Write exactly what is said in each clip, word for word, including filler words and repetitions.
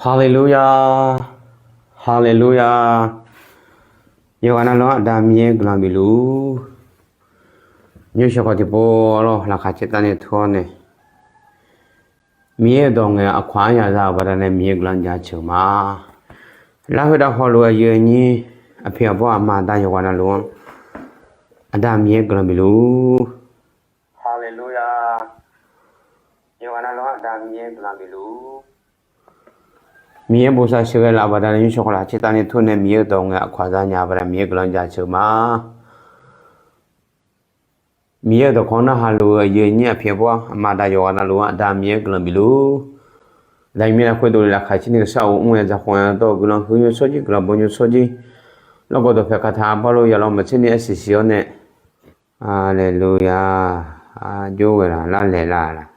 Haleluya, haleluya. Yawqghaq navluf-anr Aqda Miqyaer guiqlanq bifluf-ur. Nymrshawq khawf tiqpov lawr, laqkhaq caertavni tur-awr nae, Miqyaer-euq dawq ngaeq-eu aqkawq-anr yadzaq-euq baqdanae Miqyaer guiqlanq jaceuq ma. Lar khoertav hawluf-eu aqyuif aqnyir, aqpoeq aqbawr aqma aqda yawqghaq navluf-anr Aqda Miqyaer guiqlanq bifluf-ur. Haleluya. Yawqghaq navluf-anr Aqda Miqyaer guiqlanq bifluf-ur. Miqyaer bosav sheuqghae laf-eu baqdanae nymrshawq khawf laqkhaq caertavni tur nae Miqyaer-euq dawq ngaeq-eu aqkawq-aq za nya baqdanae Miqyaer guiqlanq jaceuq ma. Miqyaer-euq dawqkawq-anr narhaq luf-eu aqyuif aqnyir aqpoeq aqbawr aqma aqda yawqghaq navluf-anr Aqda Miqyaer guiqlanq bifluf-ur. Aqda Miqyaer lafkhoer dovle lafkhaq caer ni keuv sar-awq mr-aer dzaqkhawf-aer dawr-eu guiqlanq huiq yawshawr jir guiqlanq bawr yawshawr jir, lawrgawv dawqpae kaqtaq-anr barlof yaqlaw maqtser ni arsiq siq-awr nae, Haleluya. Arjov ghae laf, lar laeq laf laf.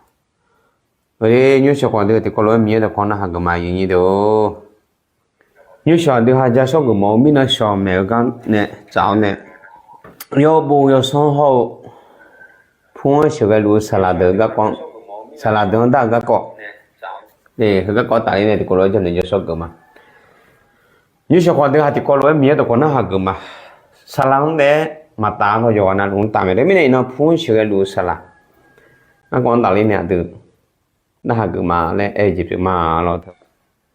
Eur, nymrshawq khawf deuq tiqkawv lof-aer Miqyaer dawqkawq narhaq geuf ma, aqyuif aqnyir deuq-or. Nymrshawq aqdui ha ja shawr geuf mawf-eu mirnan shawq maeq-eu gar nae tsaf-awr nae, yawbov yawsanr hawr-eu pur-anr sheuqghae luf-eu saqlaq deuq-eu garkawv, saqlaq deuq-anr dar-eu garkawv, heugarkawv tafler nae tiqkawv lof-aer jawrnaeq jawr shawr geuf ma. Nymrshawq khawf deuq ha tiqkawv lof-aer Miqyaer dawqkawq narhaq geuf ma. Saqlaq-anr taef-aer maqtaf-a lawr, yawqghaq navluf-anr taf mae. Teumirnae iqnan pur-anr sheuqghae luf-eu saqlaq garkawv-anr tafler nae aqdui narhaq geuf ma laer aer-eu jeq pyeuf ma lawr.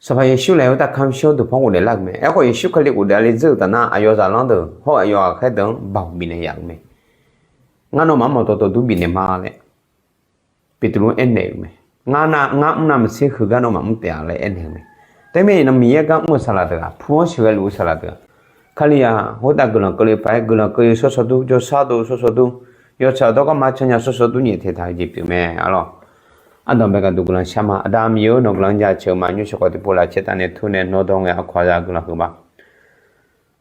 Sanqpaq Yeqsur laeq-eu tav kamq shir-anr deuq panr ghofdaef lar-euq mae. Aerkhawf Yeqsur Kali ghofdaef-a le dzeur-euq taf nar aqyawf zaqlanr deuq hawr-eu aqyawf ghaqkhaer deuq-anr baoq bifnaeq yaf-euq mae. Ngar nawmaf-anr mawqtawq tawq dur bifnaeq ma laer Beqtuvluv aernaeq-euq mae. Ngar nav, ngar mr nav maqtser heugar nawmaf mr taef-a laer aernaeq-euq mae. Teumirnae iqnan Miqyaer gar mr-eu saqlaq deuq-aq, pur-anr sheuqghae luf-eu saqlaq deuq-aq, Kali-aq khoertav guiqlanq keuvle paq-aer guiqlanq keuv-eu shawr shaw dur, jawrshar dov shawr shaw dur, yawtsaq dawrgar ma cannya shawr shaw dur nyaef taeq taq-eu jeq pyeuf mae. Arlawr, ardanq bae gaqduq guiqlanq shar ma. Aqda Miqyaer-or, nawq guiqlanq jaceuq ma. Nymrshawq khawf tiqpov lafcaer tavnae tur nae nawr dawr ngae aqkawq za guiqlanq huiq ma.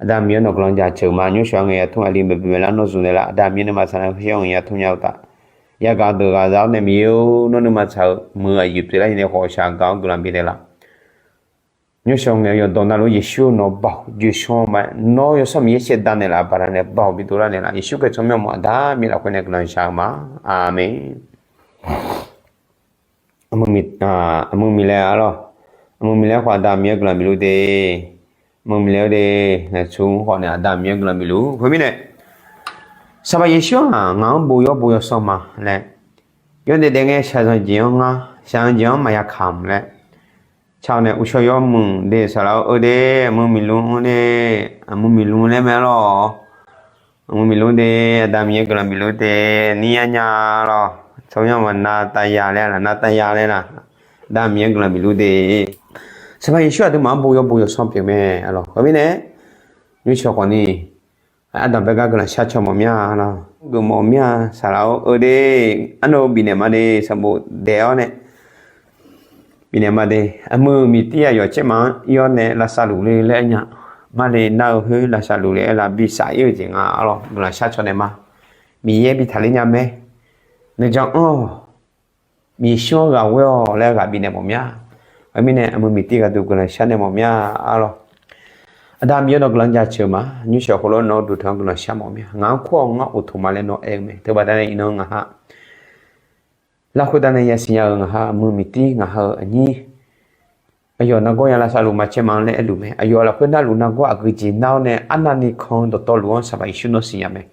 Aqda Miqyaer nawq guiqlanq jaceuq ma. Nymrshawq ngae yatmr aqli maeqbymq maeqlar nawr zmq naeqlar. Aqda Miqyaer nuima tsaq nar khaer shawr ngae yatmr nya-eu taf, yagaq deuq ghaq za-awr nae Miqyaer-or, nawr nuima tsaq-eu muiq-eu aqyuif pyeuflar nae khawf shaq gaq-awr guiqlanq bifnaeq laf. Nymrshawq ngae yawqdawq navluf Yeqsur nawq baoq joeqshawr ma. Nawr Yawsanr Miqyaer shaevdav naeqlaf-eu baqdanae baoq bidov lar naeqlaf. Yeqsur Kali tsawrmyanr mawf Aqda Miqyaer lafkhoer nae guiqlanq shaq-eu ma. Aqmeq. Aqmuiq miqlaer arlawr, aqmuiq miqlaer khawf Aqda Miqyaer guiqlanq bifluf de. Aqmuiq miqlaer-eu de, naeqtsu khawf nae Aqda Miqyaer guiqlanq bifluf khoermirnae, Sanqpaq Yeqsur-aq ngaq-anr bo yawr bo yawsanr ma laer, yawdaef daef ngae shaqzanq jeq-anr ngar, shaqzanq jeq-anr maqya kamq laer, ca-awr nae uqshawr yawmuiq de saqlaq-eu de, aqmuiq miqlmr-anr de, aqmuiq miqlmr laer mae arlawr. Aqmuiq miqlmr de, Aqda Miqyaer guiqlanq bifluf de, nir yar nya lawr, tsawrmyanr maqnav taf ya laer laf, nav taf ya laer laf, Aqda Miqyaer guiqlanq bifluf de. Sanqpaq Yeqsur aqduimaf-anr bo yawr bo yawsanr pyeuf mae arlawr. Khoermirnae, nymrshawq khawf ni, ardanq bae gar guiqlanq shar caw mawf mir-a lawr, geufmawf mir-a saqlaq-eu de, arnan bifnaeq ma de, sanqbof daef-awr nae bifnaeq ma de, aqmuiq miqtir aqyawf caermaf-anr ir-awr nae lavsav luf le laer aer nya, marle nar-eu khoer lavsav luf le aer laf bi saf ir-eu jeq nga arlawr, guiqlanq shar caw naeq ma. Miqyaer bi taqler nya mae. Nuijan anr-awq, Yeqsur-anr ghaq ghoer-awq laer ghaq bifnaeq mawf mir-a. Khoermirnae aqmuiq miqtir ghaqduq guiqlanq shar naeq mawf mir-a arlawr. Aqda Miqyaer nawq guiqlanq jaceuq ma. Nymrshawq khoerlof nawr duqtaq-anr guiqlanq shar mawf mir-a. Ngaq-anr kur-awq ngar uqtmq ma laer nawr aer-eu mae. Teubaqda nae iqnan ngaq ha larkhoer da nae yasiq nya-euq ngaq ha aqmuiq miqtir ngaq ha-euq aqnyir, aqyawf nargawr ya lavsav luf ma caermaf-anr laer aerluf mae. Aqyawf lafkhoer narluf nargawr aqgeujeq nar-awr nae arnavni kan-eu dawqtawvluf-anr Sanqpaq Yeqsur nawr siqnya mae.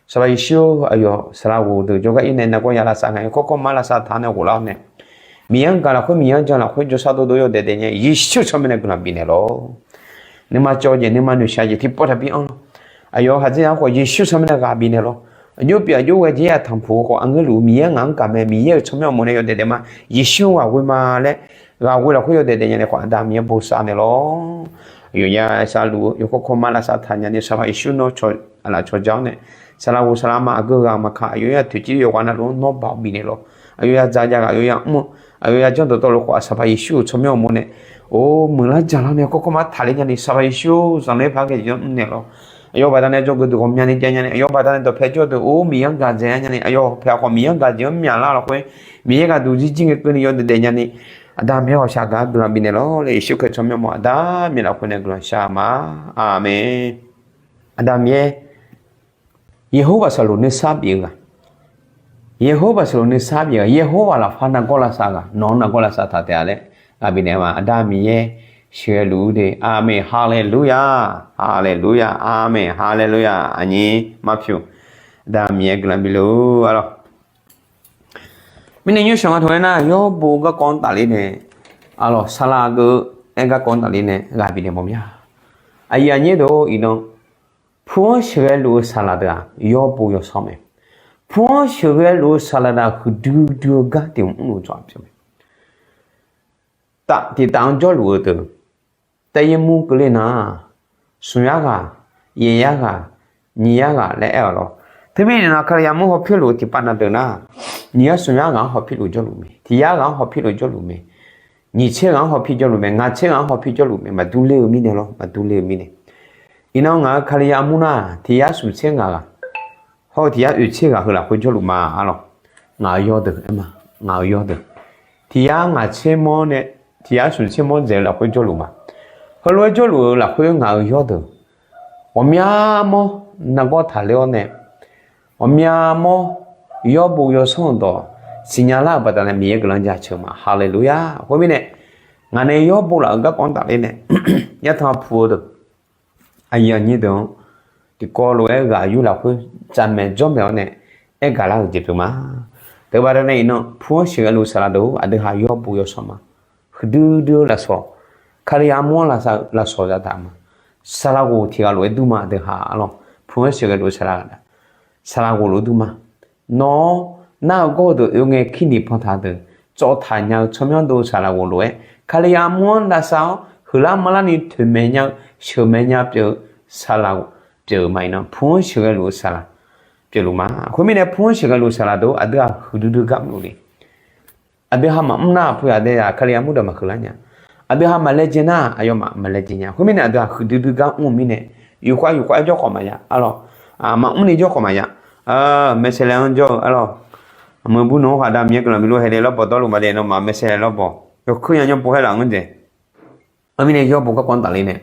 Sanqpaq Yeqsur aqyawf saqlaq ghof deuq jawrgar ir nae nargawr ya lavsav ngae, kawrkawr mar lavsav taq-awr nae ghoflar-awr nae, Miqyaer-anr gaq lafkhoer Miqyaer-anr jan lafkhoer jawrshar dovdov yawdaef daef nya, Yeqsur tsawrmyanr nae guiqlanq bifnaeq lawr. Nuima cawv jeq nuima noeqshaq jeq tiqpawf taqbi anr lawr. Aqyawf-euq khaqdzerzaq-anr khawf Yeqsur tsawrmyanr nae ghaq bifnaeq lawr. Aqjox pyeuf aqjox ghae jeq-aq tanqpuq-eu khawf aqgeu luf Miqyaer ngaq-anr gaq mae, Miqyaer-euq tsawrmyanr uqmov nae yawdaef daef ma, Yeqsur-anr ghaq ghoe ma laer, ghaq ghoe lafkhoer yawdaef daef nya nae khawf Aqda Miqyaer bosav naeq lawr. Aqyawf ya lavsav luf-eu yawkawr kawr mar lavsav taq nya ni Sanqpaq Yeqsur nawr aqlaf cawqja-awr nae, saqlaq ghof saqlaq ma aqgeu ghaq maqkaq aqyawf ya toeqciv yawqghaq navluf-anr nawr baoq bifnaeq lawr. Aqyawf ya dzaq ya ghaq aqyawf ya mr-eu, aqyawf ya janr dawqtawvluf khawf Sanqpaq Yeqsur-euq tsawrmyanr uqmov nae, or muiqlar jaqlar nae kawrkawr mar taqler nya ni Sanqpaq Yeqsur zanqler paq ghae jeq-anr mrnaeq lawr. Aqyawf baqdanae jawrgeuf deuq ghawqmyani jav nya ni, aqyawf baqdanae dawqpae jawr deuq or Miqyaer-anr gaq dzaeq-a nya ni, aqyawf paeq khawf Miqyaer-anr gaq dzaeq-anr myaqlar lafkhoer, Miqyaer ghaqduq zirjir ngae keuvni yawdaef daef nya ni, Aqda Miqyaer ghawqshaq gaq-anr guiqlanq bifnaeq lawr laer Yeqsur Kali tsawrmyanr mawf Aqda Miqyaer lafkhoer nae guiqlanq shar ma. Aqmeq. Aqda Miqyaer, Yeqhorbaq saqloq nuisar bif-eu ghaq, Yeqhorbaq saqloq nuisar bif-eu ghaq, Yeqhorbaq lafpar nargawr lavsav ghaq, nawq-anr nargawr lavsav taq taef-a laer Ghaq bifnaeq ma, Aqda Miqyaer sheuqghae luf-eu de. Aqmeq, haleluya, haleluya, aqmeq, haleluya. Aqnyir marpyuq, Aqda Miqyaer guiqlanq bifluf-eu arlawq. Mirnae nymrshawq nga taq-aer nar, yawrbo garkawv-anr tafler nae, arlawq, saqlaq geuf-eu aer garkawv-anr tafler nae ghaq bifnaeq mawf mya. Aqyuif aqnyir deuq-or, iqnan pu-anr sheuqghae luf-eu saqlaq deuq-aq, yawrbo yawsanr mae. Pu-anr sheuqghae luf-eu saqlaq deuq-aq, huiqdui dui-eu gar tiq mrluf tsawrhaq pyeuf mae. Taf tiq taf-anr jawrluf-eu deuq, taef yaermur keuvle nar, smq yar ghaq, yaeq yar ghaq, nyiq yar ghaq laer aer-awq lawr. Teumirnae nar, Kalizaq mur hawpyur luf-eu tiqpav na deuq nar, nyiq yar smq yar ghaq-anr hawpyur luf jawrluf mae, tiq yar ghaq-anr hawpyur luf jawrluf mae, nyiq tser ghaq-anr hawpyur jawrluf mae, ngaq tser ghaq-anr hawpyur jawrluf mae, maqdur ler-eu mirnae lawr, maqdur ler-eu mirnae. Iqnan ngaq-euq Kalizaq mur nar, tiq yar smq tser ngaq ghaq, hawr-eu tiq yar oeq tser ghaq heu lafkhoer jawrluf ma arlawq. Ngaq-euq yawr deuq aer ma, ngaq-euq yawr deuq, tiq yar ngaq tser mawr nae tiq yar smq tser mawr dzaeq-eu lafkhoer jawrluf ma. Heulof-aer jawrluf-eu lafkhoer ngaq-euq yawr deuq ghawqmya mawr nargawr taqler-awr nae, ghawqmya mawr yawrbo yawsanr-euq dawq siqnya lar-euq baqdanae Miqyaer guiqlanq jaceuq ma. Haleluya. Khoermirnae, ngaq nae yawrbo laf-euq garkawv-anr tafler nae yartanq pu-eu deuq, aqyuif aqnyir deuq-anr tiqkawv lof-aer ghaq yur lafkhoer tsavmaeq jawrmaeq-awr nae aer gaq lar-euq jeq pyeuf ma. Teubaqda nae iqnan pu-anr sheuqghae luf-eu saqlaq deuq-or, aqdui ha yawrbo yawsanr ma. Huiqdui dui-eu lafsawq, Kalizaq mur-anr lafsawq zataq ma. Saqlaq ghof tiq ghaq lof-aer dur ma, aqdui ha arlawq. Pu-anr sheuqghae luf-eu saqlaq, saqlaq ghof lof-aer dur ma. Nawr-awr nar-eu gawr-eu deuq oe ngae kirniq pantaq deuq tsawv taq nya-eu tsawrmyanr dov-eu saqlaq ghof lof-aer, Kalizaq mur-anr lavsav-awr huiqlar manrlarni toeqmaeq nya-eu sheuqmaeq nya pyeuf-eu saqlaq pyeuf-euq ma. Iqnan pu-anr sheuqghae luf-eu saqlaq pyeufluf ma. Khoermirnae pu-anr sheuqghae luf-eu saqlaq deuq-or, aqdui ha huiqdui dui gar mrluf le. Aqdui ha maqmr nar, aqpuq aqdui-aq Kalizaq mur deuq maqhuiq lar nya. Aqdui ha maqlaejae nar, aqyawfmaf maqlaejae nya. Khoermirnae aqdui ha huiqdui dui gar mr-eu mirnae, yufkhav yufkhav jawr khawf maqya arlawq. Maqmr ni jawr khawf maqya. Maeqsaeqlaeq-anr jawr-eu arlawq. Meuq bur nmr khawf Aqda Miqyaer guiqlanq bifluf haedae lawrbawq dawrluf maqdaef nawmaf maeqsaeqlaeq lawrbawq yawkeuv nya nymr pov haer laf-anr jae. Khoermirnae yawrbo garkawv-anr tafler nae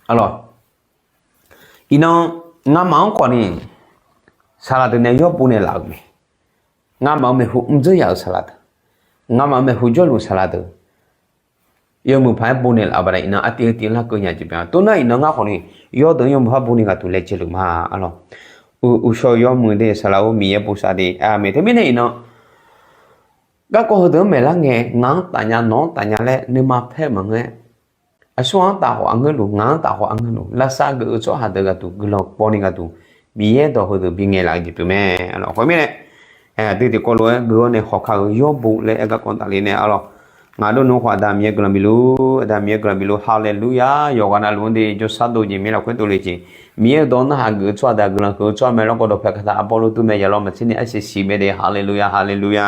arlawq. Iqnan ngamaf-anr khawf ni saqlaq deuq nae yawrbo naeqlaf-euq mae. Ngamaf-euq maeqhu mrdzeur yaf-euq saqlaq deuq, ngamaf-euq maeqhu jawrluf saqlaq deuq, yawmuiq paq-aer bo naeqlaf-eu baqda iqnan artiv heu tiv larkeuv nya jeq byan. Toxnar iqnan ngar khawf ni yawr deuq-anr yawmuiq paq bo ni ghaqduq laejae luf ma arlawq. Uqshawq yawmuiq de saqlaq-or, Miqyaer bosav de armae. Teumirnae iqnan garkawv heudeuq-anr maeqlar ngae, ngaq-anr taf nya, nawq-anr taf nya laer nuima paer-eu maqngeur-aer, aqsur-anr taf khawf aqngeur luf, ngaq-anr taf khawf aqngeur luf, lavsav geuf-eu tsawrhaq deuq ghaqduq guiqlanq pawv ni ghaqduq Miqyaer dawq heudeuq bingaeq laf-eu jeq pyeuf mae arlawq. Khoermirnae, aqdui tiqkawv lof-aer geuf-awr nae hawkar-eu yawrbo laer aer garkawv-anr tafler nae arlawq. Ngaq dov nmr khawf Aqda Miqyaer guiqlanq bifluf, Aqda Miqyaer guiqlanq bifluf, haleluya. Yawqghaq navluf-anr de jawrshar dov jeq mirlaf khoerdov le jeq. Miqyaer-euq dawq narhaq geuf-eu tsawrhaq deuq-aq guiqlanq huiq-eu tsawrhaq mae lawrgawv dawqpae kaqtaq arbawr lof dur mae yaqlaw maqtser ni arsiq siq mae de, haleluya, haleluya.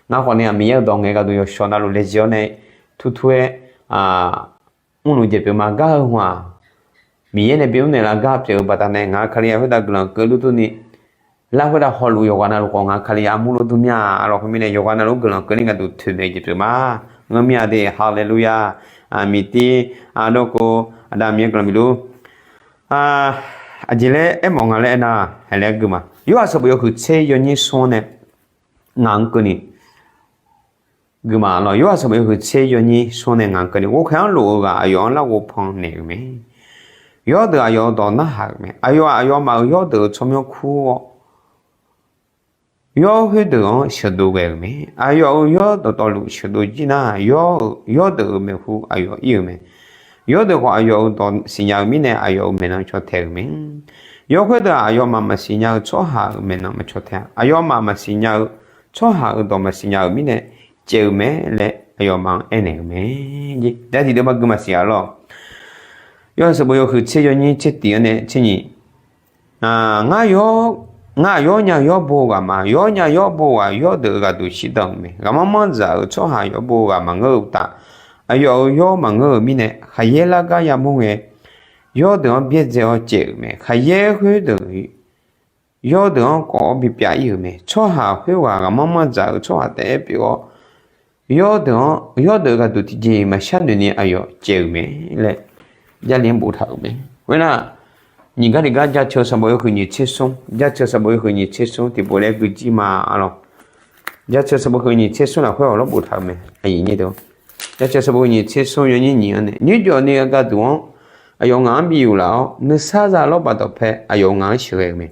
Ngar khawf ni-aq Miqyaer-euq dawq ngaeq ghaqduq yawqshawq navluf laejae-awr nae turtur-aer mrluf jeq pyeuf ma. Gar heu hmq-aq Miqyaer nae bimr naeqlaf gar pyeuf-eu baqdanae ngaq-euq Kalizaq khoertav guiqlanq keuv lof dur ni, lar khoertav hawluf yawqghaq navluf khawf ngaq-euq Kalizaq mur lof dur mir-a arlawq. Khoermirnae yawqghaq navluf-anr guiqlanq keuvni ghaqduq toeqmaeq jeq pyeuf ma. Ngeur mir-a de, haleluya. Miqtir, ardawrkov, Aqda Miqyaer guiqlanq bifluf. Aqjeq laer aermawf nga laer aernar, haiq laer gui ma. Yorhaq sanqbof yawhuiq tser yawnyir smr-anr nae ngaq-anr keuvni gui ma lawq. Yorhaq sanqbof yawhuiq tser yawnyir smr-anr nae ngaq-anr keuvni, ghovkhaeq-anr lof-eu ghaq aqyawf-anr larghov pan naeq-euq mae. Yawrdeuq aqyawf-euq dawq narhaq-euq mae. Aqyawf-aq aqyawfmaf-euq yawrdeuq-euq tsawrmyanr kur-awr, yawr khoerdeuq-anr sheuqdov ghae-euq mae. Aqyawf-euq yawr dawqtawvluf sheuqdov jir nar, yawrdeuq-euq maeqhu aqyawf ir-euq mae. Yawrdeuq khawf aqyawf-euq dawq siqnya-eu mirnae aqyawf-euq maeqnan caw tae-euq mae. Yawr khoerdeuq-aq aqyawfmaf maqsiq nya-eu tsawrhaq-euq maeqnan maqcaw tae-a. Aqyawfmaf maqsiq nya-eu tsawrhaq-euq dawq maqsiq nya-euq mirnae caev-eu mae laer aqyawfmaf-anr aernaeq-euq mae. Dar tiqdeuv mar gui maqsiq-a lawq. Yorhaq sanqbof yawhuiq tser yawnyir tser tiq-anr nae tser nyiq Ngar, ngar aqyawr nya yawr bo-eu ghaq ma. Yawr nya yawr bo-eu ghaq yawrdeuq-euq ghaqduq shirdan-euq mae. Ghaqmanr manr dzaq-euq tsawrhaq yawr bo-eu ghaq maqngeur-eu uqtaf, aqyawf-euq yawr maqngeur-euq mirnae, khaqyaer lar gar yamawr ngae, yawrdeuq-anr byaerdzae-awr caev-euq mae. Khaqyaer khoerdeuq yawrdeuq-anr kawv-awr bipyav ir-euq mae. Tsawrhaq khoerghaq ghaqmanr manr dzaq-euq tsawrhaq taef-aer pyeuf-awr, yawrdeuq-anr, yawrdeuq ghaqduq tiqjeq-iq maqshar noeq ni aqyawf caev-euq mae laer Jarlif-anr boftaq-euq mae. Khoernar, nyiq gar tiq gar Jaceuq sanqbof yawhuiq nyiq tser smr, Jaceuq sanqbof yawhuiq nyiq tser smr tiqpov laer guijir ma lawq. Jaceuq sanqbof yawhuiq nyiq tser smr lafkhoer awq lawr boftaq-euq mae. Aqyuif nyir deuq, Yawcaev sanqbof nyiq tser smr yawnyir nyiq-anr nae, nymrjawf ni gharduq-anr aqyawf ngaq-anr bif yuf laf-awr, nuisar za lawrbaq dawqpae aqyawf ngaq-anr sheuqghae-euq mae.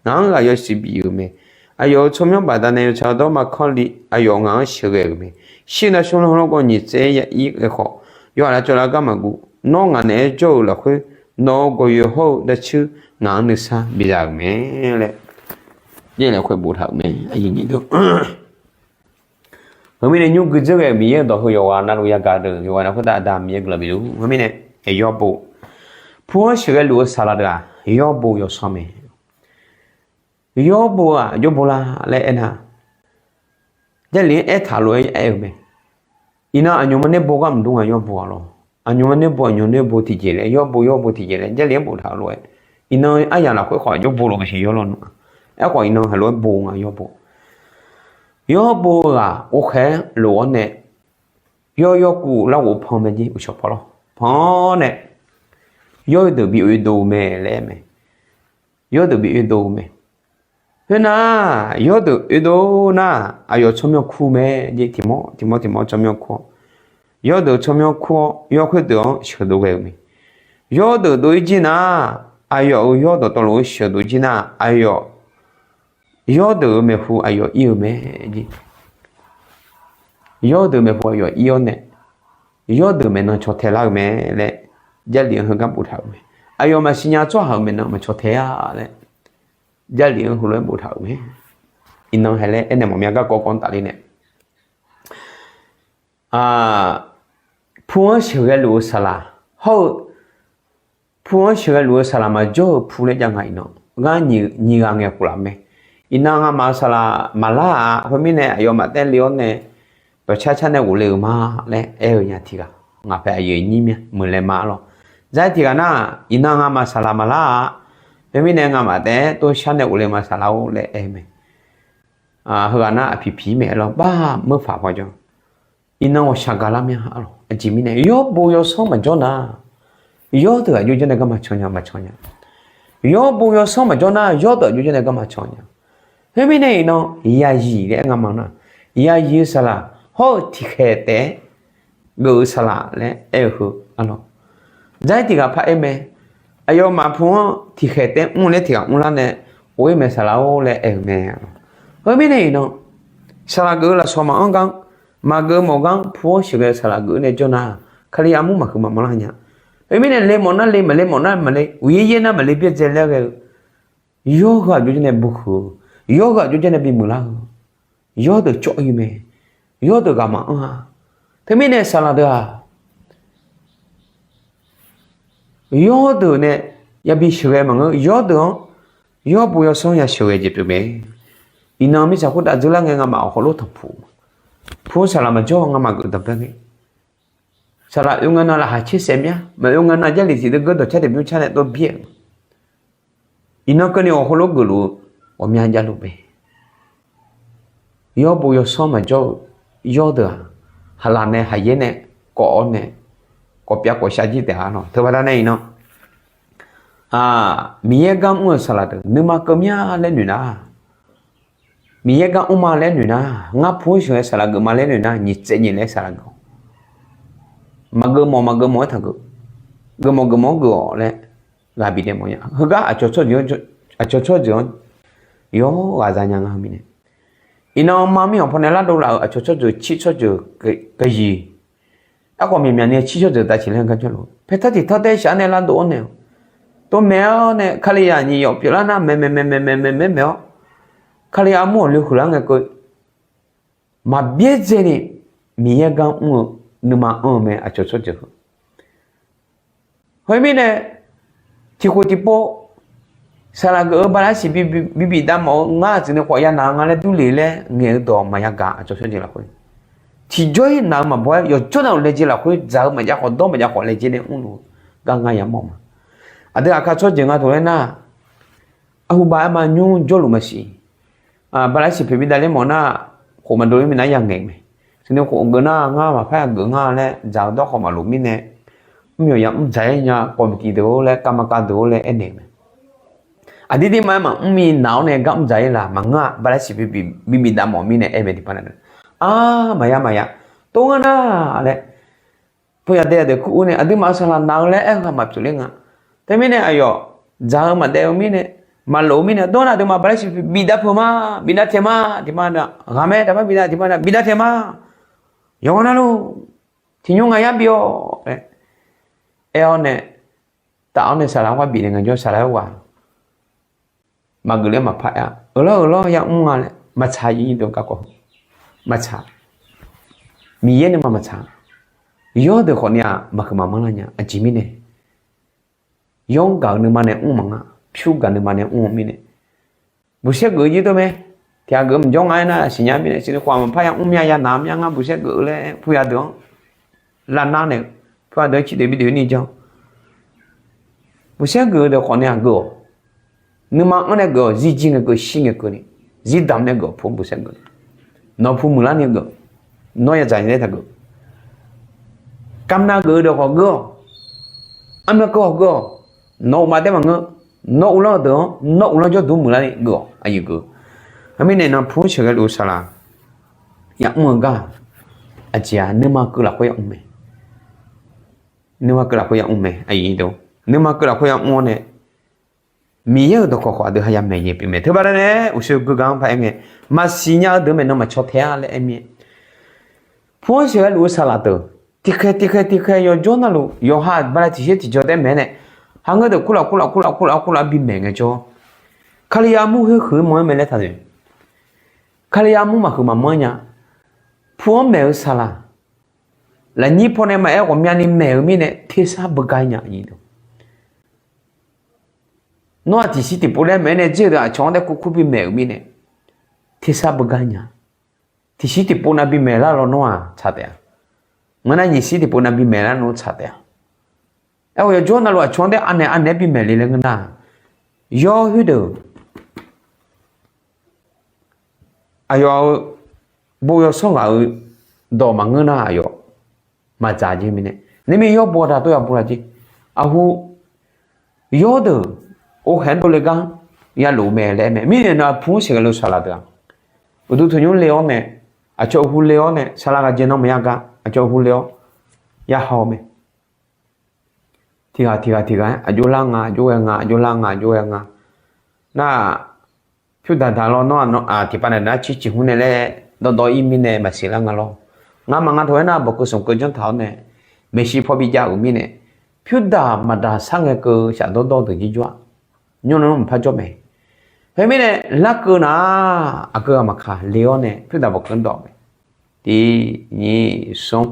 Ngaq-anr ghaq yawshuif bif-euq mae. Aqyawf-euq tsawrmyanr baqdanae yawtsaq dawrma kanr li aqyawf ngaq-anr sheuqghae-euq mae. Shir nav shmr lanr lawrgawv nyiq tser ya'ir ghae khawf, yawhaq lavcawv lar gar maqguv. Nawr ngaq naeq-aer jawr-eu lafkhoer, nawq-euq gawqyoeq hawr-eu dacuir ngaq-anr nuisar biza-euq mae laer, Jarlif lafkhoer boftaq-euq mae. Heumirnae nymr gui dzeur ghae-euq Miqyaer-euq dawq heu yawqghaq navluf yagaq deuq yawqghaq nav khoertav Aqda Miqyaer guiqlanq bif luf-ur. Heumirnae, yawrbo, pu-anr sheuqghae luf-eu saqlaq deuq-aq, yawrbo yawsanr mae. Yawrbo-aq jawrbo la laer aernar, Jarlif-anr aertaq lof-aer aer-eu mae. Iqnan aqnymr naerbo gar mqdmr nga yawrbo-aq lawr. Aqnymr naerbo aqnymr naerbo tiqjeq laer, yawrbo yawrbo tiqjeq laer Jarlif-anr boftaq-eu lof-aer, iqnan aryaq lafkhoer khawf jawrbo lof-aer maqsiq yawr lawr nu-a. Aerkhawf iqnan heulof-aer bo nga yawrbo. Yawrbo-eu ghaq ghovkhaeq-aer lof-awr nae, yawr yawrkuv larghof pan mae jeq uqshawq paw lawr pan-awr nae, yawr-eu deuq bi oedov-eu mae laer aer mae. Yawr deuq bi oedov-eu mae. Khoernar, yawr deuq oedov nar, aqyawf tsawrmyanr kur mae jeq tiq mawr tiq mawr tiq mawr tsawrmyanr kur-awr, yawr deuq tsawrmyanr kur-awr yawr khoerdeuq-anr sheuqdov ghae-eu mae. Yawr deuq dov-ir jir nar, aqyawf-euq yawr dawqtawvluf-anr sheuqdov jir nar, aqyawf yawr deuq-euq maeqhu aqyawf ir-eu mae jeq. Yawr deuq maeqhu aqyawf ir-awr nae, yawr deuq maeqnan caw tae lar-eu mae laer, Jarlif-anr heugar boftaq-euq mae. Aqyawf maqsiq nya tsawrhaq-euq maeqnan maqcaw tae-a laer, Jarlif-anr heulof-aer boftaq-euq mae. Iqnan hae laer aernaeq mawf mya garkawv kawv-anr tafler nae, pu-anr sheuqghae luf-eu saqlaq hawr-eu, pu-anr sheuqghae luf-eu saqlaq maqjawr-eu pu laer jav nga iqnan. Ngar nyiq ghaq ngaeq khof laf mae. Iqnan ngamaf-euq saqlaq maqlar-a, khoermirnae aqyawfmaf taer le-awr nae dawqcar car nae ghofle-euq ma laer aer-eu nya tiq ghaq. Ngaq pae aqyuif nyir mya muiqlae ma lawr. Zar tiq ghaq nar, iqnan ngamaf saqlaq maqlar-a, khoermirnae ngamaf taef-aer tov shar nae ghofle ma saqlaq-or laer aer-eu mae. Heughaq nar aqpiq piq mae-aer lawr bar meur paq paw jawr. Iqnan ghawqshaq gaqlar mya-a lawq. Aqjeq mirnae yawrbo yawsanr maqjawr nar, yawr deuq aqjox janr nae garma caw nya maqcaw nya. Yawrbo yawsanr maqjawr nar, yawr deuq aqjox janr nae garma caw nya. Khoermirnae iqnan yayiq laer aer nga ma nar, yayiq-eu saqlaq hawr-eu tiqkhaeq taef-aer geuf-eu saqlaq laer aer-eu heu-a lawq. Zar-ir tiq ghaq paraer mae. Aqyawfmaf pu-anr tiqkhaeq taef-aer mr laer tiq ghaq mrlar nae of-ir mae saqlaq-or laer aer-eu mae. Khoermirnae iqnan saqlaq geuf-eu lafsawq maqanr gar, maqgeuf mawf gar pu-anr sheuqghae-eu saqlaq geuf-eu nae jawr nar, Kali armur maqhuiq maqmanr lar nya. Khoermirnae le mawf nar le, maqle mawf nar maqle, uqyaer yaer nar maqle byaerdzae laer ghae-eu, yawr heu aqjox janr nae bu huiq-eu, yawr heu aqjox janr nae bimuiq lar-eu, yawr deuq cawv-ir mae. Yawr deuq ghaq maqanr-a. Teumirnae saqlaq deuq-aq, yawr deuq nae yabi sheuqghae maqngeur, yawr deuq-anr yawrbo yawsanr ya sheuqghae jeq pyeuf mae. Iqnan mirtsaq khoertav dzeurlar ngae ngamaf awq hawlof tanqpuq, pu-anr saqlaq maqjawr ngamaf geuf danqbae ngae. Saqlaq oe nga nav laqkhaq caer saef mya, maqoe nga nav Jarlif tiqdeuv geur dawqcar tiqbymr car nae dov byaer-eu. Iqnan keuvni awq heulof geufluf-eu ghawqmya javluf mae. Yawrbo yawsanr maqjawr-eu yawr deuq-aq, haqlaq nae haqyaer nae kawv-awr nae kawv pyav kawv shav jir taef-a lawq. Teubaqda nae iqnan Miqyaer gar mr-eu saqlaq deuq nuima keuv mya laer noeq nar, Miqyaer gar mr ma laer noeq nar, ngar pu-anr sheuqghae saqlaq geuf ma laer noeq nar, nyiq tsaev nyiq laer saqlaq geuf-awq. Maqgeuf mawf maqgeuf mawf-aer taqgeuf. Geuf mawf geuf mawf-anr geuf-awq laer ghaq bifnaeq mawf nya. Heugar aqcawq tsawrjeuq-anr yawr ghaq za nya nga heu mirnae, iqnan ma mir-awq pawnae lardov laf-euq aqcawq tsawrjeuq cir tsawrjeuq kayiq Aerkhawf, miqmyaq ni cir tsawrjeuq taf ciq laer gar jawrluf, paertanr tiq tanr taer shaq-anr nae lardov-awr nae-awq, tov maeq-awr nae Kalizaq nyiq yawf pyeuflar nar maeq maeq maeq maeq maeq maeq maeq maeq-awr, Kalizaq armur-awq loe huiqlar ngae keuv, maqbyaer dzaeni Miqyaer gar mr-eu nuima anr-eu mae, aqcawq tsawrjeuq heu. Khoermirnae, tiqkhof tiqpov saqlaq geuf-eu bala siq bibif dav mawf-eu ngar aqjeq nae khawf ya naq-eu nga laer durle laer ngaeq-eu dawq maqya gaq, aqcawq tsawrjeuq lafkhoer. Tiqjawr-ir naq-eu maqbaw-aer yawqjawr navluf laejae lafkhoer dzaq-eu maqjav khawf dawr maqjav khawf laejae nae mrluf-eu gar nga yamawr ma. Aqdui aqkar tsawrjeuq nga taq-aer nar, arhuba aer ma nymr jawrluf maqsiq. Bala siq poeq bi dav ler mawf nar, khof maqdov ler minav-aer ya ngaeq mae. Teunae khof geuf nar ngar maqpar ya geuf nga laer dzaq-eu dawr khawf maqlof mirnae, mr yawq ya mr dzaq-aer nya, kawv mqtiv deuq-or laer kav maqkav deuq-or laer aernaeq-eu mae. Aqdir dir ma-aer maqmr mi naq-awr nae gar mr dzaq-ir laq maqngeur-a, bala siq poeq bi bif dav mawf mirnae aer mae tiqpav na. Ar, maqya maqya, tov ngar nar laer Peuya dae deuq kur ur nae aqduimaf-euq saqlaq naq-eu laer aer-eu ghaq maqpyeuf ler nga. Teumirnae aqyawf dzaq-eu maqdaef-eu mirnae, maqlof-eu mirnae dawr nar aqduimaf bala siq bif dav peuq ma, bif dav taeq ma, tiqma nar ghaq mae, taqmar bif dav, tiqma nar bif dav taeq ma, yawqghaq navluf tiqnymr ngaq yar bif-awq laer aer-awr nae, taf-awr nae saqlaq-anr ghar bif nae ngaejawr saqlaq-aer ghaq maqgeuf ler maqpar aer-a. Euq lawr euq lawr yamr nga laer maqtsaq, iqnyir deuq garkawv maqtsaq. Miqyaer nuima maqtsaq. Yawr deuq khawfni-aq maqhuiq maqmanr lar nya. Aqjeq mirnae, yawr gaq-eu nuima nae mr maqnga, pyur gaq nuima nae mr-eu mirnae, buqsaer geuf-eu jir dawr mae. Tiqghaq geuf mqjawr nga aernar siqnya mirnae, siqnya khawf maqpar yamr mya, yanaq mya ngar buqsaer geuf-eu laer purya deuq-anr lavnar nae-eu, purya deuq-anr ciqdeuq bidoeq ni jan. Buqsaer geuf-eu deuq khawfni-aq geuf-awq. Nuima anr nae geuf-awq. Zirjir ngae keuv, shir ngae keuvni, zirdamq nae geuf-awq. Pu buqsaer geuf, nawq pu muiqlar ni geuf, nawr yadzaq nya laer taqgeuf. Kamnav geuf-eu deuq khawf geur-awq. Armyan keuv khawf geur-awq. Nawq uqma taef maqngeur. Nawr uvlanr-eu deuq-anr nawr uvlanr jawrduq muiqlar ni geuf-awq. Aqyuif geuf. Heumirnae nan pu-anr sheuqghae luf-eu saqlaq yamr-eu gar, aqjeq-aq nuima keuv lafkhoer yamr mae. Nuima keuv lafkhoer yamr mae. Nuima keuv lafkhoer yamr-awr nae, Miqyaer-euq dawqkawq khawf aqdui ha ya maeqnaeq pyeuf mae. Teubaqda nae uqshoe geugar-anr paraer ngae, maqsiq nya-eu deuq maeqnan maqcaw tae-a laer aer mir-aer, pu-anr sheuqghae luf-eu saqlaq deuq tiqkhaeq tiqkhaeq tiqkhaeq yawqjawr navluf yawqha bala tiqshaer tiqjaw taef maeq nae, haqngeur deuq kurlaf kurlaf kurlaf kurlaf kurlaf bi maeq ngaejawr, Kalizaq armur khoer huiq-eu mawf-aer mae laer taqnoeq. Kalizaq armur maqhuiq maqmanr nya. Pu-anr maeq-eu saqlaq lafnyir pawnae maqaer ghawqmyani maeq-eu mirnae tersar beugar nya. Nawr-aq tiqshir tiqpov laer maeq-aer nae dzer-eu deuq aqcawq-anr dae kurkur bi maeq-euq mirnae tersar beugar nya. Tiqshir tiqpov nav bi maeq lar lawnmr-aq tsaq taef-a. Ngeur nar nyiq shir tiqpov nav bi maeq lar nmr tsaq taef-a. Aerkhawf yawqjawr navluf aqcawq-anr dae anaeq anaeq-aer bi maeq le laer ngeur nar, yawr khoerdeuq aqyawf-euq bo yawsanr ghaq-eu dawq maqngeur nar aqyawf maqdzaq jeq mirnae, nirmir yawr bo aqda tov ya bo la jeq. Aqhu yawr deuq orkhaeq-anr dovle gar-anr yalof mae laer aer mae. Mirnae nar pu-anr sheuqghae luf saqlaq deuq-aq, uqduq tanqnymr le-awr nae, aqcawq hu le-awr nae saqlaq ghaq jeq nan maqya gar aqcawq hu le-awr yahaw-eu mae. Tiqghaq tiqghaq tiqghaq-aer aqjox lar nga aqjox ghae nga aqjox lar nga aqjox ghae nga. Nar-aq, pyur daq daq lawr nawr-aq tiqpav nae nar circiq hmr nae laer dawrdawr ir mirnae maqsiq lar nga lawr. Ngamaf nga taq-aer nar bawqkeuv sanqkeuv janr taq-awr nae maeqshi paw bijav-euq mirnae, pyur daq maqdaq sar ngae keuv shafdawr dawr deuq jir jawr-a. Nymr nmr maqpar jawr mae. Khoermirnae larkeuv nar-aq, aqgeu ghaq maqkaq le-awr nae pyur daq bawqkeuv dawq mae. Tiq nyiq smr,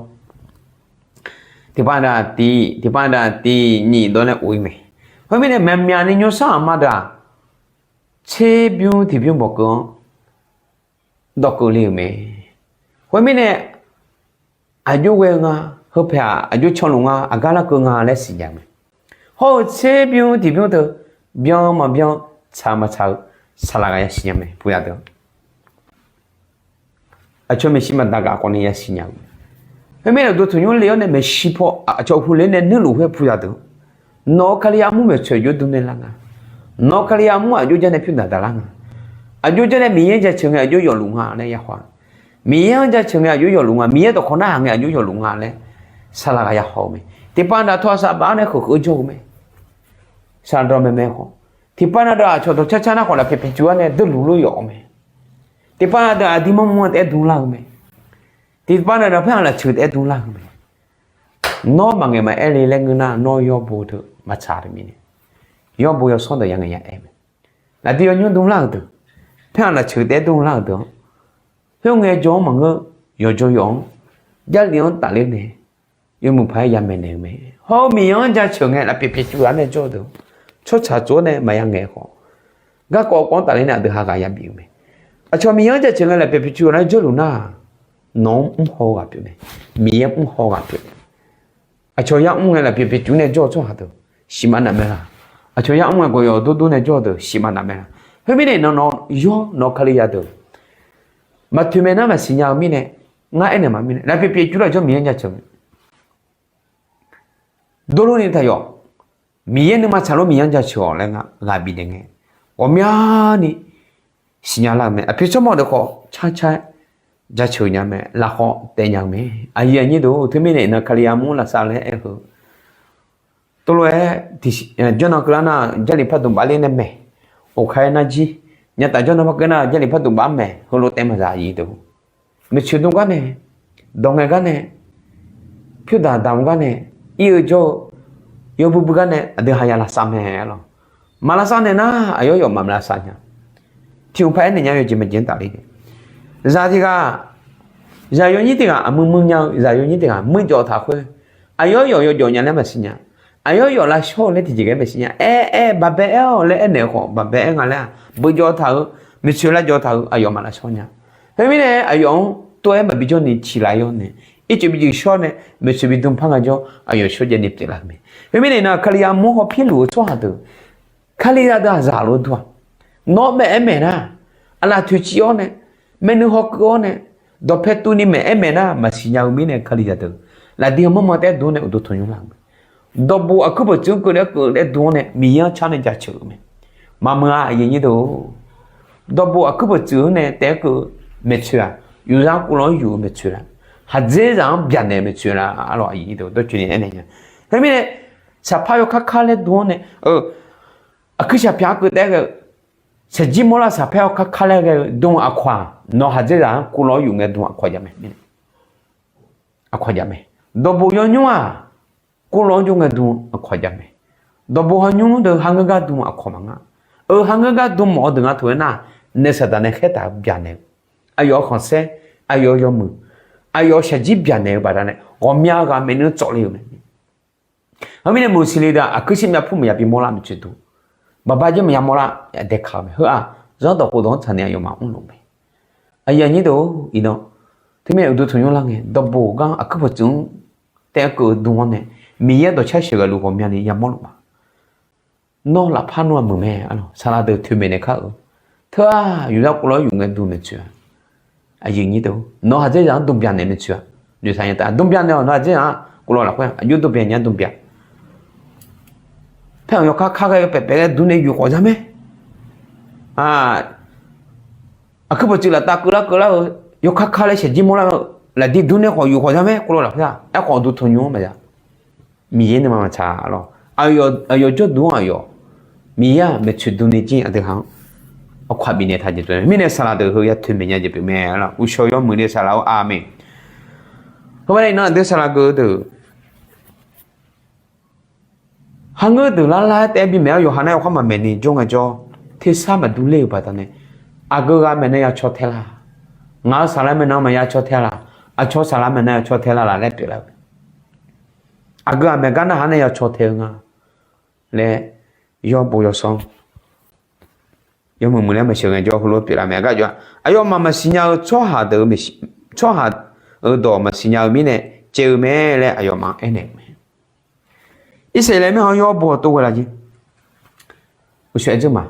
tiqpav daq tiq tiqpav daq tiq nyiq dawq nae of-ir mae. Khoermirnae myaqmyaq ni nymrsanr aqma deuq-aq, tserbymr tiqbymr bawqkeuv-anr dawqkeuv le-euq mae. Khoermirnae aqjox ghae-eu nga, heu paeq-aq aqjox canluf nga, aqgar larkeuv nga laer siqnya-eu mae. Hawr-eu tserbymr tiqbymr teu byan maqbyan, tsaq maqtsaq-eu saqlaq ghaq yasiq nya mae. Puq yadeuq-anr aqcawq maeqshi maqdaq gaq khawfni yasiq nya-eu. Khoermirnae uqduq tanqnymr le-awr nae maeqshi paw aqcawq hu le nae nuirluf khoer puq yadeuq-anr, nawq-eu Kalizaq armur maeqtsoeq aqjox dm nae lar nga. Nawq-eu Kalizaq armur aqjox jar nae pyur daq daq lar nga. Aqjox jar nae Miqyaer-anr jaceuq ngae aqjox yawfluf nga laer yahaw-a. Miqyaer-anr jaceuq ngae aqjox yawfluf nga, Miqyaer dawqkawq narhaq ngae aqjox yawfluf nga laer saqlaq ghaq yahaw-eu mae. Tiqpav daq tawq saqbaf-anr nae kheuq kheuq jawr-eu mae. Saqdawq maeqmaeq khawf, tiqpav na deuq aqcawq dawqcar car nar khawf lafpyaeq pyaeq cuf-awr nae deurluf lof yawf-eu mae. Tiqpav na deuq aqdir manrmanr taef-aer dm lar-eu mae. Tiqpav na deuq paer-aq lafceuq taef-aer dm lar-eu mae. Nawr maqngaeq maqaer le laer ngeur nar nawr yawbo teu maqtsaq teu mirnae, yawbo yawsanr deuq ya ngaeq ya aer mae. Lafdir yawnymr dm lar-euq deuq, paer-aq lafceuq taef-aer dm lar-euq deuq-anr, khoerngae jawr-anr maqngeur, yawqjawr yawf-anr, Jarlif-anr tafler nae yawmuiq paq-aer ya maeqnaeq-eu mae. Hawr-eu Miqyaer-anr jaceuq ngae lafpyaeq pyaeq cuf-eu-anr nae jawr-eu deuq, tsawrtsaq tsov-awr nae maqya ngaeq khawf, garkawv kawv-anr tafler nae aqdui haghaq ya bif-eu mae. Aqcawq Miqyaer-anr jaceuq ngae lafpyaeq pyaeq cuf-eu nar jawrluf nar, nawq-anr mrhaw-eu ghaq pyeuf mae. Miqyaer mrhaw-eu ghaq pyeuf mae. Aqcawq yar mr ngae lafpyaeq pyaeq cuf nae jawr-eu tsawrhaq deuq siqma naf mae la? Aqcawq yar mr ngae gawqyawf dor dor nae jawr-eu deuq siqma naf mae la? Khoermirnae nawq-anr yawr nawq-eu Kalizaq deuq maqtoeq maeq nar maqsiq nya-eu mirnae, ngar aernaeq ma mirnae lafpyaeq pyaeq cuf laf jawr Miqyaer-anr jaceuq Dovluf ni taq yawf, Miqyaer nuima tsaqlof Miqyaer-anr jaceuq-awq laer nga ghaq bif daef ngae, ghawqmyani siqnya lar-eu mae. Aqpoeq tsawrmawq deuq khawf carcar-aer jaceuq nya mae, lafkhawv taef nya-eu mae. Aqyuif aqnyir deuq-or, teumirnae iqnan Kali armur lavsav laer aer-eu heu, teulof-aer jawrnan keuvlar nar, Jarlif pardmq baf ler nae maeq, oqkar-aer narjir, nyataf jawrnan par keuv nar, Jarlif pardmq baf maeq, heulof taef maqza aqyuif deuq. Maeqtsoeq dm gar nae, dawq ngae gar nae, pyurdaq damq gar nae, ir-eu jawr-eu, yawbui bui gar nae aqdui haya lavsav mae lawq. Maq lavsav naeq nar, aqyawf yawf maq lavsav nya. Tiq hmq paq-aer naeq nya yawjeq maqjeq-anr tafler-eu, zaq tiq ghaq, zaq yawnyir tiq ghaq, aqmuiq muiq nya-eu zaq yawnyir tiq ghaq muiq jawf taq khoer, aqyawf yawf yawjawf nya laer maqsiq nya. Aqyawf yawf lavshawr-eu laer tiqjeq ghae maqsiq nya. Aer aer baqbae aer-awq laer aernaeq-eu khawf, baqbae aer nga laer-aq, beuq jawv taq-eu, maeqtsoeq lav jawv taq-eu, aqyawf maq lavshawr nya. Khoermirnae aqyawf-anr tov-aer maqbi jawr ni ciq laf yawr nae, ircuf bi jeq shawr nae, maeqtsoeq bi dm par nga jawr, aqyawf shawrjaev ni pyeuflar-eu mae. Khoermirnae iqnan Kali armur hawpir luf-eu tsawrhaq deuq, Kalizaq deuq-aq zaq lof-aer dur-aq, nawr maeq-aer maeq nar, aqlaf toeqciv-awr nae, maeqnui hawkeuv-awr nae, dawqpae tuvni maeq-aer maeq nar maqsiq nya-eu mirnae Kalizaq deuq, lafdir heu manrman taef-aer dur nae uqduq tanqnymr lar-eu mae. Dawqbof aqkuir peuqtsuif-anr keuvle-aer keuvle-aer dur-awr nae Miqyaer-anr car nae jaceuq-eu mae. Maqmuiq-a aqyuif aqnyir deuq-or. Dawqbof aqkuir peuqtsuif-anr nae taef-aer keuv-eu maeqtsoeq-aq, yufzar kuvlanr-anr yuf-eu maeqtsoeq la, haqdzerzaq-anr byaqnaeq maeqtsoeq la, arlawq aqyuif aqnyir deuq dawrcoeni aernaeq nya. Khoermirnae, saqpar yawkar kar laer dur-awr nae, aqkuir shaqpyaq-anr keuv taef-aer ghae-eu, shaqjir mawrlar saqpar yawkar kar laer ghae-eu dm aqkawq-aq, nawq haqdzerzaq-anr kuvlanr-anr yuf ngae dm aqkawq jav mae. Aqkawq jav mae. Dawqbof yawnymr-aq, kuvlanr-anr jov ngae dm aqkawq jav mae. Dawqbof hawnymr deuq hangeur gar dm aqkawq maqnga. Eu, hangeur gar dm mawf-eu deuq nga taq-aer nar, naef saqdaq nae khaertaq-eu byaqnaeq-eu, aqyawf-euq khanqsaer, aqyawf-euq yawmuiq, aqyawf-euq shaqjir byaqnaeq-eu baqdanae ghawqmya ghaq maeqnui tsawv le-euq mae. Heumirnae Muslim deuq-aq aqkuir shir myav pur maqya bi mawrlar maeqtsoeq dm, baqba jir maqya mawrlar, aqdae ka-eu mae. Heu-aq zanrdawq khofdawq-anr tsaqni aqyawfmaf mrluf mae. Aqyuif aqnyir deuq-or, iqnan, teumirnae uqduq tanqnymr lar ngae dawqbof gar aqkuir peuqtsuif-anr taef-aer keuv-eu dm-awr nae, Miqyaer dawqcar sheuqghae luf ghawqmyani yamawr luf ma. Nawr lafpar nmr-aq muiq mae, arlawq saqlaq deuq toeqmaeq naeq kar-eu, teu-aq yufzar kuvlanr-anr yuf ngae dm maeqtsoeq-a. Aqyuif aqnyir deuq-or, nawq haqdzerzaq-anr dm byaqnaeq maeqtsoeq-a. Noeqtaq nya taf dm byaqnaeq-awq, nawq haqdzerzaq-anr kuvlanr lafkhoer aqjox dm byaqnaeq-anr dm byaq. Paer-anr yawkar kar ghae-eu paefpaef ghae dur nae yuf khawf za mae. Aqkuir peuqtsuif laftav keuvlar keuvlar-eu, yawkar kar laer shaqjir mawrlar-eu, lafdir dur nae khawf yuf khawf za mae, kuvlanr lafkhoer-aq. Aerkhawf uqduq tanqnymr maqya. Miqyaer nuima maqtsaq lawr. Aqyawf jawrduq-anr aqyawf, Miqyaer-aq maeqtsoeq dm ni jir aqdui ha-anr aqkawq bifnaeq taq jeq pyeuf. Mirnae saqlaq deuq heu ya toeqmaeq nya jeq pyeuf mae, arlawq uqshawq yawmuiq ni saqlaq-awr aqmeq. Heugar nae iqnan aqdui saqlaq geuf-eu deuq hangeur deuq lar lar-aer taef-aer bimaeq-awr yawqha nar yawkhav maqmaeq ni jawr ngae jawr, tersar maqdur ler-euq baqdanae, aqgeu ghaq maeqnan ya caw tae la, ngaq-euq saqlaq maeqnan maqya caw tae la, aqcawq saqlaq maeqnan ya caw tae la laf laer pyeuflar-eu. Aqgeu ghaq maeq gar narhaq nae ya caw tae-eu nga laer, yawr bof yawsanr yawmuiq muiq laer maqsheuq ngae jawr heulof pyeuflar mae. Aqgar jawr-aq, aqyawfmaf maqsiq nya-eu tsawrhaq deuq-eu, tsawrhaq-euq dawq maqsiq nya-eu mirnae caev-eu mae laer aqyawfmaf aernaeq-eu mae. Irsaqleqlav mirkhanq yawr bof-awq tov ghae laf jeq. Uqshoe aer dzeur ma.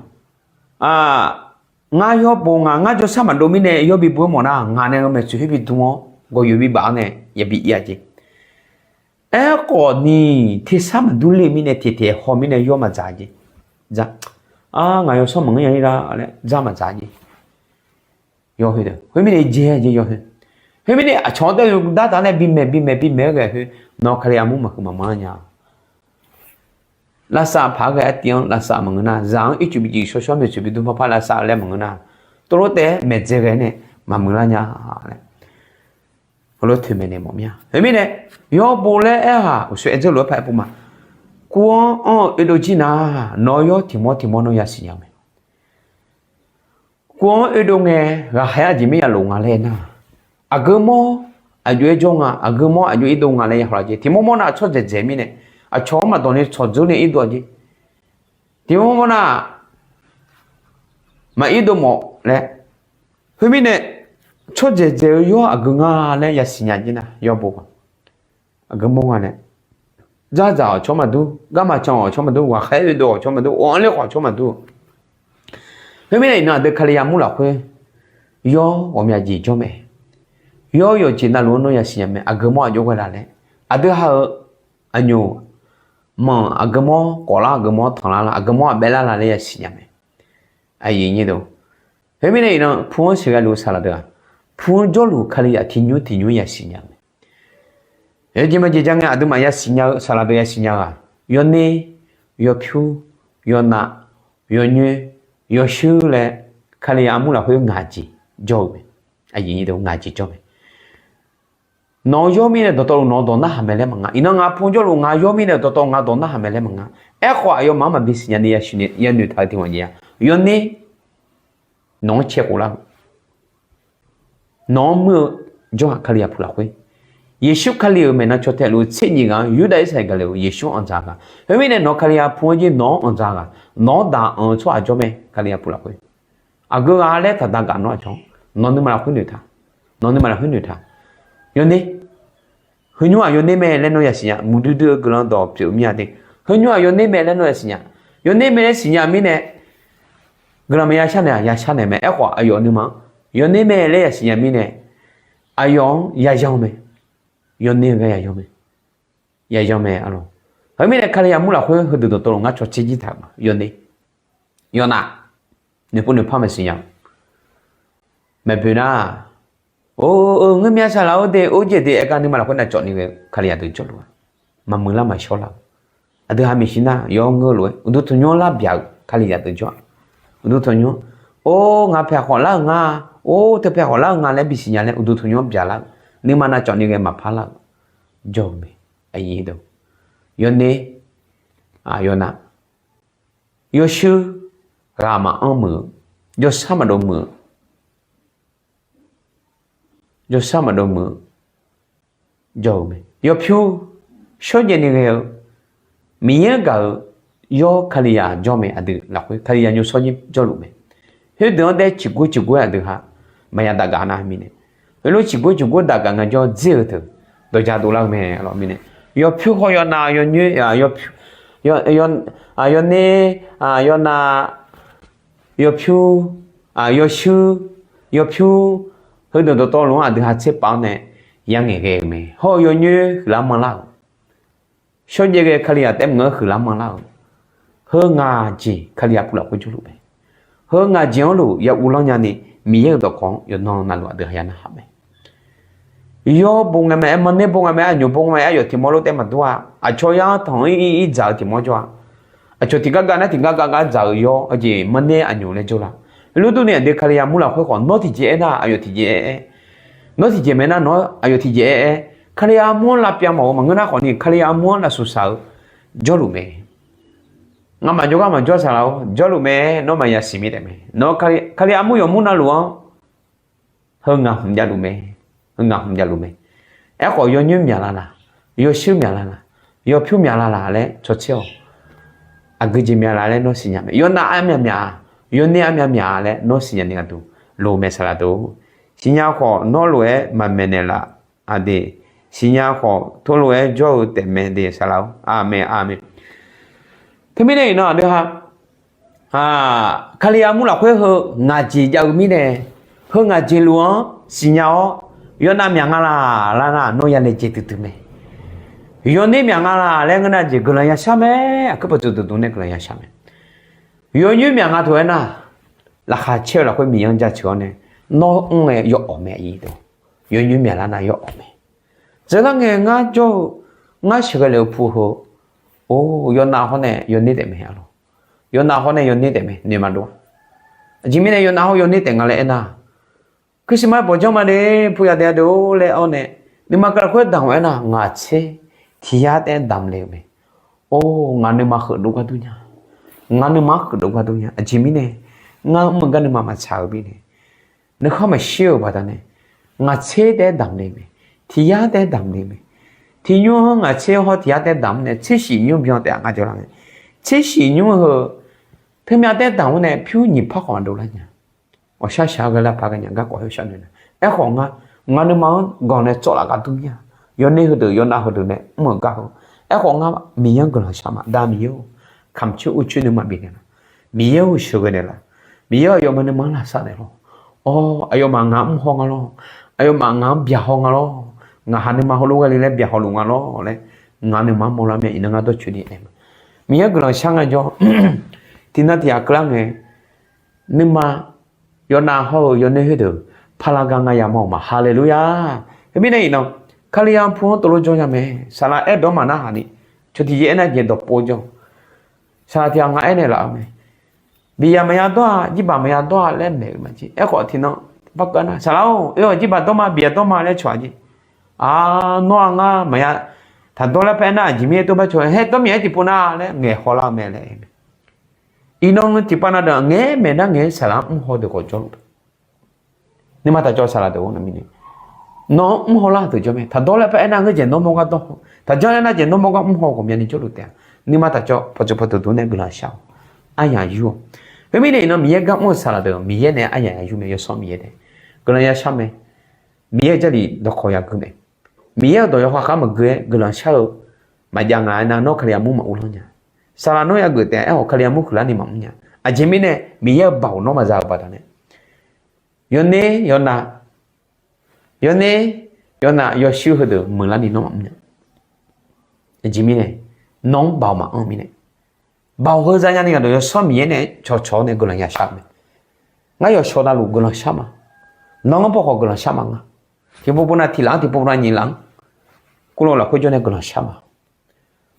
Ngar yawr bof ngaq ngar jawrshar maqdov mirnae yawr bi bof-aer mawf nar, ngaq nae-eu maeqtsoeq khoer bi dm-awr gawqyoeq bi baf-awr nae yabi ir-a jeq. Aerkhawf ni, tersar maqdur ler-eu mirnae tiqtaeq haw mirnae yawr maqdzaq jeq. Dzaq, ngaq yawshawr maqngeur nya-ir lar laer dzar maqdzaq jeq. Yawr khoerdeuq khoermirnae jae-a jeq yawr khoer. Khoermirnae aqcawq-anr taef-aer yawdar taq nae bimaeq bimaeq bimaeq-aer ghae khoer, nawr Kali armur maqhuiq maqmanr nya. Lavsav paq-aer ghae artiv-anr lavsav maqngeur nar, zaq-anr ircuf bi cif shawrshawr maeqtsoeq bi dm parpar lavsav laer maqngeur nar, tov lof taef-aer maeqdzae ghae nae maqmuiq lar nya laer heulof toeqmaeq naeq mawf mir-a. Khoermirnae, yawr bof laer aer-aq uqshoe aer dzeur lof-aer paq-aer pov ma. Kuv-anr anr-eu oedov jir nar, nawr yawr tiq mawr tiq mawr nawr yasiq nya-eu mae. Kuv-anr oedov ngae, ghaqkhaer aqjeq mir yalof nga laer nar, aqgeu mawr aqjox-aer jawr nga, aqgeu mawr aqjox irdov nga laer ya hawlaf jeq. Tiq mawr mawr nar aqcawq dzaeqdzaeq mirnae, aqcawq-anr maqdawq ni tsawqdzeur nae irdov-a jeq. Tiq mawr mawr nar maq irdov mawf laer. Khoermirnae, tsawqdzaeq dzaeq-eu yawr aqgeu nga laer yasiq nya jir nar yawr bof-a. Aqgeu mawr nga nae, dzardzaq-awq cawr maqdur, garma can-awq cawr maqdur, ghaqkhaer oedov-awq cawr maqdur, of-anr ler khawf cawr maqdur. Khoermirnae iqnan aqdui Kali armur lafkhoer yawr ghawqmya jeq jawr mae. Yawr yawqjeq navluf-anr nawr yasiq nya mae, aqgeu mawr aqjox ghae laf laer. Aqdui ha-euq aqnyoq manq aqgeu mawr kawflar, aqgeu mawr tanqlar la, aqgeu mawr aqbaevlar la laer yasiq nya mae. Aqyuif aqnyir deuq, khoermirnae iqnan pu-anr siqghae luf-eu saqlaq deuq-aq, pu-anr jawrluf Kalizaq tiqnymr tiqnymr yasiq nya-eu mae. Aerjeq maqjeq ja ngae aqduimaf yasiq nya-eu saqlaq deuq yasiq nya-eu-aq, yawner, yawpyur, yawnav, yawnyoer, yawshuir laer Kalizaq armur lafkhoer ngaq jeq jawr-eu mae. Aqyuif nyi deuq ngaq jeq jawr mae. Nawq-eu yawr mirnae dawqtawvluf nawq-eu dawq narhaq mae laer maqnga. Iqnan ngaq pu-anr jawrluf ngaq yawr mirnae dawqtawv ngaq dawq narhaq mae laer maqnga. Aerkhawf aqyawfmaf-anr maqbi siqnya ni yasiq yanoeq taq-eu tiq ghaq jeq-a, yawner, nawq-anr cae khof lar-eu, nawq-anr muir-eu jawr-aq Kalizaq pu lafkhoer, Yeqsur Kali-euq maeqnan caw tae luf-eu tser nyiq ghaq-anr Yurdav Irsaqleqlav gaqle-euq Yeqsur anqdzaq ghaq. Khoermirnae nawq-eu Kalizaq pu-anr jir nawq-anr anqdzaq ghaq, nawq-anr daq anq-eu tsawrhaq jawr mae Kalizaq pu lafkhoer. Aqgeu ghaq laer taqda gaq nawr aqcawq, nawq nuima lafkhoer noeqtaq, nawq nuima lafkhoer noeqtaq. Yawner, heunymr-aq yawner mae laer nawr yasiq nya, muiqdui dui-eu guiqlanq dawq pyeuf-eu mir-a de. Heunymr-aq yawner mae laer nawr yasiq nya, yawner mae laer siqnya mirnae guiqlanq maqya shar naeq-aq ya shar naeq mae. Aerkhawf aqyawf nuima-anr yawner mae laer yasiq nya mirnae aqyawf-anr yayan mae. Yawner-eu gar yayan mae. Yayan mae arlawq. Khoermirnae Kalizaq armur lafkhoer heudeuq dawqtawvluf ngar cawtser jir taq-euq ma, yawner, yawnav, noeqpov noeqpar maqsiq nya-eu maeqboeq nar, or-eu ngeur myav saqlaq-or de or jeq de aer gar nuima lafkhoer navcawv ni ghae-eu Kalizaq deuq jawrluf-a, maqmuiq lar maqshawr lar-eu, aqdui ha maeqshi nar yawr ngeur lof-aer uqduq tanqnymr lar byaq-eu Kalizaq deuq jawr-a. Uqduq tanqnymr, or ngaq paeq khawf lar-euq nga, or teu paeq khawf lar-eu nga laer bisiq nya laer uqduq tanqnymr byaqlar-eu, nuima navcawv ni ghae maqpar lar-eu jawr-eu mae. Yawner, yawnav, yawshuir, ghaq maqanr muiq-eu, jawrshar maqdov muiq-eu, jawrshar maqdov muiq-eu jawr-eu mae. Yawpyur, shawrjaev ni ghae-eu Miqyaer gaq-eu yawr Kalizaq jawr mae. Aqdui lafkhoer Kalizaq nymrshawr nyir jawrluf mae. Khoerdeuq-anr daer ciqgor ciqgor-aer aqdui ha maqya daqgaq nar mirnae, heulof ciqgor ciqgor daqgaq nga jawr dzer-eu teu dawqja dovlar-eu mae. Arlawq mirnae, yawpyur haw yawnav yawnyoer, yawner, yawnav, yawpyur, yawshuir, yawpyur, heudeuq dawqtawvluf-anr aqdui ha tserpav-anr nae yangaeq ghae-eu mae. Hawr-eu yawnyoer huiqlar manrlar-euq, shawrjaev ghae Kalizaq taef maqngeur huiqlar manrlar-euq, heu ngaq jeq Kalizaq pu lafkhoer jawrluf mae. Heu ngaq jeq-anr luf ya uvlanr nyani Miqyaer-euq dawqkawq-anr yawqnan navluf aqdui ha ya narhaq mae. Yawr bo ngae mae-aer, marner bo ngae mae-aer, aqnyoq bo ngae mae-aer, aqyawf tiq mawr lof taef maqdur-a. Aqcawq yar tanq-ir ir dzaq-eu tiq mawr jawr-a. Aqcawq tiqgar gar nar tiqgar gar gar dzaq-eu yawr, aqjeq marner aqnyoq laer jawr la. Heulof durni aqdui Kalizaq armur lafkhoer khawf nawr tiqjeq aer nar aqyawf tiqjeq aer-aer, nawr tiqjeq mae nar nawr aqyawf tiqjeq aer-aer, Kalizaq armur-anr lavpyav mawf-eu maqngeur nar khawf ni Kalizaq armur-anr lafsuf saq-eu jawrluf mae. Ngamaf jawrgar maqjawr saqlaq-or jawrluf mae. Nawr maqya siq mir taef mae. Nawr Kalizaq armur yawqmur navluf-anr heu ngaq hmq javluf mae. Heu ngaq hmq javluf mae. Aerkhawf yawnyoer myaqlar laq, yawshuir myaqlar laq, yawpyur myaqlar laq laer cawtser-awq. Aqgeujeq myaqlar laer nawr siqnya mae. Yawnav armyav myaq-a, yawner armyav myaq-a laer nawr siqnya ni gharduq loq mae saqlaq deuq. Siqnya khawf nawr lof-aer maqmaeq naeqlaf aqdui, siqnya khawf tov lof-aer jawr-eu taef mae de saqlaq-or. Aqmeq aqmeq. Teumirnae iqnan aqdui ha Kalizaq armur lafkhoer heu ngaq jeq jav-eu mirnae, heu ngaq jeq luf-anr siqnya-awr, yawnav myaq nga laq lar nar nawr ya nae jeq duidui mae. Yawner myaq nga laq laer ngeur nar jeq guiqlanq ya shar mae. Aqkuir pawqtsuif duqduq nae guiqlanq ya shar mae. Yawnyoer myaq nga taq-aer nar, laqkhaq caer-eu lafkhoer Miqyaer-anr jaceuq-awr nae, nawr mr ngae yawawq mae. Yawqnyoer myaqlar nar yawawq mae. Dzeurlar ngae ngar jawr-eu, ngar sheuqghae lef-eu pu heu, or yawnav hawr nae yawner taef mae arlawq. Yawnav hawr nae yawner taef mae noeq maqdov-a. Aqjeq mirnae yawnav hawr yawner taef nga laer aernar, Christmas bawqdzanr ma de, puyaq daef-a de-or laer awr nae, nuima keuv lafkhoer damq-aer nar ngaq tser tiq yar taef-aer damq le-eu mae. Or ngaq nuima heudov gar dur nya, ngaq nuima-anr heudov gar dur nya. Aqjeq mirnae ngar mr-eu gar nuima maqtsaq-eu mirnae, nuikhanr maqshir-euq baqdanae, ngaq tser taef-aer damq le mae, tiq yar taef-aer damq le mae. Tiq nymr-anr ngaq tser hawr tiq yar taef-aer damq-awr nae tser shif nymr byan taef-a ngar jawrlar ngae, tser shif nymr heu teumyav taef-aer damq-awr nae pyur nyiq par khawf maqdov lar nya. Ghawqshaq shaq-aer ghae lar paq ghae nya garkawv heu shar noeq nar, aerkhawf ngar, ngaq nuima-anr ganq nae tsawv laf gar dur mir-a. Yawner heudeuq yawnav heudeuq nae mr-euq gar heu, aerkhawf ngar Miqyaer-anr guiqlanq shar ma. Da Miqyaer-or, kamq coer uv coer nuima bifnaeq laf. Miqyaer-or sheuqghae naeq laf. Miqyaer-or aqyawfmaf nuima-anr lavsav naeq lawr. Or aqyawfmaf ngaq mr haw nga lawr. Aqyawfmaf ngaq-anr byaq haw nga lawr. Ngaq ha nuima heulof ghae le laer byaq haw luf nga lawr laer, ngaq nuima-anr mawrlar mae. Iqnan ngar dawrcoeni aer ma. Miqyaer guiqlanq shar nga jawr, tiqnan tiq ghaq keuvlar ngae, nuima yawnav hawr-eu yawner khoerdeuq parlar gar ngar yamawr-euq ma. Haleluya! Khoermirnae iqnan, Kalizaq pu-anr tov lof jawr nya mae. Saqlaq aerdawq-anr maqnarhaq ni, cawq tiqjeq aernar jeq dawqpov jawr. Saqlaq tiq ghaq nga aernaeq laf-eu mae. Biqyaq maqya dawr-a, jirbaq maqya dawr-a laer maeq-eu maqjeq. Aerkhawf tiqnan barkeuv nar, saqlaq-or, oe-awq jirbaq dawr ma, biqyaq dawr ma laer cawq-a jeq. Aq, nawr-aq ngar maqya taqdawr laer par aernar, aqjeq mirnae tov bar cawq, haer dawr myaeq-aer tiqpov nar laer ngaeq hawlar-eu mae laer aer mae. Iqnan tiqpav na deuq ngaeq-aer maeq nar ngaeq-aer saqlaq-anr mr haw deuq khawf jawrluf. Nuima taqcawv saqlaq deuq-or, nawq mirnae nawq-anr mr hawlar deuq jawr mae. Taqdawr laer par aernar ngeur jeq nawr mawr gar dawr haw, taqjanr laer nar jeq nawr mawr gar mr haw ghawqmyani jawrluf taef-a. Nuima taqcawv pawqtsuif pawqdmq dmq nae guiqlanq shar-awq. Aryaq yur-awq. Khoermirnae iqnan Miqyaer gar mr-eu saqlaq deuq Miqyaer nae aryaq yur mae, yawsanr Miqyaer nae guiqlanq yashar mae. Miqyaer-euq Jarlif dawqkawq yagui mae. Miqyaer-euq dawq yawkhav khar maqgui-aer guiqlanq shar-eu maqjav nga aernar nawr Kalizaq mur maqur lanr nya. Saqlaq nawr yageuf taef-a, aerkhawf Kalizaq mur huiqlar ni maqmr nya. Aqjeq mirnae Miqyaer-euq baoq nawr maqza-euq baqdanae yawner yawnav, yawner yawnav yawshuir heudeuq muiqlar ni nawr maqmr nya. Aqjeq mirnae nawq-anr baoq maqanr-eu mirnae, baoq heu za nyani gaqdawq yawsanr Miqyaer nae cawqcawq-awr nae guiqlanq yashar-eu mae. Ngar yawqshawq navluf guiqlanq shar ma. Nawq-anr paw khawf guiqlanq shar ma ngar. Tiqpov pov nav tiq laf-anr tiqpov pov nav nyiq laf-anr, kurlov lafkhoer jawr nae guiqlanq shar ma.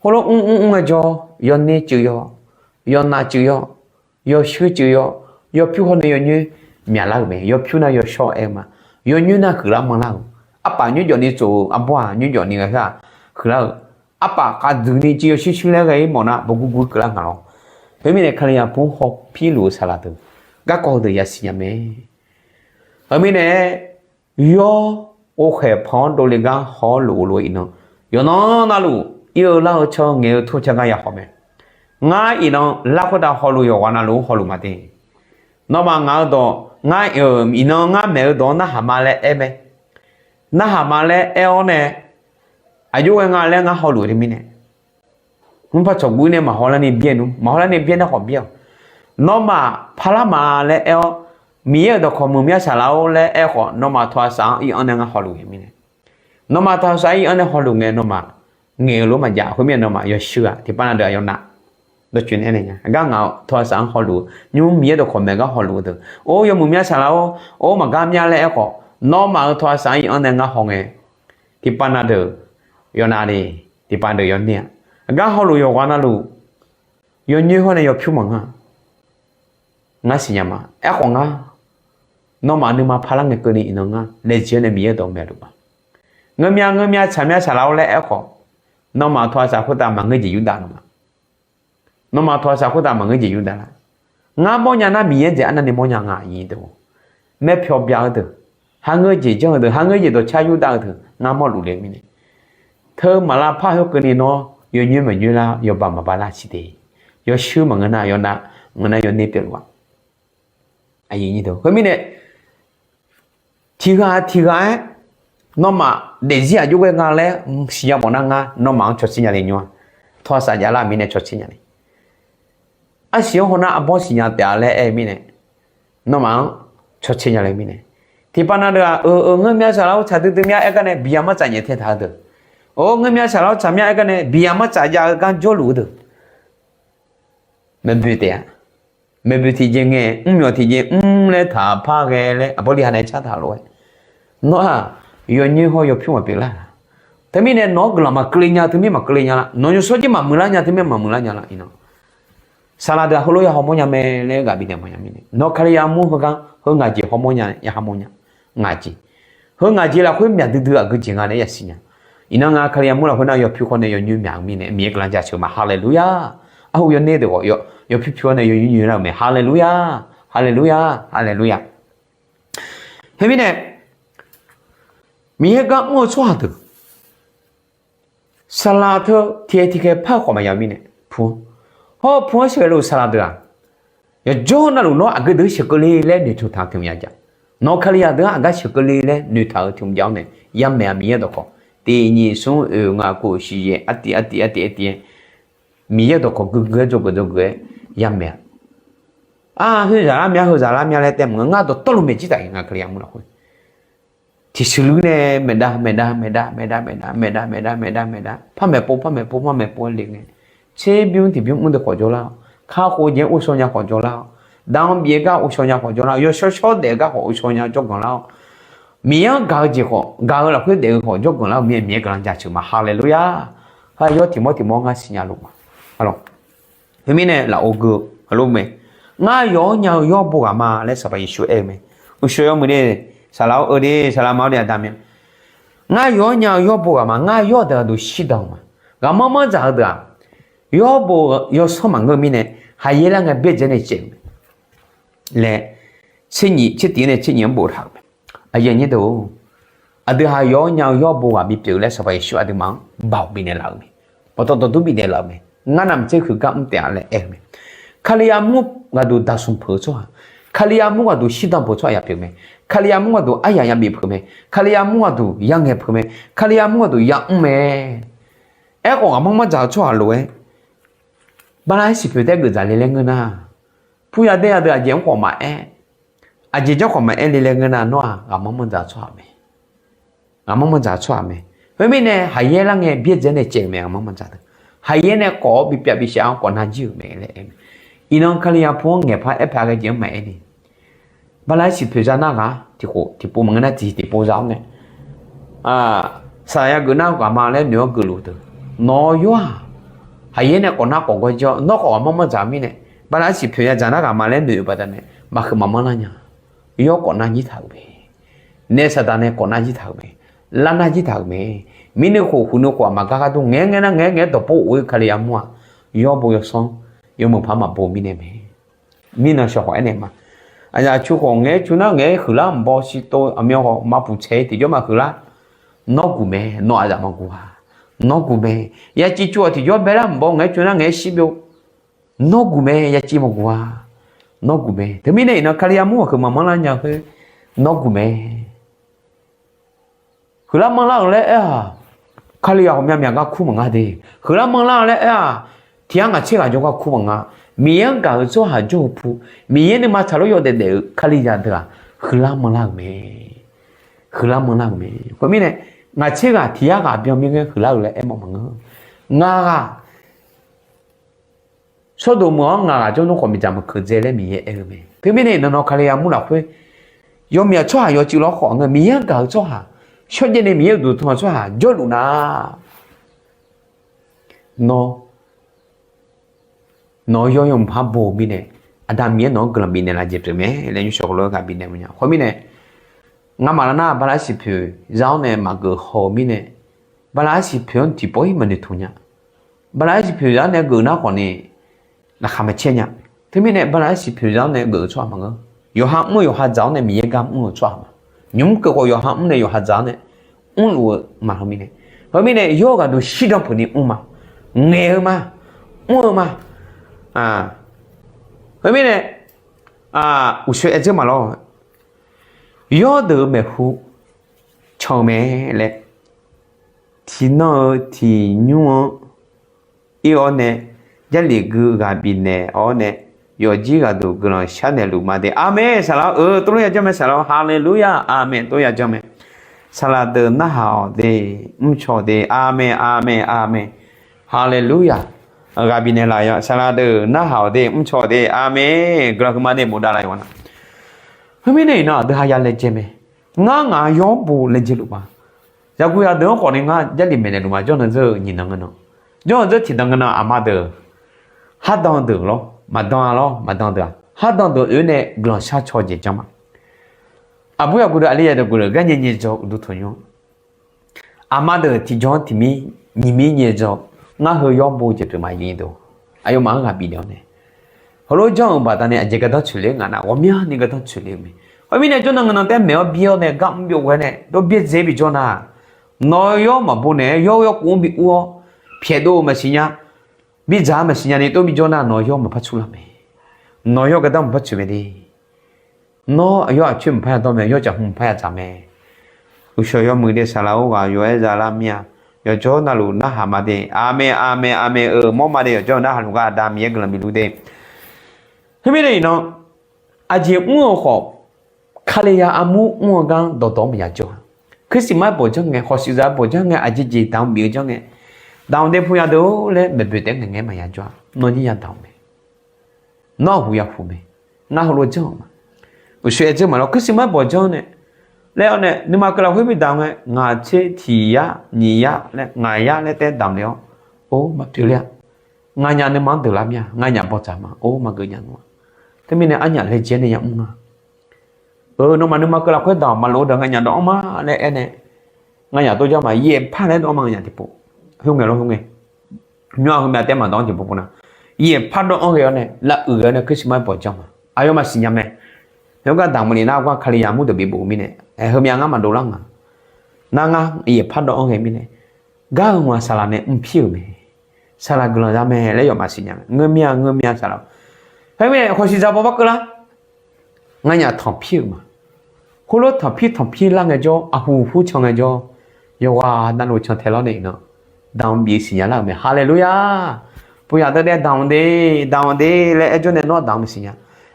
Khoerlof mr mr mr-aer jawr, yawner cuiv yaw, yawnav cuiv yaw, yawshuir cuiv yaw, yawpyur hawr nae yawnyoer myaqlar-euq mae. Yawpyur nar yawshawr aer-eu ma. Yawnyoer nar huiqlar manrlar-euq. Arpaf nymrjawf ni tsof-eu arbawr-aq nymrjawf ni ghaqkhaer-aq huiqlar-euq. Arpaf khavdui ni cuiv yaw shuir shuir laer ghae-ir mawf nar bawgurgur keuvlar ngaq lawr. Khoermirnae Kalizaq pu-anr hawpir luf-eu saqlaq deuq garkawv heudeuq yasiq nya mae. Heumirnae yawr, ghovkhaeq pan-anr dovle gar hawluf-eu lof-aer iqnan, yawqnan navluf ir-eu lar-eu caw ngaeq-eu tur caw gar ya haw mae. Ngar iqnan lar khoertav hawluf yawqghaq navluf-anr hawluf ma de. Nawmaf ngaq-eu dawq ngar, iqnan ngar maeq-eu dawq-anr narhaq ma laer aer mae. Narhaq ma laer aer-awr nae aqjox ghae nga laer ngar hawluf-eu teumirnae, mr par cawqguv nae maqhaw lar ni byaer nmr, maqhaw lar ni byaer nar khawf byaer-awq. Nawmaf parlar ma laer aer-awr, Miqyaer-euq dawqkawq muiq mya saqlaq-or laer aer khawf, nawmaf tawqha saf-anr ir-anr nae ngar hawluf-eu mirnae, nawmaf tawqha saf-anr ir-anr nae hawluf ngae nawmaf ngaeq-eu lof maqjav. Khoermirnae nawmaf yawshuir-aq tiqpav na deuq aqyawf nav dawqtsuif nae aernaeq nya. Gar ngaq tawqha saf-anr hawluf-eu nymr Miqyaer dawqkawq maeq gar hawluf-eu deuq, or yawmuiq mya saqlaq-or, or maqgar mya laer aer khawf, nawmaf-euq tawqha saf-anr ir-anr nae ngar haw ngae, tiqpav na deuq yawnav ni, tiqpav deuq yawner-aq, gar hawluf yawqghaq navluf yawnyoer hawr nae yawpyur maqngeur-a. Ngar siqnya ma. Aerkhawf ngar nawmaf nuima parlar ngae keuvni iqnan ngar laejae-awr nae Miqyaer dawq maeqluf ma. Ngeur mya ngeur mya tsaq mya saqlaq-or laer aer khawf, nawmaf tawqha saf khoertav maqngeur jeq yurdav nawmaf. Nawmaf tawqha saf khoertav maqngeur jeq yurdav lar. Ngar mawrnya nar Miqyaer jeq arnavni mawrnya nga aqyuif deuq-or. Maerpyawq byaq-eu deuq, har ngeur jeq janr-eu deuq, har ngeur jeq dawqcar yurdav-eu deuq ngar mawrluf le mirnae, teu maq lavpar hawr keuvni nawr yawnyoer maqnyoer lar, yawba maqba lar siq de. Yawshuir maqngeur nar yawnav, maqngeur nar yawner pyeufluf-a. Khoermirnae tiqghaq tiqghaq-aer nawmaf daefzir aqjox ghae nga laer siqnya mawf nar ngar nawmaf-anr cawtser nya le nymr-a. Tawqha saf javlar mirnae cawtser nya le. Arsiq-anr hawnar arbawr siqnya taef-a laer aer-eu mirnae, nawmaf-anr cawtser nya le mirnae, tiqpav na deuq-aq, euq euq ngeur mya saqlaq-or tsaq duidui mya aer gar nae biya martsaf nyaef tae taq-eu deuq, or ngeur mya saqlaq-or tsaq mya aer gar nae biya martsaf jav-eu gar jawrluf-eu deuq, maeqboeq taef-a. Maeqboeq tiqjeq ngae, mrmyawf tiqjeq mr laer taqpar ghae laer aqbawr li ha nae cartaq lof-aer, nawr-aq, yawnyoer hawr yawpyur maqpyeuf lar-a. Teumirnae nawq-anr guiqlanq maqkeuv le nya teumir maqkeuv le nya lar, nawq yawshawr jir maqmuiq lar nya teumir maqmuiq lar nya lar iqnan. Saqlaq deuq-aq heulof ya hawmawr nya mae laer ghaq bifnaeq mawf nya mirnae, nawq Kalizaq mur heugar heu ngaq jeq hawmawr nya, ya hawmawr nya. Ngaq jeq, heu ngaq jeq lafkhoer myaq duidui aqgeu jeq nga nae yasiq nya. Iqnan nga Kalizaq mur lafkhoer nar yawpyur khawr nae yawnyoer myaq-eu mirnae Miqyaer guiqlanq jaceuq ma. Haleluya! Arhu yawner deuq khawf yawpyur pyur-awr nae yawnyoer nyoer lar-euq mae. Haleluya! Haleluya! Haleluya! Khoermirnae Miqyaer gar mr-eu tsawrhaq deuq saqlaq teu tiqkhaeq tiqkhaeq par-eu khawf maqya-eu mirnae, pu-anr, hawr-eu pu-anr sheuqghae luf saqlaq deuq-aq, yawqjawr navluf nawr aqgeu deuq sheuqkeuv le laer noeqtmq taq-eu teumq ya jav. Nawq Kalizaq deuq-anr aqgar sheuqkeuv le laer noeqtaq-eu teumq jav-awr nae yamaeq-a. Miqyaer dawqkawq tiq nyiq smr oeq ngaq kov shiq yaeq artiv artiv artiv artiv-aer Miqyaer dawqkawq guiqguiq-aer dzawgeuf dzawgehuiq-aer yamaeq-a. Ar, heuzaq lar mya, heuzaq lar mya laer taef maqngeur. Ngar dawqtawvluf maeq jir taf-euq nga Kalizaq mur lafkhoer. Tiqshuiq luir nae maeqdav maeqdav maeqdav maeqdav maeqdav maeqdav maeqdav maeqdav maeqdav par maeqpov par maeqpov par maeqpov-aer le ngae, tserbymr tiqbymr mr deuq khawf jawrlar-awq. Kakhof jeq-aer ghovshaw nya khawf jawrlar-awq. Daq-anr bif-eu gar ghovshaw nya khawf jawrlar-awq. Yawshawr shawr daef-eu gar khawf ghovshaw nya jawrganq lar-awq. Miqyaer-anr gaq-eu jeq khawf, gaq-eu lafkhoer daef-eu khawf jawrganq lar-eu mir-aer, Miqyaer guiqlanq jaceuq ma. Haleluya! Aqyawf Tiqmorteq mawr ngar siqnya luf ma. Aqlawq, khoermirnae lafov geu-eu lor mae. Ngar yawf-anr nya-eu yawr bo ghaq ma laer Sanqpaq Yeqsur aer-eu mae. Uqshoe yawmuiq de, saqlaq-awr eu de, saqlaq ma-awr de, aqda mir-a. Ngar yawf-anr nya-eu yawr bo ghaq ma. Ngar yawr deuq aqduq shirdan ma. Ghaqmanr manr dzaq-eu deuq-aq, yawr bo yawsanr maqngeur-eu mirnae, haqyaer lar ngae byaerdzae nae caev-eu mae laer, tser nyiq tser tiq-anr nae tser nyiq-anr boftaq-euq mae. Aqyuif aqnyir deuq-or, aqdui haq yawf-anr nya-eu yawr bo ghaq bipyeuf-eu laer Sanqpaq Yeqsur aqduimaf-anr baoq bifnaeq laf-euq mae. Bawqtawv dawqdur bifnaeq laf-euq mae. Ngar navmaqtser huiqgar mr taef-a laer aer-eu mae. Kali armur ghaqduq daqsmq peuq-eu tsawrhaq, Kali armur ghaqduq shirdan peuq-eu tsawrhaq ya pyeuf mae. Kali armur ghaqduq aryaq ya bif peuq mae. Kali armur ghaqduq ya ngaeq peuq mae. Kali armur ghaqduq ya mr mae. Aerkhawf, ghaqmanr manr dzaq-eu tsawrhaq lof-aer bala-aer siqpoeq taef geuf dzaq le laer ngeur nar, purya daer-a deuq aqjeq-anr khawf maqaer, aqjeq janr khawf maqaer le laer ngeur nar, nawr-aq ghaqmanr manr dzaq-eu tsawrhaq mae. Ghaqmanr manr dzaq-eu tsawrhaq mae. Khoermirnae, haqyaer lar ngae byaerdzae nae caev-eu mae. Ghaqmanr manr dzaq deuq haqyaer nae kawf-awr bipyav bishaq-anr kawf nar jir-euq mae laer aer-eu mae. Iqnan Kali armur-anr ngaeqpar aerpaq ghae jeq-anr maqaer ni, bala-aer siqpoeq za nar ghaq tiqkhof tiqpov maqngeur nar tiq tiqpov za-awr nae, saqlaq ya geuf nar ghaq ma laer noeq-awr geufluf deuq, nawq-awr yawr-aq, haqyaer nae kawf nar kawf gawr jir-awr, nawr khawf ghaqmanr manr dzaq-eu mirnae, bala-aer siqpoeq ya dzaq nar ghaq ma laer noeq-eu baqdanae, maqhuiq maqmanr lar nya. Yawr kawf nar jir taq-euq mae. Naef saqdaq nae kawf nar jir taq-euq mae. Lar nar jir taq-euq mae. Mirnuiv khof huiqnuiv khof-aq maqgar gharduq ngaeq-aer ngaeq nar ngaeq-aer ngaeq-aer dawqpov of-ir Kali armur-aq, yawr bo yawsanr yawmuiq par maqbo mirnae mae. Mirnan shawq khawf aernaeq ma. Aqyaf cu khawf ngaeq-aer cu nar ngaeq-aer huiqlar mqbaw shirtov aqmyan khawf maqpuq tsaeq-ir tiqjawr maqhuiqlar. Nawr guq mae, nawq aqzaf maqguq-a. Nawr guq mae, ya civ cu-awq tiqjawr baelar mqbaw ngaeq-aer cu nar ngaeq-aer shir byov. Nawr guq mae, ya civ maqguq-a. Nawr guq mae. Teumirnae iqnan Kali armur ghaq huiq maqmanr lar nya khoer, nawr guq mae. Huiqlar manrlar-euq laer aer-aq, Kali-aq ghawqmya myaq gar kur maqnga de. Huiqlar manrlar-eu laer aer-aq, tiq yar ngaq tser ghaq jawrgar kur maqnga. Miqyaer-anr gaq-eu tsawrhaq jawr-eu pu, Miqyaer nuima tsaqlof yawdaef daef-eu Kalizaq deuq-aq, huiqlar manrlar-euq mae. Huiqlar manrlar-euq mae. Khoermirnae, ngaq tser ghaq tiq yar ghaq byan mirnae huiqlar-euq laer aermawf maqngeur. Ngaq ghaq Sawrdoq meuq-anr ngaq ghaq jawr nmr khawf miqdzaq maqkeuq dzae laer Miqyaer aer-eu mae. Teumirnae iqnan nawr Kali armur lafkhoer yawmyaq tsawrhaq yawcuiv lawr khawf ngeur Miqyaer-anr gaq-eu tsawrhaq, shawrjaev nae Miqyaer uqduq tanq-eu tsawrhaq jawrluf nar, nawr nawq-eu yawr yawmuiq par bo-eu mirnae, Aqda Miqyaer nawq-anr guiqlanq bifnaeq laf jeq pyeuf mae laer nymrshawq heulof-aer ghaq bifnaeq-eu nya. Khoermirnae, ngamaf lar nar bala-aer siqpoeq za-awr nae maqgeuf haw-eu mirnae, bala-aer siqpoeq-anr tiqpawf-ir maqnoeq tmq nya. Bala-aer siqpoeq za-awr nae geuf nar khawfni, laqkhaq maqcaer nya. Teumirnae bala-aer siqpoeq za-awr nae geuf-eu tsawrhaq maqngeur. Yawqha mr-eu yawqha dzaq-awr nae Miqyaer gar mr-eu tsawrhaq ma. Nymq-mr keuv khawf yawqha mr nae yawqha dzaq-awr nae mrluf-eu ma. Heumirnae, heumirnae yawr ghaq duq shirdan peuqni mr ma. Ngaeq-eu ma. Mr-eu ma. Heumirnae, uqshoe aer dzeur ma lawr. Yawr deuq-euq maeqhu can-eu mae laer, tiqnan-eu tiqnymr-anr ir-awr nae, Jarlif gui ghaq bifnaeq-awr nae, yawfjir ghaq duq guiqlanq sharnaeq luf ma de. Aqmeq. Saqlaq-eu tov lof ya janr mae. Saqlaq-eu haleluya. Aqmeq. Tov ya janr mae. Saqlaq deuq narhaq-awq de, mrcaw de. Aqmeq, aqmeq, aqmeq. Haleluya. Ghaq bifnaeq laf-eu saqlaq deuq narhaq-awq de, mrcaw de. Aqmeq. Guiqlanq huiqma nae bofdav laf-eu nar, heumirnae iqnan aqdui ha ya laejae mae. Ngar ngaq yawr bo laejae luf ma. Yaqguv yadeuq-anr khawfni ngar Jarlif maeqnaeq luf ma. Jawrnan dzeur-eu nyiq nan ngeur nan, jawrnan dzeur tiqnan ngeur nan aqma deuq, hardan deuq lawr, maqdan-a lawr, maqdan deuq-aq hardan deuq oe-awr nae guiqlanq shar caw jeq janr ma. Aqbur yaqguv deuq aqli yadeuq guv deuq gar nyae nyae dzaw uqduq tanqnymr-anr, aqma deuq tiqjan-anr tiqmir nyiq mir nyae dzaw, ngar heu yawr bo jeq pyeuf ma. Aqyawfmaf-anr ghaq bifnaeq-awr nae, heulof janr-euq baqdanae aqjeq gardanr tsoeq le-eu ngaq nar, ghawqmyani gardanr tsoeq le-eu mae. Heumirnae jawrnan ngeur nan taef maeq-awr byaer-awr nae gar mr byov ghae nae dawr byaerdzae-ir bi jawr nar, nawq-eu yawr maqbo naeq-aer yawr-eu yawrkhof-anr bi ur-awr, pyaeqdov-eu maqsiq nya, bidzaq-eu maqsiq nyani tov bi jawr nar, nawq-eu yawr maqpar tsur lar mae. Nawq-eu yawr gardanr maqpar tsoeq mae de. Nawr aqyawf aqcoer maqpar ya dawr mae. Yawr caf hmq maqpar ya dzaq mae. Uqshawq yawmuiq de saqlaq-or ghaq yawf-aer zalar mir-a. Yawqjawr navluf narhaq ma de. Aqmeq, aqmeq, aqmeq. Euq mawr ma de. Yawqjawr narhaq luf gar Aqda Miqyaer guiqlanq bif luf de. Khoermirnae iqnan, aqjeq mr-eu khawf, Kalizaq armur mr-eu gar dawqdawq-anr maqya jawr-a. Christmas bawq janr ngae, khawqshuif zaq bawq janr ngae, aqjeq jeq daq-anr bif-eu janr ngae, daq-anr dae pu ya deuq-or laer maeqboeq taef-aer ngaeq ngae maqya jawr-a. Nawr nyir ya daq-awq mae. Nawr aqhu ya hu mae. Ngar heulof janr-euq ma. Uqshoe aer dzeur ma lawr. Christmas bawq janr nae laer-awr nae nuima keuv lafkhoer bi damq ngae, ngaq tser tiq yar nyiq yar laer ngaq yar laer taef damq le-awr, or maqpyeuf ler-a. Nganyaf nuima-anr deuq lar mir-a, nganyaf bawqdzaq ma, or maqgeuf nya nmr-a. Teumirnae arnyaf laejae nae yamr nga. Eu, nawmaf nuima keuv lafkhoer damq maqlof-eu deuq nganyaf dawv-anr ma laer aer nae, nganyaf tov jar ma, yaeqpar laer dawv-anr ma nganyaf tiqpov. Khoerngae lawr khoerngae, nymr-aq heumyav taef maqdawv-anr tiqpov pov na, yaeqpar dawv-anr ghae-awr nae lavuiq ghae-awr nae Christmas bawqdzaq ma, aqyawfmaf siqnya mae. Heugar damq maqle nar, aqgar Kalizaq mur deuq bif bof mirnae, aer, heumyav ngar maqdov lar nga. Nar ngar yaeqpar dawv-anr ghae mirnae, gar-eu ngaq saqlaq nae mrpir-euq mae. Saqlaq guiqlanq za mae laer yawfmaf siqnya mae. Ngeur mir-a, ngeur mir-a saqlaq. Khoermirnae khawqshiq dzaq bawq bar keuvlar. Nganyaf tanqpir-euq ma. Khoerlof tanqpir tanqpir lar ngaejawr, aqhu hur can ngaejawr, yawqghaq navluf can tae lawr nae iqnan, damq bif siqnya lar-euq mae. Haleluya! Puqyaq deuv dae damq de, damq de laer aer jawr nae nawr damq siqnya.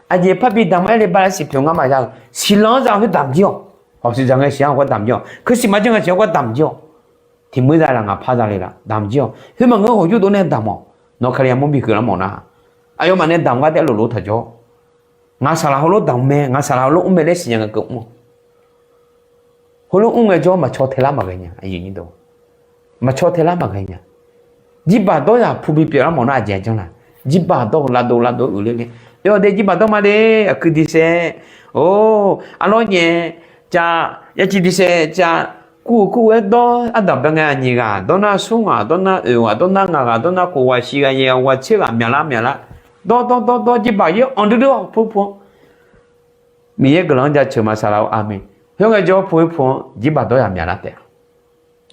Aqjeq parbi damq-aer le bala siqpoeq ngar maqya-euq siqlanq-anr za khoer damq jir-awq. Khawqshiq dzaq ngae siq-anr khoer damq jir-awq. Kurshiq maqjir ngae siq-anr khoer damq jir-awq. Tiq muir za laf ngaq par za le laf damq jir-awq. Khoer maqngeur ghawqjur dov nae damq-awq. Nawr Kalizaq mur bi huiqlar mawf nar, aqyawfmaf nae damq gar taef lof lof taq jawr. Ngaq saqlaq heulof damq mae, ngaq saqlaq heulof mr mae laer siqnya ngae keuv mr-awq. Heulof mr ngaejawr maqcaw tae lar maqghae nya. Maqcaw tae lar maqghae nya. Jirbaq dawr yaq pu bi pyeuflar mawf nar aqjeq janr la? Jirbaq dawr-eu lavdov lavdov uiqler le. Yawdaef jirbaq dawr ma de, aqkuir disae, or, arlawr nyaef, cav, yaciv disae cav, kur-eu kur-aer dawr, ardaq bae ngae aqnyiq ghaq dawr nar, smr ghaq dawr nar, oeq ghaq dawr nar, ngaq ghaq dawr nar, khof ghaq shiq ghaq yaeq ghaq ghaq tser ghaq myaqlar myaqlar, dawr dawr dawr dawr jirbaq yaer anr duidui-awr pu pu-anr Miqyaer guiqlanq-anr jaceuq ma saqlaq-or, aqmeq. Khoerngae jawr pu-aer pu-anr jirbaq dawr yaq myaqlar taef-a.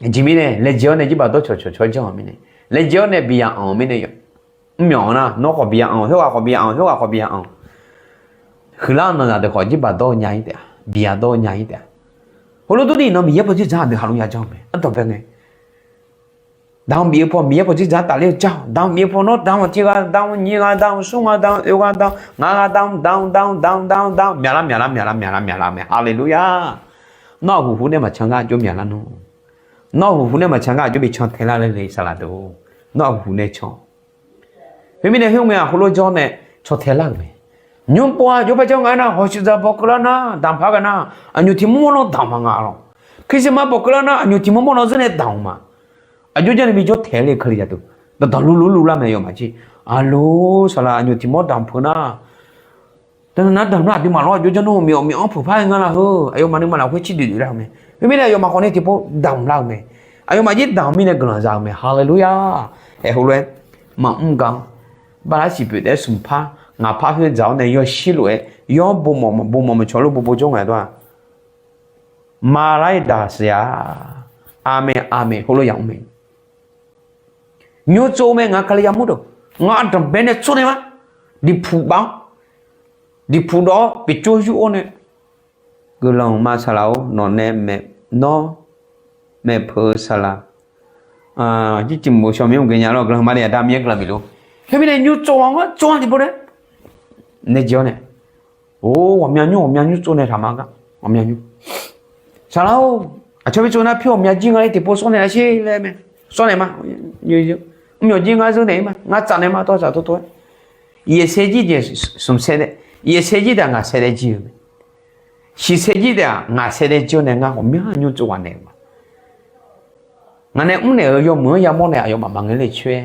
Aqjeq mirnae laejae-awr nae jirbaq dawr cawqcawq cawr janr-euq mirnae, laejae-awr nae biya anq-euq mirnae, mrmyawf-anr nar, nawr khawf biya anq, khoerghaq khawf biya anq, khoerghaq khawf biya anq. Huiqlar-eu nanqzaq deuq khawf jirbaq dawr-eu nya-ir taef-a, biya dawr-eu nya-ir taef-a. Heulof durni nan Miqyaer pawdzer dzaq-aq deuq haqlo ya janr-eu mae, ardanqbae ngae. Damq bif-eu paw Miqyaer pawdzer dzaq-anr tafler-eu jar-awq. Damq bif-eu paw nawr damq-awq, tiq ghaq damq, nyiq ghaq damq, smr ghaq damq, oeq ghaq damq, ngaq ghaq damq, damq damq damq damq damq, myaqlar myaqlar myaqlar myaqlar myaqlar mae, haleluya. Nawr aqhuq huq nae maqcan gar aqjox myaqlar nawr. Nawr aqhuq huq nae maqcan gar aqjox bi can tae lar laer le saqlaq deuq-or. Nawr aqhuq huq nae can. Khoermirnae khoerngae-aq heulof jawr nae caw tae lar-euq mae. Nymr pov-a aqjox par janr nga aernar, hawq shuif dzaq bawq keuvlar nar, damq par ghae nar, aqnymq tiqmawr mawr nawr damq ma nga lawq. Christmas bawq keuvlar nar, aqnymq tiqmawr mawr nawr zeur nae damq-euq ma. Aqjox janr nae bi jawr tae le Kalizaq deuq. Dawqdaq lur lur lur lar mae yawfmaf jir. Aqloq saqlaq aqnymq tiqmawr damq peuq nar, teu nar damq nar aqduimaf lawr aqjox janr nawr myawf myawf-anr peuq par-aer nga laf heu. Aqyawfmaf nuima lafkhoer cir duidui lar-eu mae. Khoermirnae aqyawfmaf khawf nae tiqpov damq lar-euq mae. Aqyawfmaf jir damq mirnae guiqlanq za-euq mae, haleluya. Aer heulof-aer maqmr gar-anr bala siq poeq taef-aer smq par ngaq par khoer dzaq-awr nae yawshir lof-aer yawr bo mawf maqcawq lof bo bo jawr ngae dawr-aq, maqlar-ir daq siq-a. Aqmeq aqmeq heulof ya mr mae. Nymr tsov mae, ngaq Kalizaq mur deuq, ngaq ardanqbae nae tsov nae ma. Diqpuq bav-awr, diqpuq dawv-awr pyeuf tsov yur-awr nae, guiqlanq ma saqlaq-or, nawq nae, nawr maeqpeuq-eu saqlaq, jircif mq-eu shawq mir mq geu nya lawr, guiqlanq ma le aqda Miqyaer guiqlanq bif lor. Khoermirnae nymr tsov-anr tsov-anr tiqpov nae, nae jeq-awr nae, or, ghawqmya nymr ghawqmya nymr tsov nae taq ma gar, ghawqmya nymr. Saqlaq-or, aqcawq bi tsov nar pyur ghawqmya jir nga-ir tiqpov sawr naeq lasher laer mae. Sawr naeq ma. Mrmyawq jir ngar zeur naeq-ir ma, ngar tsaf naeq ma, tawr tsaf tawr tawr-aer. Yaeqsae jir jeq smqsae, yaeqsae jir taef-aq ngaqsae daef jir-eu mae. Shiqsae jir taef-aq ngaqsae daef jir-awr nae ngar ghawqmya nymr tsov ghaq naeq-eu ma. Ngaq nae mrnaeq-euq yawmuiq-anr yamawr nae aqyawfmaf maqngeur le coer-aer,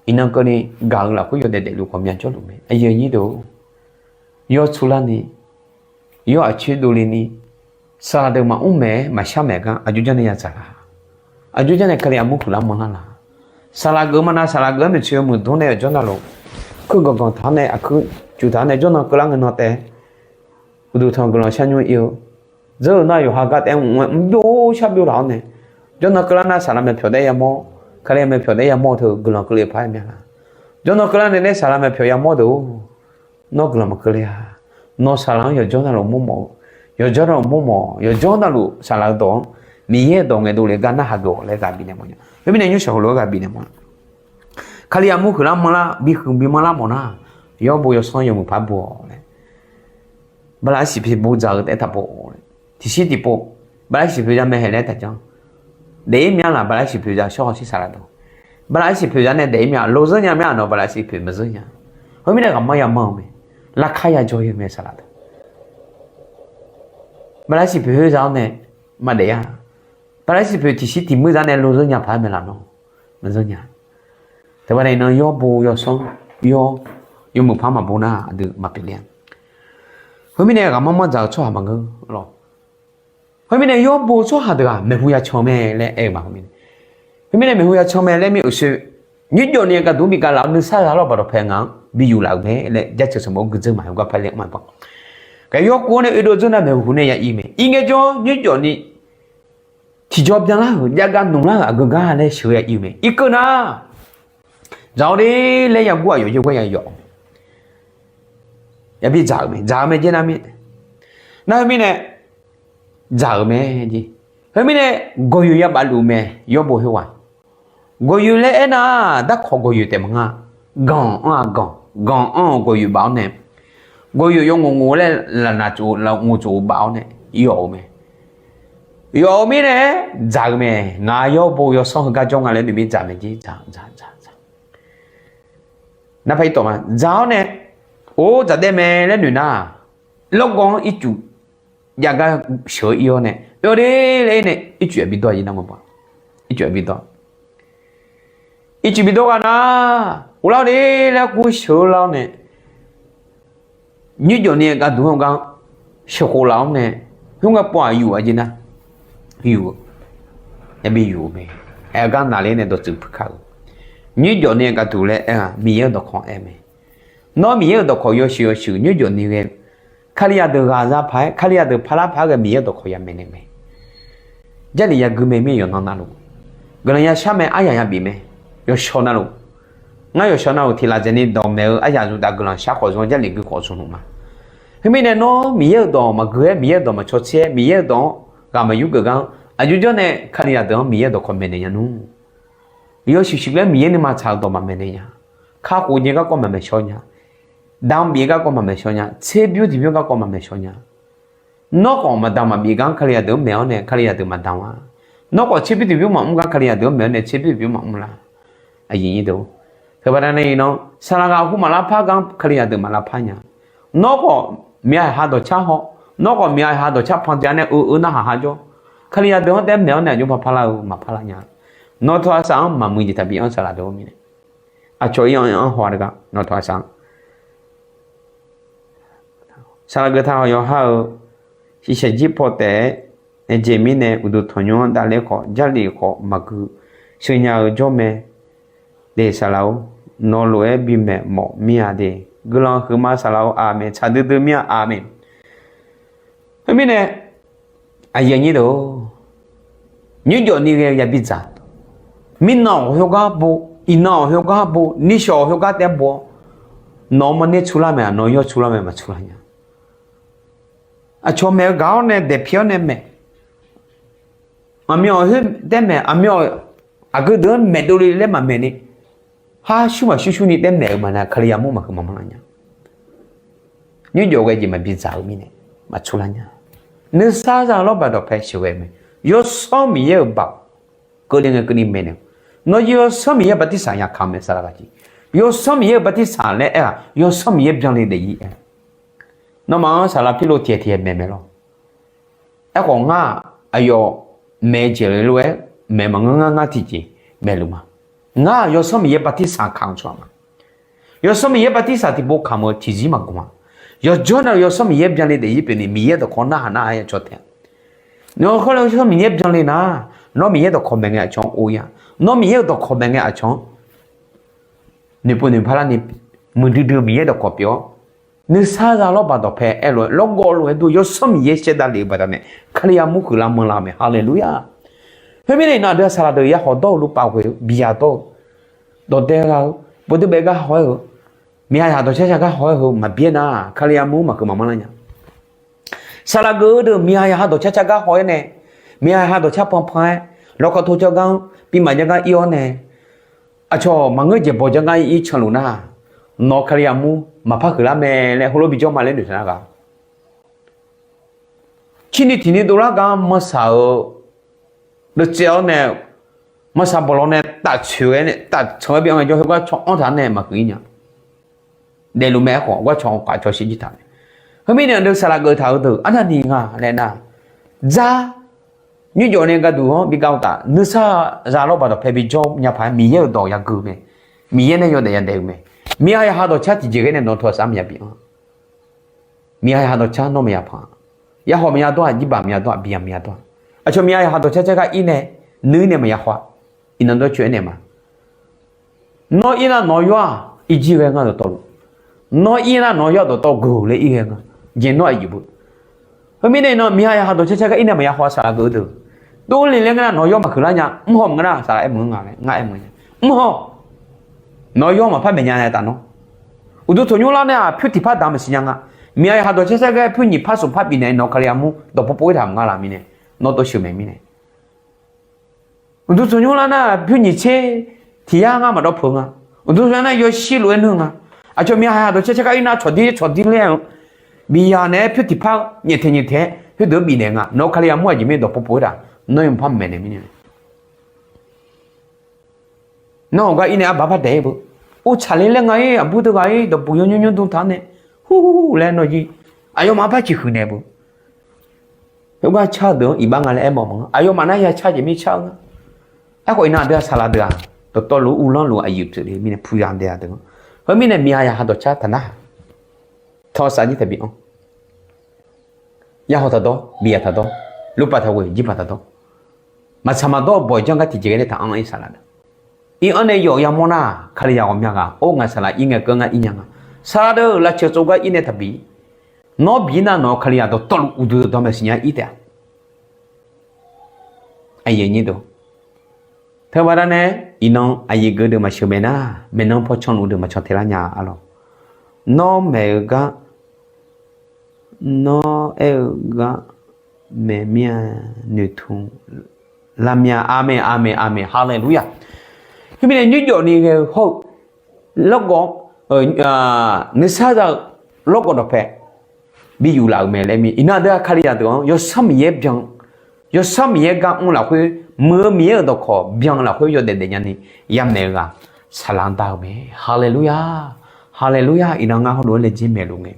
iqnan keuvni gaq-eu lafkhoer yawdaef daefluf ghawqmya jawrluf mae. Aqyuif aqnyir deuq-or, yawr tsovlarni, yawr aqcoer dovle ni, saqlaq deuq maqmr maeq-aer maqshar maeq gar aqjox janr nae ya dzaq la? Aqjox janr nae Kalizaq mur huiqlar manrlar la? Saqlaq geuf ma nav, saqlaq geuf-aer maeqtsoeq yawmuiq dmr nae yawqjawr navluf, kuir ganqganq taq-awr nae aqkuir juq taq-awr nae jawrnan keuvlar ngae nan taef, uqduq tanq guiqlanq sharnymr ir-eu, dzeur-eu nar yawqha gar taef-aer mq-aer mrbyov shar byov laf-awr nae, jawrnan keuvlar nar saqlaq maeqpyawq daef yamawr, Kalizaq maeqpyawq daef yamawr teu guiqlanq keuvle paq-aer mya la? Jawrnan keuvlar nae nae saqlaq maeqpyawq yamawr deuq-or, nawr guiqlanq maqkeuvle-a. Nawr saqlaq-anr yawqjawr navluf mawrmawf, yawqjawr navluf mawrmawf, yawqjawr navluf saqlaq-eu dawq-anr, Miqyaer-euq dawq ngaeqdov le gar narhaq geuf-awq laer ghaq bifnaeq mawf nya. Khoermirnae nymrshaq heulof-aer ghaq bifnaeq mawf nya. Kalizaq mur huiqlar manrlar, bi huiq bi manrlar mawf nar, yawr bo yawsanr yawmuiq par bo-awq laer, bala siq poeq bo dzaq-eu taef-aer taq bo-awq laer, tiqshir tiqpov bala siq poeq za mae haeq laer taq janr. Daef-ir mya laq, bala siq poeq za shawr haw shir saqlaq dawq. Bala siq poeq za nae daef-ir mya lawr zeur nya mya nawq bala siq poeq maqzeur nya. Khoermirnae ghaqmanr yamanr-eu mae, larkar yajawr-ir-eu mae saqlaq dawq. Bala siq poeq khoer za-awr nae maqdaef-a. Paraqsiq poeq tiqshir tiq muir zar nae lozeur nya paq-aer mae laf nawr, maqzeur nya. Teubaqda iqnan yawr bo yawsanr, yawr, yawmuiq par maqbo nar aqdui maqpyeuf ler-a. Khoermirnae ghaqmanr manr dzaq-eu tsawrhaq maqngeur lawq. Khoermirnae yawr bo tsawrhaq deuq-aq maeqhu yacan mae laer aer-eu ma. Khoermirnae, khoermirnae maeqhu yacan mae laer mir-euq sher, nymrjawf ni gaqduq-anr bi gavlaf-awr nuisar za lawrbaq dawqpae ngaq-anr bi yuflaf-euq mae laer Jarceuq sanqbof-anr guidzeur maqhae gar paq laer mr-a. Gaq yawr kuv-anr nae oedov dzeur nar maeqhu nae ya ir mae. Ir ngaejawr, nymrjawf ni tiqjawr byanlar-euq, jav gar nmq lar-euq aqgeu gar laer sheuq-eu ya ir-eu mae. Irkeuv nar, dzaq-awr de laer yagur aqyawf yaer gar ya yawf-eu mae. Yabi dzaq-euq mae, dzaq-eu mae jaer nar mir. Nar khoermirnae, dzaq-euq mae jeq. Khoermirnae, gawqyoeq ya baf luf mae, yawr bo khoerghaq. Gawqyoeq laer aernar, darkawq gawqyoeq taef maqnga. Ganq anr-aq ganq, ganq anr-euq gawqyoeq baf-awr nae, gawqyoeq yawngof ngof laer lafnaq tsof-eu lafngof tsof-eu baf-awr nae yawf-eu mae. Yawf-eu mirnae, dzaq-eu mae. Ngaq yawr bo yawsanr heugar jawr nga laer noeq mir dzaq mae jeq, dzaq, dzaq, dzaq, dzaq. Narpaq irtawf ma, dzaq-awr nae, or dzaq daef mae laer noeq nar, lawrgawv-anr ircuf jav gar sheuq-eu ir-awr nae, oe-awr de laer ir nae ircuf yabi dawr-a jeq nar ma ba. Ircuf yabi dawr. Ircuf bi dawr ghaq nar, uvlar-awr de laer kur sheuq-eu lar-awr nae, nymrjawf ni gaqduq-anr gar sheuqkhof laf-awr nae, khoerngae pov-aq yuf-a jeq nar, yuf-eu, yabi yuf-eu mae. Aer-eu gar naqler nae dawqtsuif puq kar-eu, nymrjawf ni gaqduq laer aer-aq Miqyaer-euq dawqkawq aer mae. Nawr Miqyaer-euq dawqkawq yawshuif yawshuif nymrjawf ni ghae-eu, Kalizaq deuq ghaq za paq-aer, Kalizaq deuq paqlar paq-aer ghae Miqyaer-euq dawqkawq ya maeqnaeq mae. Jarlif ya gui mae mir yawqnan navluf, guiqlanq ya shar mae, aryaq ya bif mae, yawshawr navluf. Ngar yawshawr navluf tiq laf dzaeqni dawq maeq-eu aryaq zmq taf guiqlanq shar khawf zmq-awr jarlif gui khawf zmq luf ma. Khoermirnae nawr Miqyaer-euq dawq maqgui-aer, Miqyaer-euq dawq maqcawq tser-aer, Miqyaer-euq dawq-anr ghaq maqyur geuf gar-anr aqjox jawr nae Kalizaq deuq-anr Miqyaer-euq dawqkawq maeqnaeq nya nmr. Yawshuif shuif laer Miqyaer nuima tsaq-eu dawq maqmaeq naeq nya. Kakhof jeq garkawv maqmaeq shawr nya. Damq bif garkawv maqmaeq shawr nya. Tserbymr tiqbymr garkawv maqmaeq shawr nya. Nawr khawf maqdamq maqbif gar-anr Kalizaq deuq-anr maeq-awr nae Kalizaq deuq maqdamq-a. Nawr khawf tserbymr tiqbymr maqmr gar Kalizaq deuq-anr maeq-awr nae tserbymr tiqbymr maqmr la. Aqyuif nyir deuq, teubaqda nae iqnan saqlaq ghaq hu maqlar par gar-anr Kalizaq deuq maqlar par nya. Nawr khawf miqha ha dawqcar haw, nawr khawf miqha ha dawqcar pan jav nae eu-eu narhaq ha jawr, Kalizaq deuq-anr taef-aer maeq-awr nae aqjox par parlar-eu maqparlar nya. Nawr tawq arsaq-anr maqmuiq jeq taqbi-anr saqlaq deuq-anr mirnae, aqcawq ir-anr haw-a deuq gar nawr tawq arsaq-anr saqlaq geuf taq-awq yawqha-euq shiqshaq jir paw taef-aer, aerjeq mirnae uqduq tanqnymr-anr davler khawf jarlif khawf maqgui sheuq nya-eu jawr mae. De saqlaq-or, nawq lof-aer bimaeq mawf mir-a de. Guiqlanq huiqma saqlaq-or, aqmeq. Tsaq duidui mir-a, aqmeq. Khoermirnae, aqyuif aqnyir deuq-or, nymrjawf ni ghae-eu yabi dzaq. Mirnan-awq heugar bo, iqnan-awq heugar bo, nishawq heugar taef-aer bo-awr, nawq-anr mawrner tsur lar mae-aq, nawq yawr tsur lar mae, maqtsur lar nya. Aqcawq maeq-eu gaq-awr nae daeqpir-awr nae maeq. Aqmyan-awq khoer taef-aer maeq, aqmyan-awq aqgeu deuq-anr maeqdov le laer maqmaeq ni, har shur maqshur shur ni taef-aer maeq-euq maqnav Kalizaq mur maqhuiq maqmanr lar nya. Nymrjawf ghae jeq maqbi dzaq-eu mirnae maqtsur lar nya. Nuisar za lawrbaq dawqpae sheuqghae mae. Yawsanr Miqyaer-euq baoq keuvle ngae keuvni maeqnaeq. Nawr Yawsanr Miqyaer-euq bartirsaq ya kamq mae saqlaq ghaq jeq. Yawsanr Miqyaer-euq bartirsaq laer aer-aq, Yawsanr Miqyaer byanle daefzir aer. Nawmaf-anr saqlaq pirlov tiqghaq tiqghaq maeq mae lawr. Aerkhawf ngar-aq, aqyawf maeq-eu jeq lof-aer maeq maqngeur ngar, ngar tiqjeq maeqluf ma. Ngar-aq Yawsanr Miqyaer bartirsaq kamq-eu tsawrhaq ma. Yawsanr Miqyaer bartirsaq tiqpov kamq-eu tiqzir maqgaq-a. Yawqjawr nav-eu Yawsanr Miqyaer byanle daefzir pyeufni Miqyaer dawqkawq narhaq nar-aq ya cawtae-a. Nawr hawr-eu Yawsanr Miqyaer byanle nar, nawr Miqyaer dawqkawq maeq ngae aqcawq-anr or ya. Nawr Miqyaer-euq dawqkawq maeq ngae aqcawq-anr noeqpov noeqpar larni muiqdui dui-eu Miqyaer dawqkawq pyeuf-awr, nuisar za lawrbaq dawqpae aerlof-aer lawrgawv lof-aer dur Yawsanr Miqyaer shaevdav lef-eu baqdanae Kalizaq mur huiqlar manrlar-eu mae. Haleluya! Khoermirnae iqnan aqdui-aq saqlaq deuq ya hawq dawr-eu lurpav ghoe-eu bi ya dawr-eu dawqdae gha-eu bawduirbaev gar haw-aer-eu, miqha yaq dawqcar car gar haw-aer heu maqbyaer nar, Kalizaq mur maqhuiq maqmanr lar nya. Saqlaq geuf-eu deuq miqha yaq ha dawqcar car gar haw-aer nae, miqha yaq ha dawqcar panpan-aer, lawkawv tov jar gar-anr, bi maqjar gar ir-awr nae, aqcawq maqngeur jeq bawq jar gar ir canluf nar, nawq Kalizaq mur maqpar huiqlar mae laer heulof bijawr ma laer noeqtaq nar ghaq. Cirni tiqni dovlar gar manrsaq-eu deuvtsaev-awr nae, manrsaq bawqlawq nae tafcoeq-aer nae tafcan-aer bi anr ngaejawr heugar caw anr taq-anr nae maqhuiq-ir nya. Daefluf mae aerkhawf gar caw kaq caw shir jir taq mae. Heumirnae aqdui saqlaq geuf taq-eu deuq arnavni nga laer nar, dzar Nymrjawf nae gharduq-anr bi gav-eu taf, nuisar za lawrbaq dawqpae bijawr nya paq-aer Miqyaer-euq dawq yagui-eu mae. Miqyaer nae yawdaef yadaef-eu mae. Miqha yaqha dawqcar tiqjeq ghae nae nawq tawq sar maqya bif-anr. Miqha yaqha dawqcar nawr maqya pan-a. Yarkhawf maqya dawr-aq, jirbaq maqya dawr-aq, biya maqya dawr-aq. Aqcawq miqha yaqha dawqcar car gar ir nae, nuir nae maqya khawf-a. Iqnan dawrcoer aernaeq ma. Nawr ir nar nawq yawr-aq irjir ghae nga dawqtawvluf. Nawr ir nar nawq yawr-aq dawqtawv geuq laer ir ghae nga. Jeq nawr aqyuif beu. Khoermirnae iqnan miqha yaqha dawqcar car gar ir nae maqya khawf-a saqlaq geuf-eu deuq. Dovle laer ngeur nar nawq yawr maqhuiq lar nya, mr haw maqngeur nar saqlaq aer maqngeur nga laer ngar aer maqngeur nya. Mr haw. Nawq yawr maqpar maeq nya nae taf nawr. Uqduq tsoq nymr lar nae-aq pyur tiqpar daq maqsiq nya nga. Miqha yaqha dawqcar car gar pyur nyiq par smq par bifnaeq nawq Kali armur dawqpov pov-ir taq maqnga laf mirnae. Nawr tov sheuq maeq mirnae. Uqduq tsoq nymr lar nar pyur nyiq tser tiq yar ngar maqdawr peuq nga. Uqduq tsoq nymr nar yawshir lof-aer nuir nga. Aqcawq miqha yaqha dawqcar car gar ir nar cawqdir cawqdir laer-eu biya naeq-aer pyur tiqpar nyaeftaeq nyaeftaeq-aer khoerdeuq-anr bifnaeq nga. Nawq Kali armur aqjeq mirnae dawqpov pov-ir taq nawr yawmqpar maeqnaeq mirnae. Nawr hawq gar ir nae arbar par daeq-ir beu. Ur tsaqler laer nga-ir aqbur teughaq-ir dawqbuq yawnymr nymr dm taq-anr nae, hur hur hur laer nawr jir. Aqyawfmaf arbar ciqhuiq naeq beu. Heugar car deuq-anr iqbax nga laer aermawf maqngeur. Aqyawfmaf nar ya car jeq mir car-eu nga. Aerkhawf iqnan aqdui-aq saqlaq deuq-aq dawqtawvluf-eu uvlanr luf-eu aqyuif pyeufle mirnae puya dae-a deuq-anr. Heumirnae miqha yaqha dawqcar taqnar-aq, tawq saf jir taqbi anr. Yarhaw taqdawr, biyaq taqdawr, lupaf taqghoeq, jirbaq taqdawr. Maqtsaq maqdawr-eu bawq janr gar tiqjeq ghae nae taq anr-ir saqlaq deuq. Ir-anr nae yawf yamawr nar-aq Kalizaq ghawqmya ghaq or ngaq saqlaq ir ngae keuv ngar ir nya nga. Saqlaq deuq lafceuq tsov gar ir nae taqbi. Nawr bi nar nawq-eu Kalizaq dawqtawvluf uqduq dawqdawq maeqsiq nya ir taef-a. Aqyuif aqnyir deuq, teubaqda nae iqnan aqyuif geu deuq maqsheuq mae nar, maeqnan paw canluf deuq maqcan taelar nya-a lawq. Nawr maeq-eu gar, nawr aer-eu gar maeq mir-a noeqtmq lar mir-a. Aqmeq, aqmeq, aqmeq, haleluya. Khoermirnae nymrjawf ni ghae-eu hawr-eu lawrgawv, nuisar za-eu lawrgawv dawqpae bi yuflaf-euq mae laer mir. Iqnan aqdui-aq Kalizaq deuq-anr Yawsanr Miqyaer byan, Yawsanr Miqyaer gar mr lafkhoer, muiq-eu Miqyaer-euq dawqkawq byan lafkhoer yawdaef daef nyani yamaeq-eu ghaq saqlaq-anr dar-eu mae. Haleluya, haleluya. Iqnan ngar hawrlof-aer laejae maeqluf ngae,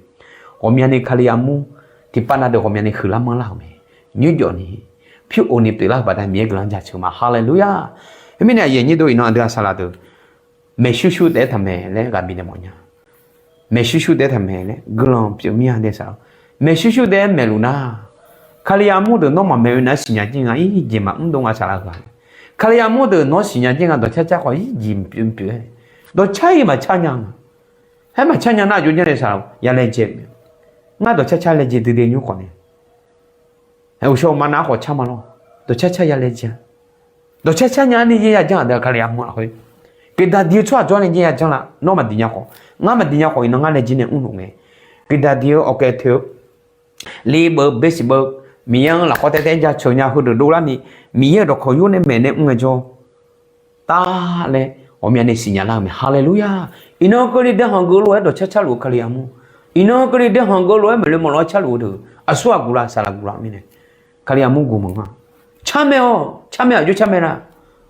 ghawqmyani Kali armur tiqpav na deuq ghawqmyani huiqlar manrlar-euq mae. Nymrjawf ni pyur of ni pyeuflar-euq baqda Miqyaer guiqlanq jaceuq ma. Haleluya. Khoermirnae aqyuif aqnyir deuq, iqnan aqdui-aq saqlaq deuq maeqshur shur taef-aer taqmaeq laer ghaq bifnaeq mawf nya. Maeqshur shur taef-aer taqmaeq laer guiqlanq pyeuf mir-a nae saqlaq. Maeqshur shur taef-aer maeqluf nar, Kali armur deuq nawr maqmaeq-eu nar siqnya jir nga, ir jeq maqmr dov nga saqlaq ghaq. Kali armur deuq nawr siqnya jir nga dawqcar car khawf ir jeq pyeuf pyeuf-aer, dawqcar-ir maqcar nya nga. Haer maqcar nya nar aqjox jar nae saqlaq ya laejae mae. Ngar dawqcar car laejae duidui nymr khawf nae Uqshawr ma nav-aer khawf car ma lawr. Dawqcar car ya laejae-a. Dawqcar car nya-ar ni yaer ya janr-aq deuq Kali armur lafkhoer. Guiqdaq diq-eu tsawrhaq jawr nae jaer ya janr la. Nawr maqdiq nya khawf, ngar maqdiq nya khawf iqnan ngar laejae nae mrluf ngae. Guiqdaq diq-eu awqkaef toeq-eu li beu basiq beu, Miqyaer-anr lafkhawr taev taev-aer jaceuq nya heudeuq dovlar ni, Miqyaer-euq dawqkawq yur nae maeq nae mr ngaejawr, tar laer ghawqmyani siqnya lar-eu mae. Haleluya. Iqnan keuvni dae hanq geuv lof-aer dawqcar carluf-eu Kali armur, iqnan keuvni dae hanq geuv lof-aer maeqle maqlawr-aer carluf-eu deuq aqsur aqguq la saqlaq guq la mirnae, Kali armur guq maqngeur-a. Car mae-awq, car mae, aqjox car mae la.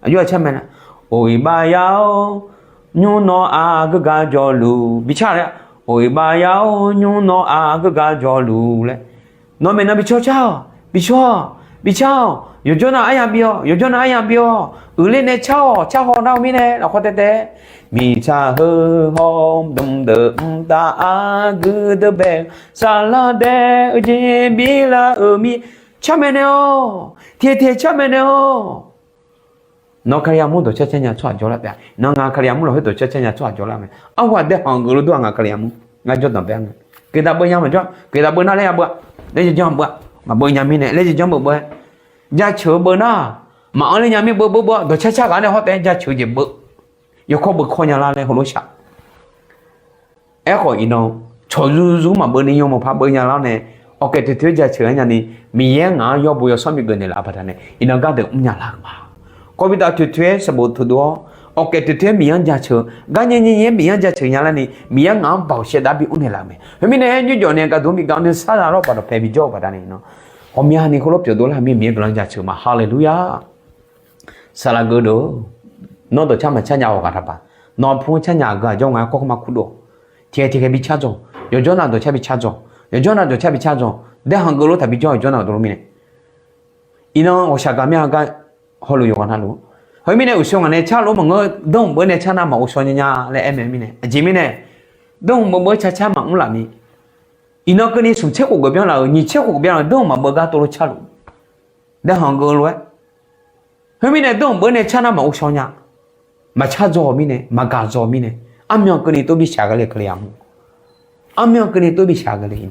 Aqjox-aq car mae la. Oq iqbax ya-awr, nymr nawr aqgeu gar jawrluf bi car laer, oq iqbax ya-awr, nymr nawr aqgeu gar jawrluf laer, nawq maeqnan bi cawr car-awq, bi cawr-awq, bi car-awq, yawqjawr nav arya bi-awq, yawqjawr nav arya bi-awq, uiqler nae car-awq, car haw nar-eu mirnae lafkhawr taev taev, miqtsaq heu hawr dmq deuq mqtav aqgeu deuq bae-eu saflar dae-eu jeq bi lar-euq mir, car maeqnaeq-awq, tiqkhaeq tiqkhaeq car maeqnaeq-awq. Nawr Kali armur dawqcar car nya tsawrhaq jawrlar taef-a. Nawr ngaq Kali armur lafkhoer dawqcar car nya tsawrhaq jawrlar mae. Arhu-aq dae hanq geuv lof dur-aq ngaq Kali armur ngar jawrdanq bae-a ngae, guiqdaq beu nya maqjawr, guiqdaq beu nar laer ya beu-a, laer janr beu-a, maqbeu nya mirnae laer janr beu beu-aer, jaceuq-eu beu nar, maqanr ler nya mir beu beu beu-a, dawqcar car ghaq nae hawr taef-aer jaceuq jeq beu, yawkawr beu kawr nya lar laer heulof shaq. Aerkhawf iqnan cawq zurzur maqbeu ni yawmuiq par beu nya lar nae, awqkaef toeq toeq-aer jaceuq-aer nyani, Miqyaer ngaq-anr yawr bo yawsanr bi geuf naeq laf-eu baqdanae iqnan gardeuq mrnya lar-euq ma. Kawvbitaf toeq toeq-aer sanqbof teuqdov-awr, awqkaef toeq toeq-aer Miqyaer-anr jaceuq, gar nyae nyae nyae-aer Miqyaer-anr jaceuq nya larni, Miqyaer ngaq-anr baoq shaevdav bi mr naeq laf-euq mae. Khoermirnae nymrjawf nae gaqdui-anr bi gaq-awr nuisar za lawrbaq dawqpae bijawr-eu baqdanae iqnan, ghawqmyani khoerlof pyeufdov lar mir Miqyaer guiqlanq jaceuq ma. Haleluya. Saqlaq geuv deuq, nawr dawqcar maqcar nya-awq ghaq taqpaq, nawq aqpu-anr car nya-aq geu aqjawr nga-aer kawr kawr ma kurdov-awq. Tiqkhaeq tiqkhaeq bi car dzawq, yawqjawr nav dawqcar bi car dzawq, yawqjawr nav dawqcar bi car dzawq, dae hanq geuv lof taqbi jawr yawqjawr nav dov lof mirnae. Iqnan ghawqshaq gaq mir-a gar hawluf yawqghaq navluf. Khoermirnae uqshoe ngaq nae car lof maqngeur, danr hmq beuv nae car nar maq ghovshaw nya nya laer aer mae mirnae. Aqjeq mirnae, danr hmq beuv beuv car car maqmr laf ni. Iqnan keuvni smq tser khof geuf byanlar-euq, nyiq tser khof geuf byanlar-euq, danr hmq maqbeuv gar tov lof car luf. Danr hmq geuf lof-aer. Khoermirnae danr hmq beuv nae car nar maq ghovshaw nya. Maqcar dzaw-eu mirnae, maqgaq dzaw-eu mirnae, armyan keuvni tov bi shaq ghae le Kalizaq mr. Armyan keuvni tov bi shaq ghae le.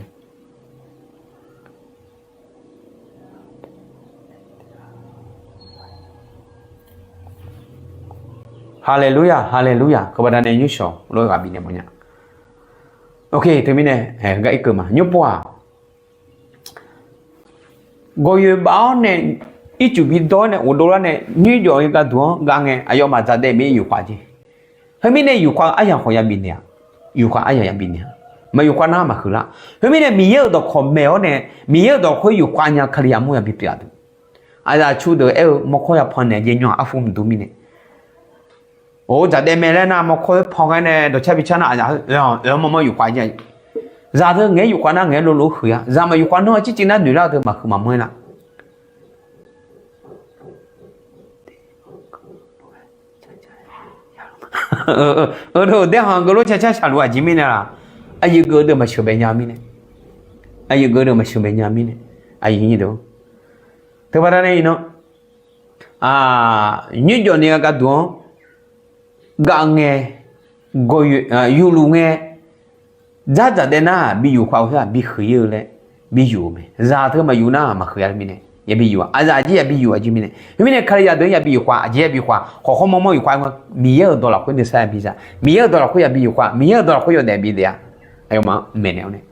Haleluya, haleluya. Keuv baqdanae nymrshawq lof-aer ghaq bifnaeq mawfnya. Ok, teumirnae gar irkeuv ma nymr pov-aq, gawqyoeq baf-awr nae ircuf bidawr-awr nae ghofdov lar nae nymrjawf-eu gharduq-anr gav ngae aqyawfmaf dzaqdaev mir yuf khav jeq. Khoermirnae yuf khav-eu aryaq khawf ya bifnaeq-a. Yuf khav aryaq ya bifnaeq-a. Maq yuf khav nar maqhuiq lar. Khoermirnae Miqyaer-euq dawqkawq maeq-awr nae Miqyaer-euq dawqkhoer yuf khav nya Kalizaq mr ya bipyeuf-a deuq. Aqzaf cu deuq aer-eu mawrkawr ya pan naeq jeq nymr-aq arhu mqdur mirnae. Or, dzaqdaev mae laer nar mawrkawr-aer pan ghae nae dawqcar bi car nar aqzaf-eu oeq-anr mawrmawr yuf khav jeq. Zaq teu ngaeq-aer yuf khav nar ngaeq-aer lolo huiq-a. Zaq maq yuf khav nar-eu circif nar noeq lar-eu teu maqhuiq maqmanr-aer lar. Daeqhaq geuf lof car car shaqluf aqjeq mirnae laq. Aqyuif geuf deuq maqsheuq bae nya mirnae. Aqyuif geuf deuq maqsheuq bae nya mirnae. Aqyuif nyi deuq. Teubaqda nae iqnan nymrjawf ni gharduq-anr gav ngae, gawqyoeq yufluf ngae, dzardzaq daev nar bi yuf khav-eu khoer-aq bi huiq-ir-eu laer bi yuf-eu mae. Zaq teu maqyuf nar maqhuiq-a mirnae yabi yuf-a. Aqzaf jir yabi yuf aqjeq mirnae. Khoermirnae Kalizaq deuq-anr yabi yuf khav, aqjeq yabi khav, khawqkhawr mawrmawr yuf khav nga. Miqyaer-euq dawq lafkhoer nuisar yabi za. Miqyaer-euq dawq lafkhoer yabi yuf khav. Miqyaer-euq dawq lafkhoer yawdaef bi daef-a. Aqyawfmaf-anr maeqnaeq-awr nae.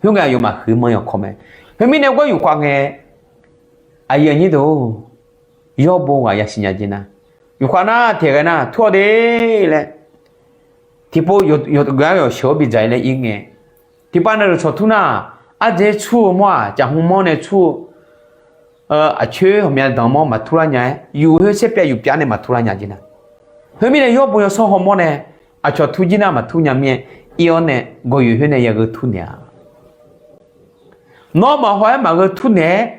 Khoerngae aqyawfmaf huiq manr yawq kawr mae. Khoermirnae gawr yuf khav ngae, aqyuif aqnyir deuq-or, yawr bo ghaq yasiq nya jeq nar, yuf khav nar taeq ghae nar tur-awr de laer, tiqpov yawqgar yawqsheuq-anr bidzaq-ir laer ir ngae, tiqpav na deuq tsawq tur nar, ardzaer tsur-eu mawr-aq, caqhmr mawr nae tsur-eu, aqcoer ghawqmya danq mawr maqtur lar nya-aer, yuf khoer saerpyav yuf pyav nae maqtur lar nya jeq nar. Khoermirnae yawr bo yawsanr hawmawr nae aqcawq tur jir nar maqtur nya mir-aer, ir-awr nae gawqyoeq khoer nae yagheu tur naeq-a. Nawr maqhaw-aer maqgheu tur naeq-aer,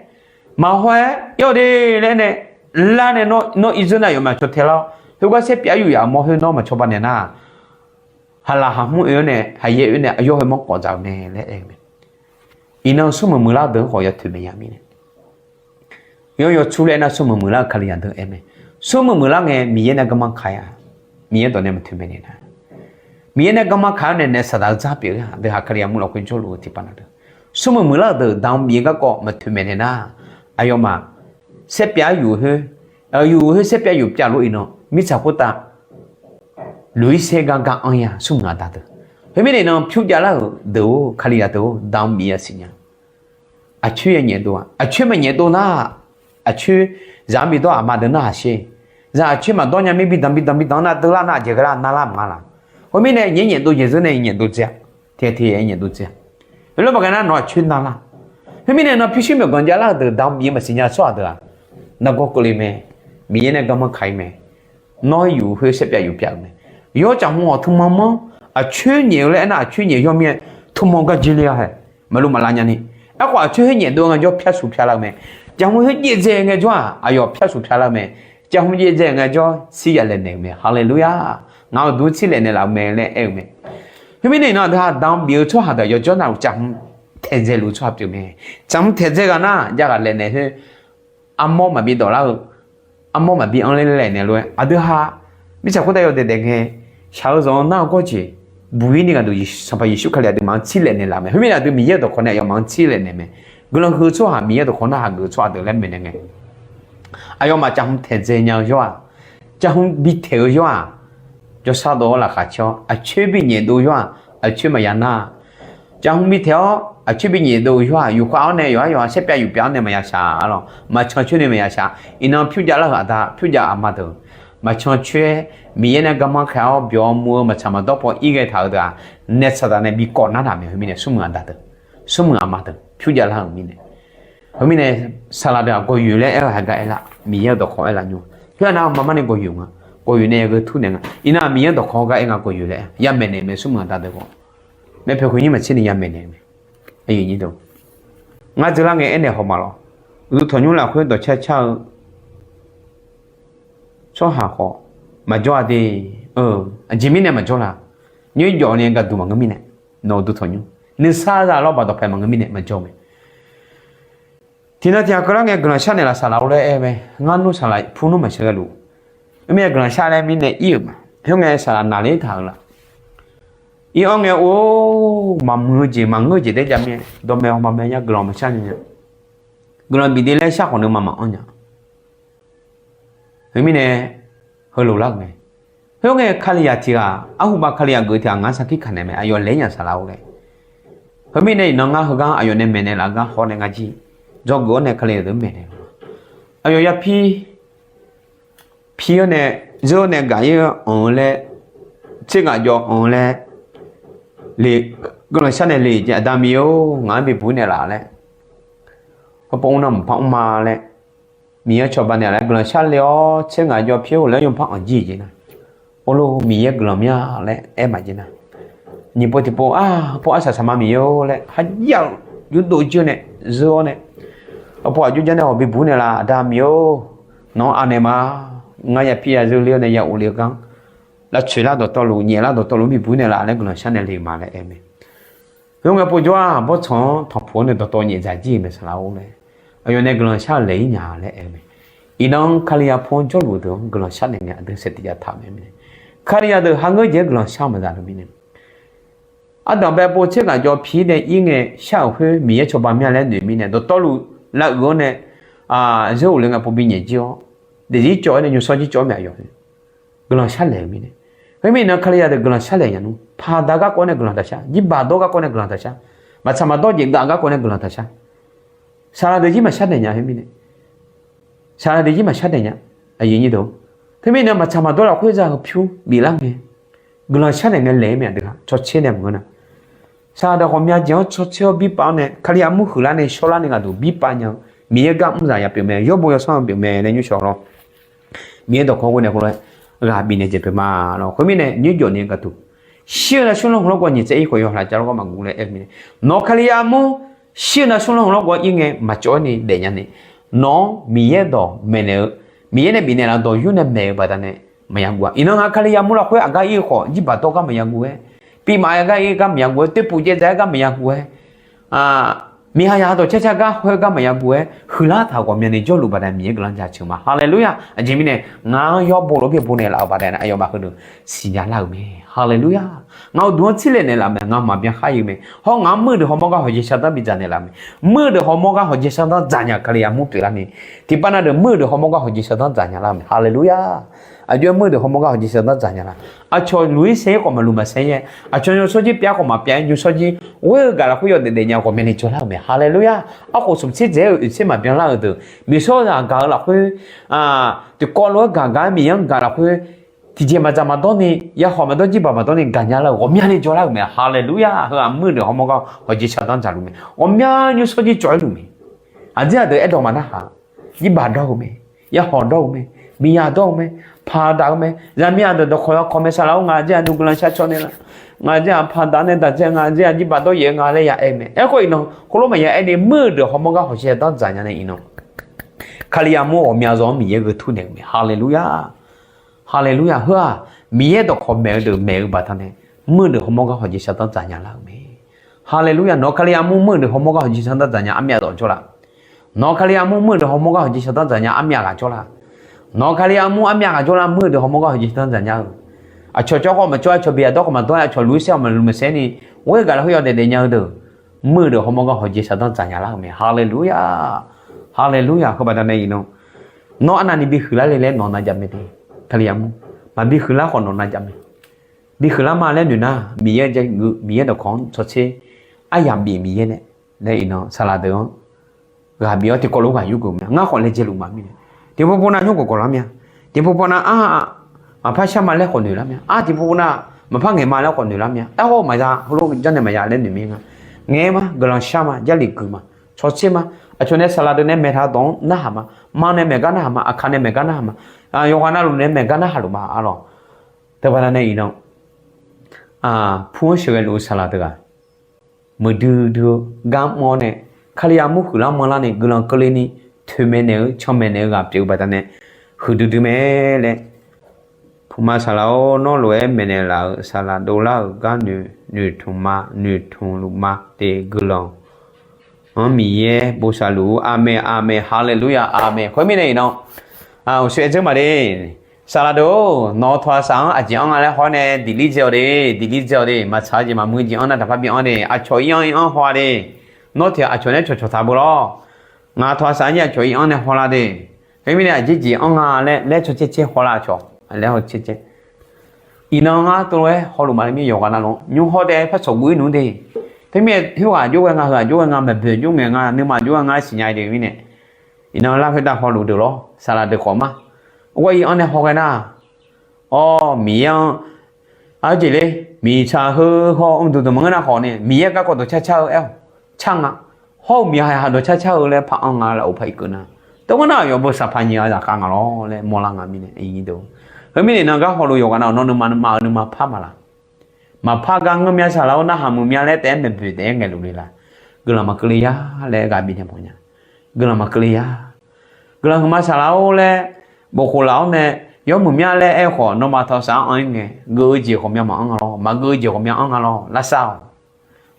maqhaw-aer ir-awr de laer nae, lar nae nawr irzeur nae aqyawfmaf caw tae lar-awr, khoergar saerpyav yuf yaf mawr khoer nawr maqcaw ba naeq nar, haqlaq haqhmr oe-awr nae, haqyaer oe nae aqyawf heu manr kawf dzaq-eu mae laer aer-eu mae. Iqnan smrmuiq muiqlar deuq-anr khawf ya toeqmaeq nya mirnae. Yawr yawtsur laer aernar smrmuiq muiqlar-eu Kalizaq deuq aer mae. Smrmuiq muiqlar ngae Miqyaer nae garma kaq-ir-a. Miqyaer dawq nae maqtoeqmaeq naeq nar, Miqyaer nae garma kaq-awr nae naef saqdaq-eu dzar pyeuf-eu aqdui ha Kalizaq mur lafkhoer jawrluf-eu tiqpav na deuq, smrmuiq muiqlar-eu deuq damq bif-eu garkawv maqtoeqmaeq naeq nar, aqyawfmaf saerpyav yuf khoer, yuf khoer saerpyav yuf pyav lof iqnan mirtsaq khoertav loq-ir saer gar gar anr-ir-a smrmuiq aqda deuq. Khoermirnae iqnan pyur javlar-euq deuq-or, Kalizaq deuq-or, damq bif-eu yasiq nya. Aqcoer ya nyaef dov-a. Aqcoer maqnyaef dov nar, aqcoer zaq-anr bidawr aqma deuq narhaq sher. Zaq aqcoer maqdawr nya mir bidanq bidanq bidanq nar deuv lar nar aqjeq ghae lar nar lar maqnga laq. Khoermirnae nyaef nyaef dov jeq zeur nae nyaef dov dzae-a. Tae tae yaef nyaef dov dzae-a. Heulof baqghae nar nawq aqcoer nar lar. Khoermirnae nawr pyurshuir myawqganq javlar-eu deuq damq bif-eu maqsiq nya tsawrhaq deuq-aq, nargawr keuvle mae. Miqyaer nae garmanr kaq-ir mae. Nawr yuf khoer saerpyav yuf pyav-euq mae. Yawr caqhmq hawq tmqmanr manr, aqcoer nyaef-eu laer aernar aqcoer nyaef yawr mir-aer tmqmanr gar jir le-a hae. Maqluv maqlav nyani. Aerkhawf aqcoer khoer nyaef dov ngaejawr pyar shuq pyav lar-eu mae. Caqhmq khoer jaev dzae ngaejawr-aq aqyawf pyar shuq pyav lar-eu mae. Caqhmq jaev dzae ngaejawr sir ya laeq naeq-eu mae. Haleluya. Ngaq-euq duq sir laeq naeq laf-eu mae laer aer-eu mae. Khoermirnae iqnan aqdui ha damq bif-eu tsawrhaq deuq yawqjawr navluf caqhmq taeqdzae luf-eu tsawrhaq pyeuf mae. Caqhmq taeqdzae ghaq nar javghaq laeq naeq khoer armawr maqbi dawq lar-eu, armawr maqbi anr ler laeq naeq lof-aer aqdui ha mirtsaq khoertav yawdaef daef ngae, shaq-eu zanq-anr nar-eu gawr jeq buq-ir ni ghaq deuq Sanqpaq Yeqsur Kali aqduimaf-anr tser laeq naeq laf mae. Khoermirnae aqdui Miqyaer-euq dawqkawq nae aqyawfmaf-anr tser laeq naeq mae. Guiqlanq huiq-eu tsawrhaq Miqyaer dawqkawq narhaq geuf-eu tsawrhaq deuq laer maeqnaeq ngae, aqyawfmaf caqhmq taeqdzae nya-eu yawr-aq, caqhmq bi taeq-eu yawr-aq, jawrshar dov-awr laqkhaq caer-awr aqcoer bi nyaef dov yawr-aq, aqcoer maqya nar-a. Caqhmq bi taeq-awr aqcoer bi nyaef dov-eu yawr-aq, yufkhav-awr nae yawqhar yawqha saerpyav yufpyav-awr nae maqya shaq-a lawq. Maqcan coer nae maqya shaq. Iqnan pyur javlar-euq aqda pyur jav aqma deuq, maqcan coer-aer Miqyaer nae garmanr kaq-awr byawq muv-eu maqtsaq maqdawr paw ir ghae taq-euq deuq-aq, naef saqdaq nae bi kawv nar taq mae. Khoermirnae smrmuiq aqda deuq, smrmuiq aqma deuq pyur javlar-euq mirnae. Khoermirnae saqlaq deuq-aq gawqyoeq laer aer-eu hagar aer lar, Miqyaer-euq dawqkawq aer lar nymr. Khoer-aq nar-eu maqmar ni gawqyoeq nga, gawqyoeq nae yagheu tur naeq nga. Iqnan Miqyaer-euq dawqkawq gar aer nga gawqyoeq laer aer yamaeq naeq mae smrmuiq aqda deuq khawf. Maerpae khoeqnyir maqtser ni yamaeq naeq-eu mae. Ngar dzeurlar ngae aernaeq haw ma lawr. Uqduq tanqnymr lafkhoer dawqcar car-eu tsawrhaq khawf maqjawr-a de. Aqjeq mirnae maqjawr la? Nymrjawf ni gaqduq maqngeur mirnae, nawq-eu uqduq tanqnymr nuisar zaq lawrbaq dawqpae maqngeur mirnae maqjawr mae. Tiqnan tiqghaq keuvlar ngae guiqlanq sharnaeq laf saqlaq-or laer aer-eu mae. Ngar nmr saqlaq pur nmr maqshir ghaeluf. Khoermirnae guiqlanq shar laer mirnae ir-euq ma. Khoerngae saqlaq naqler taq-euq laf. Ir-anr ngae or, maqmuiq-eu jeq maqngeur-eu jeq daer jav mir-aer dawqmaeq hawma mae nya guiqlanq maqshar nya nya. Guiqlanq bif de laer shar khawf nuima maqanr nya. Khoermirnae heulof lar-euq mae. Khoerngae Kalizaq tiq ghaq arhubav Kalizaq geuf tiq ghaq ngar sarkir kaq naeq mae, aqyawf laer nya saqlaq-or laer. Khoermirnae iqnan ngar heugar aqyawf nae maeqnaeq laf gar hawr nae ngar jir dzawgeuf-awr nae Kalizaq deuq maeqnaeq laf. Aqyawf yapir pi-awr nae, zeur-awr nae gaq-ir-eu anq-eu laer, tser ngaq jawv anq-eu laer, le, guiqlanq shar naeq le jeq, Aqda Miqyaer-or, ngaq-anr bibuq naeq laf laer, hawpov mrnar mqpar mrma laer, Miqyaer cawba naeq laer guiqlanq shar le-awr tser ngaq jawv pyeuf-eu laer yawpar anq jir jeq nar, or lor Miqyaer guiqlanq mya laer aer maqjeq nar, nyiq pov tiqpov ar pov arsaq saqma Miqyaer-or laer kharjav-euq yurdov jir-awr nae, zeur-awr nae, hawpov aqjox jar nae hawq bibuq naeq laf, Aqda Miqyaer-or, nawq-anr anaeq ma, ngar yapir ya zeur le-awr nae ya of le-eu gar, lavtsoeq lar dawqtawvluf nyaef lar dawqtawvluf-anr bibuq naeq laf laer guiqlanq shar naeq le ma laer aer mae. Khoerngae povjawr-aq bawrtsanq-anr tanqpuq-awr nae dawqtawv nyaef dzaq jir-euq mae saqlaq-or laer, aqyawf nae guiqlanq shar-eu laeq-ir nya laer aer-eu mae. Iqnan Kalizaq pov-anr jawrluf-eu deuq-anr guiqlanq shar naeq ngae aqdui saeqtiq jav taq mae mirnae, Kalizaq deuq haqngeur jeq-aer guiqlanq shar-eu maqza deuq mirnae, ardanqbae pov tser ngaq jawv pi nae ir ngae shar-euq khoer Miqyaer cawba mya laer noeq mirnae dawqtawvluf lavuiq-awr nae, zeur of le ngae pov bi nyaef jir-awr, daefzir cawv-aer nae nymrshawr jir cawv-aer mae aqyawf guiqlanq shar laeq-eu mirnae. Khoermirnae Kalizaq deuq guiqlanq shar laeq nya nmr, paqda garkawv nae guiqlanq taq shar, jirbaq dawr garkawv nae guiqlanq taq shar, maqtsaq maqdawr jeq gav garkawv nae guiqlanq taq shar, saqlaq deuq jir maqshar daeq nya khoermirnae, saqlaq deuq jir maqshar daeq nya. Aqyuif nyir deuq, khoermirnae maqtsaq maqdawr lafkhoer za-eu pyur biflar ngae, guiqlanq shar naeq ngae laeq-ir mae aqdui-aq cawtser nae maqngeur nar, saqlaq deuq ghawqmya jeq-anr cawtser-awr birpav-awr nae Kalizaq mur huiqlar nae shawrlar nae ngaqduq birpav nya-eu Miqyaer gar mrzaq ya pyeuf mae, yawbo yawsanr-eu pyeuf mae laer nymrshawq lawr. Miqyaer dawqkawq ghoe nae khoerlof-aer ghaq bifnaeq jeq pyeuf ma lawr. Khoermirnae nymrjawf ni gaqduq shir-eu nar smr lanr hmq lawrgawv nyiq tsaev ir khawf yawhaq lar jar lawrgawv maqguv laer aer-eu mirnae, nawq-eu Kalizaq mur shir-eu nar smr lanr hmq lawrgawv ir ngae maqcawv-aer ni daef nya ni, nawq-anr Miqyaer dawq maeqnaeq-eu, Miqyaer nae bifnaeq laf dawq yur nae maeq-eu baqdanae maqya guv-a. Iqnan ngaq Kalizaq mur lafkhoer aqgar ir-eu khawf jirbaq dawr gar maqya guv-aer, pivmaf-aer gar ir gar maqya guv-aer, toerpuf jaev dzaq-aer gar maqya guv-aer, miqha yaq dawq carcar gar khoer gar maqya guv-aer huiqlar taq-euq ghawqmyani jawrluf baqdanae Miqyaer guiqlanq jaceuq ma. Haleluya! Aqjeq mirnae ngar yawbo lof-aer byaeqbo naeq laf-eu baqdanae aqyawfmaf heudeuq siqnya lar-euq mae. Haleluya! Ngaq-euq duq-anr tsirle naeq laf mae, ngaq maqbyan khar-ir-eu mae. Hawr ngaq-anr muirdeuq hawmawr gar hawqjeq shardanr bidzaq naeq laf mae. Muirdeuq hawmawr gar hawqjeq shardanr dzaqnya Kalizaq mur pyeuflarni, tiqpav na deuq muirdeuq hawmawr gar hawqjeq shardanr dzaqnya lar-eu mae. Haleluya! Aqjox-aer muirdeuq hawmawr gar hawqjeq shardanr dzaqnya lar. Aqcawq luq-ir saer-ir khawf maqluq maqsaer-aer, aqcawq nymrshawr jir pyav khawf maqpyav-aer nymrshawr jir ghoer-eu gaq lafkhoer yawdaef daefnya ghawqmyani jawrlar-euq mae. Haleluya! Arkhof smq tser dzaeq-eu oeq tser maqbyan lar-euq deuq miqsawr zaq gaq-eu lafkhoer, tiqkawv lof-aer gaq gaq-aer Miqyaer-anr gaq lafkhoer, tiqjeq maqdzaq maqdawr ni, yakhawf maqdawr jirbaq maqdawr ni gaqnya lar-euq ghawqmyani jawrlar-euq mae. Haleluya! Heu-aq muirdeuq hawmawr gar hawqjeq shardanr dzaqluf mae. Ghawqmya nymrshawr jir cawv-aer luf mae. Aqdzer aqdeuq aerdawq maqnar haq, jirbaq dawr-eu mae, yakhawf dawr-eu mae, miqya dawr-eu mae, paq daq-eu mae, zaqmiq aqdeuq dawqkawq yawkawq mae saqlaq-or ngaq aqdzer aqdui guiqlanq shar caw naeq laf, ngaq aqdzer-aq paq daq nae daq dzae ngaq aqdzer-aq jirbaq dawr yaef-eu nga laer ya aer mae. Aerkhawf iqnan khoerlof maqya aer ni muirdeuq hawmawr gar hawqjeq shardanr dzaqnya nae iqnan Kalizaq mur ghawqmya zawq-anr Miqyaer gheu tur naeq-eu mae. Haleluya! Haleluya! Heu-aq Miqyaer dawqkawq maeq-eu deuq maeq-eu baqdanae muirdeuq hawmawr gar hawqjeq shardanr dzaqnya lar-euq mae. Haleluya! Nawq-eu Kalizaq mur muirdeuq hawmawr gar hawqjeq shardanr dzaqnya armyav dawq jawrlaf. Nawq-eu Kalizaq mur muirdeuq hawmawr gar hawqjeq shardanr dzaqnya armyav ghaq jawrlaf. Nawq-eu Kalizaq mur armyav ghaq jawrlaf muirdeuq hawmawr gar hawqjeq shardanr dzaqnya-eu. Aqcawq cawv khawf maqcawv, aqcawq biyaq dawr khawf maqdawr-aer, aqcawq luq-ir saer khawf maqluq maqsaer ni, ghoer-eu gaq lafkhoer yawdaef daefnya-eu deuq, muirdeuq hawmawr gar hawqjeq shardanr dzaqnya lar-euq mae. Haleluya! Haleluya! Heu baqdanae iqnan nawr arnavni bihuiqlar le laer nawq nav jav mae de. Kalizaq mur maqbi huiqlar khawf nawq nav jav mae. Bihuiqlar ma laer noeq nar, Miqyaer jav guv, Miqyaer dawqkawq-anr cawtser aryaq bif Miqyaer nae laer iqnan saqlaq deuq-anr ghaq bif-awr tiqkawv lof-aer ghaq yurgeuf ma. Ngar khawf laejae luf ma mirnae, tiqpov pov nav nymr gawqgawq lar mya. Tiqpov pov nav ar, maqpar shar ma laer khawf noeq lar mya. Ar tiqpov pov nav maqpar ngaeq ma laer khawf noeq lar mya. Aerkhawf maqya, heulof janrnaeq maqya laer noeq mir nga. Ngaeq ma, guiqlanq shar ma, jarlif guiq ma, cawtser ma. Aqcawq nae saqlaq deuq nae maeqtaq dawq-anr narhaq ma. Ma nae maeq gar narhaq ma, aqkaq nae maeq gar narhaq ma. Yawqghaq navluf nae maeq gar narhaq luf ma arlawq. Teubaqda nae iqnan pur-anr sheuqghae luf-eu saqlaq deuq-aq, muiqdui dui-eu gar mr-awr nae, Kalizaq mur huiqlar manrlar ni guiqlanq keuvle ni toeqmaeq naeq-eu canmaeq naeq-eu ghaq pyeuf-eu baqdanae huiqdui dui mae laer, puqma saqlaq-or, nawr lof-aer maeqnaeq laf-euq saqlaq dovlar-euq gar noeqtmq ma, noeqtmq luf ma de guiqlanq-anr Miqyaer bosav luf-ur. Aqmeq, aqmeq, haleluya, aqmeq. Khoermirnae iqnan, uqshoe aer dzeur maqde. Saqlaq deuq-or, nawq-eu tawqha saq-anr aqjeq anr nga laer haw-awr nae diqlir dzae-awq de, diqlir dzae-awq de, maqtsaq-eu jeq maqmuiq jeq anr nar daqpar bi anr de, aqcawq ir anr ir anr haw-a de. Nawr tiq aqcawq nae cawqcawq taq beu lawr. Ngaq-euq tawqha saq-anr aqcawq ir anr nae hawlar de. Khoermirnae aqjeq jeq anr nga laer laer caw caer caer hawlar aqcawq laer haw caer caer. Iqnan ngar tov lof-aer hawluf ma laer mir yawqghaq navluf-anr nymr haw taef-aer par tsawqguv ir nmr de. Teumirnae khoerghaq jov ghae nga, heughaq jov ghae nga, maeqboeq jov ngae nga, nuima jov ghae nga siqnya-i de mirnae, iqnan lar khoertav hawluf deuq lawr, saqlaq deuq khawf ma. Ghawr ir anr nae haw ghae nar, awr, Miqyaer-anr, arjeq ler, miqtsaq heu haw mqduq deuq maqngeur nar khawf ni, Miqyaer garkawv dawqcar car-eu aer-awq, car nga. Hawr-eu miqhaq haq dawqcar car-eu laer par anr nga laf-euq par irkeuv nar, teugar nar yawf beu saqpaq nyiq-a zaqkhav nga lawr laer mawrlar nga mirnae, iq de. Khoermirnae iqnan gar hawluf yawqghaq nav-awq nawr nuima nuima-eu nuima par maqlaq. Maqpar gar ngeur mya saqlaq-or, narhaq muiq mya laer taef-aer maeqboeq taef-aer ngaeqluf le la. Guiqlanq maqkeuv le ya laer ghaq bifnaeq mawf nya. Guiqlanq maqkeuv le ya. Guiqlanq huiqma saqlaq-or laer, bofkhof laf-awr nae, yawmuiq mya laer aer-eu khawf, nawmaf tawqha saq-anr anr-ir ngae, geuf-eu jeq ghawqmya maqanr nga lawr, maqgeuf-eu jeq ghawqmya anr nga lawr, lavsav-awq.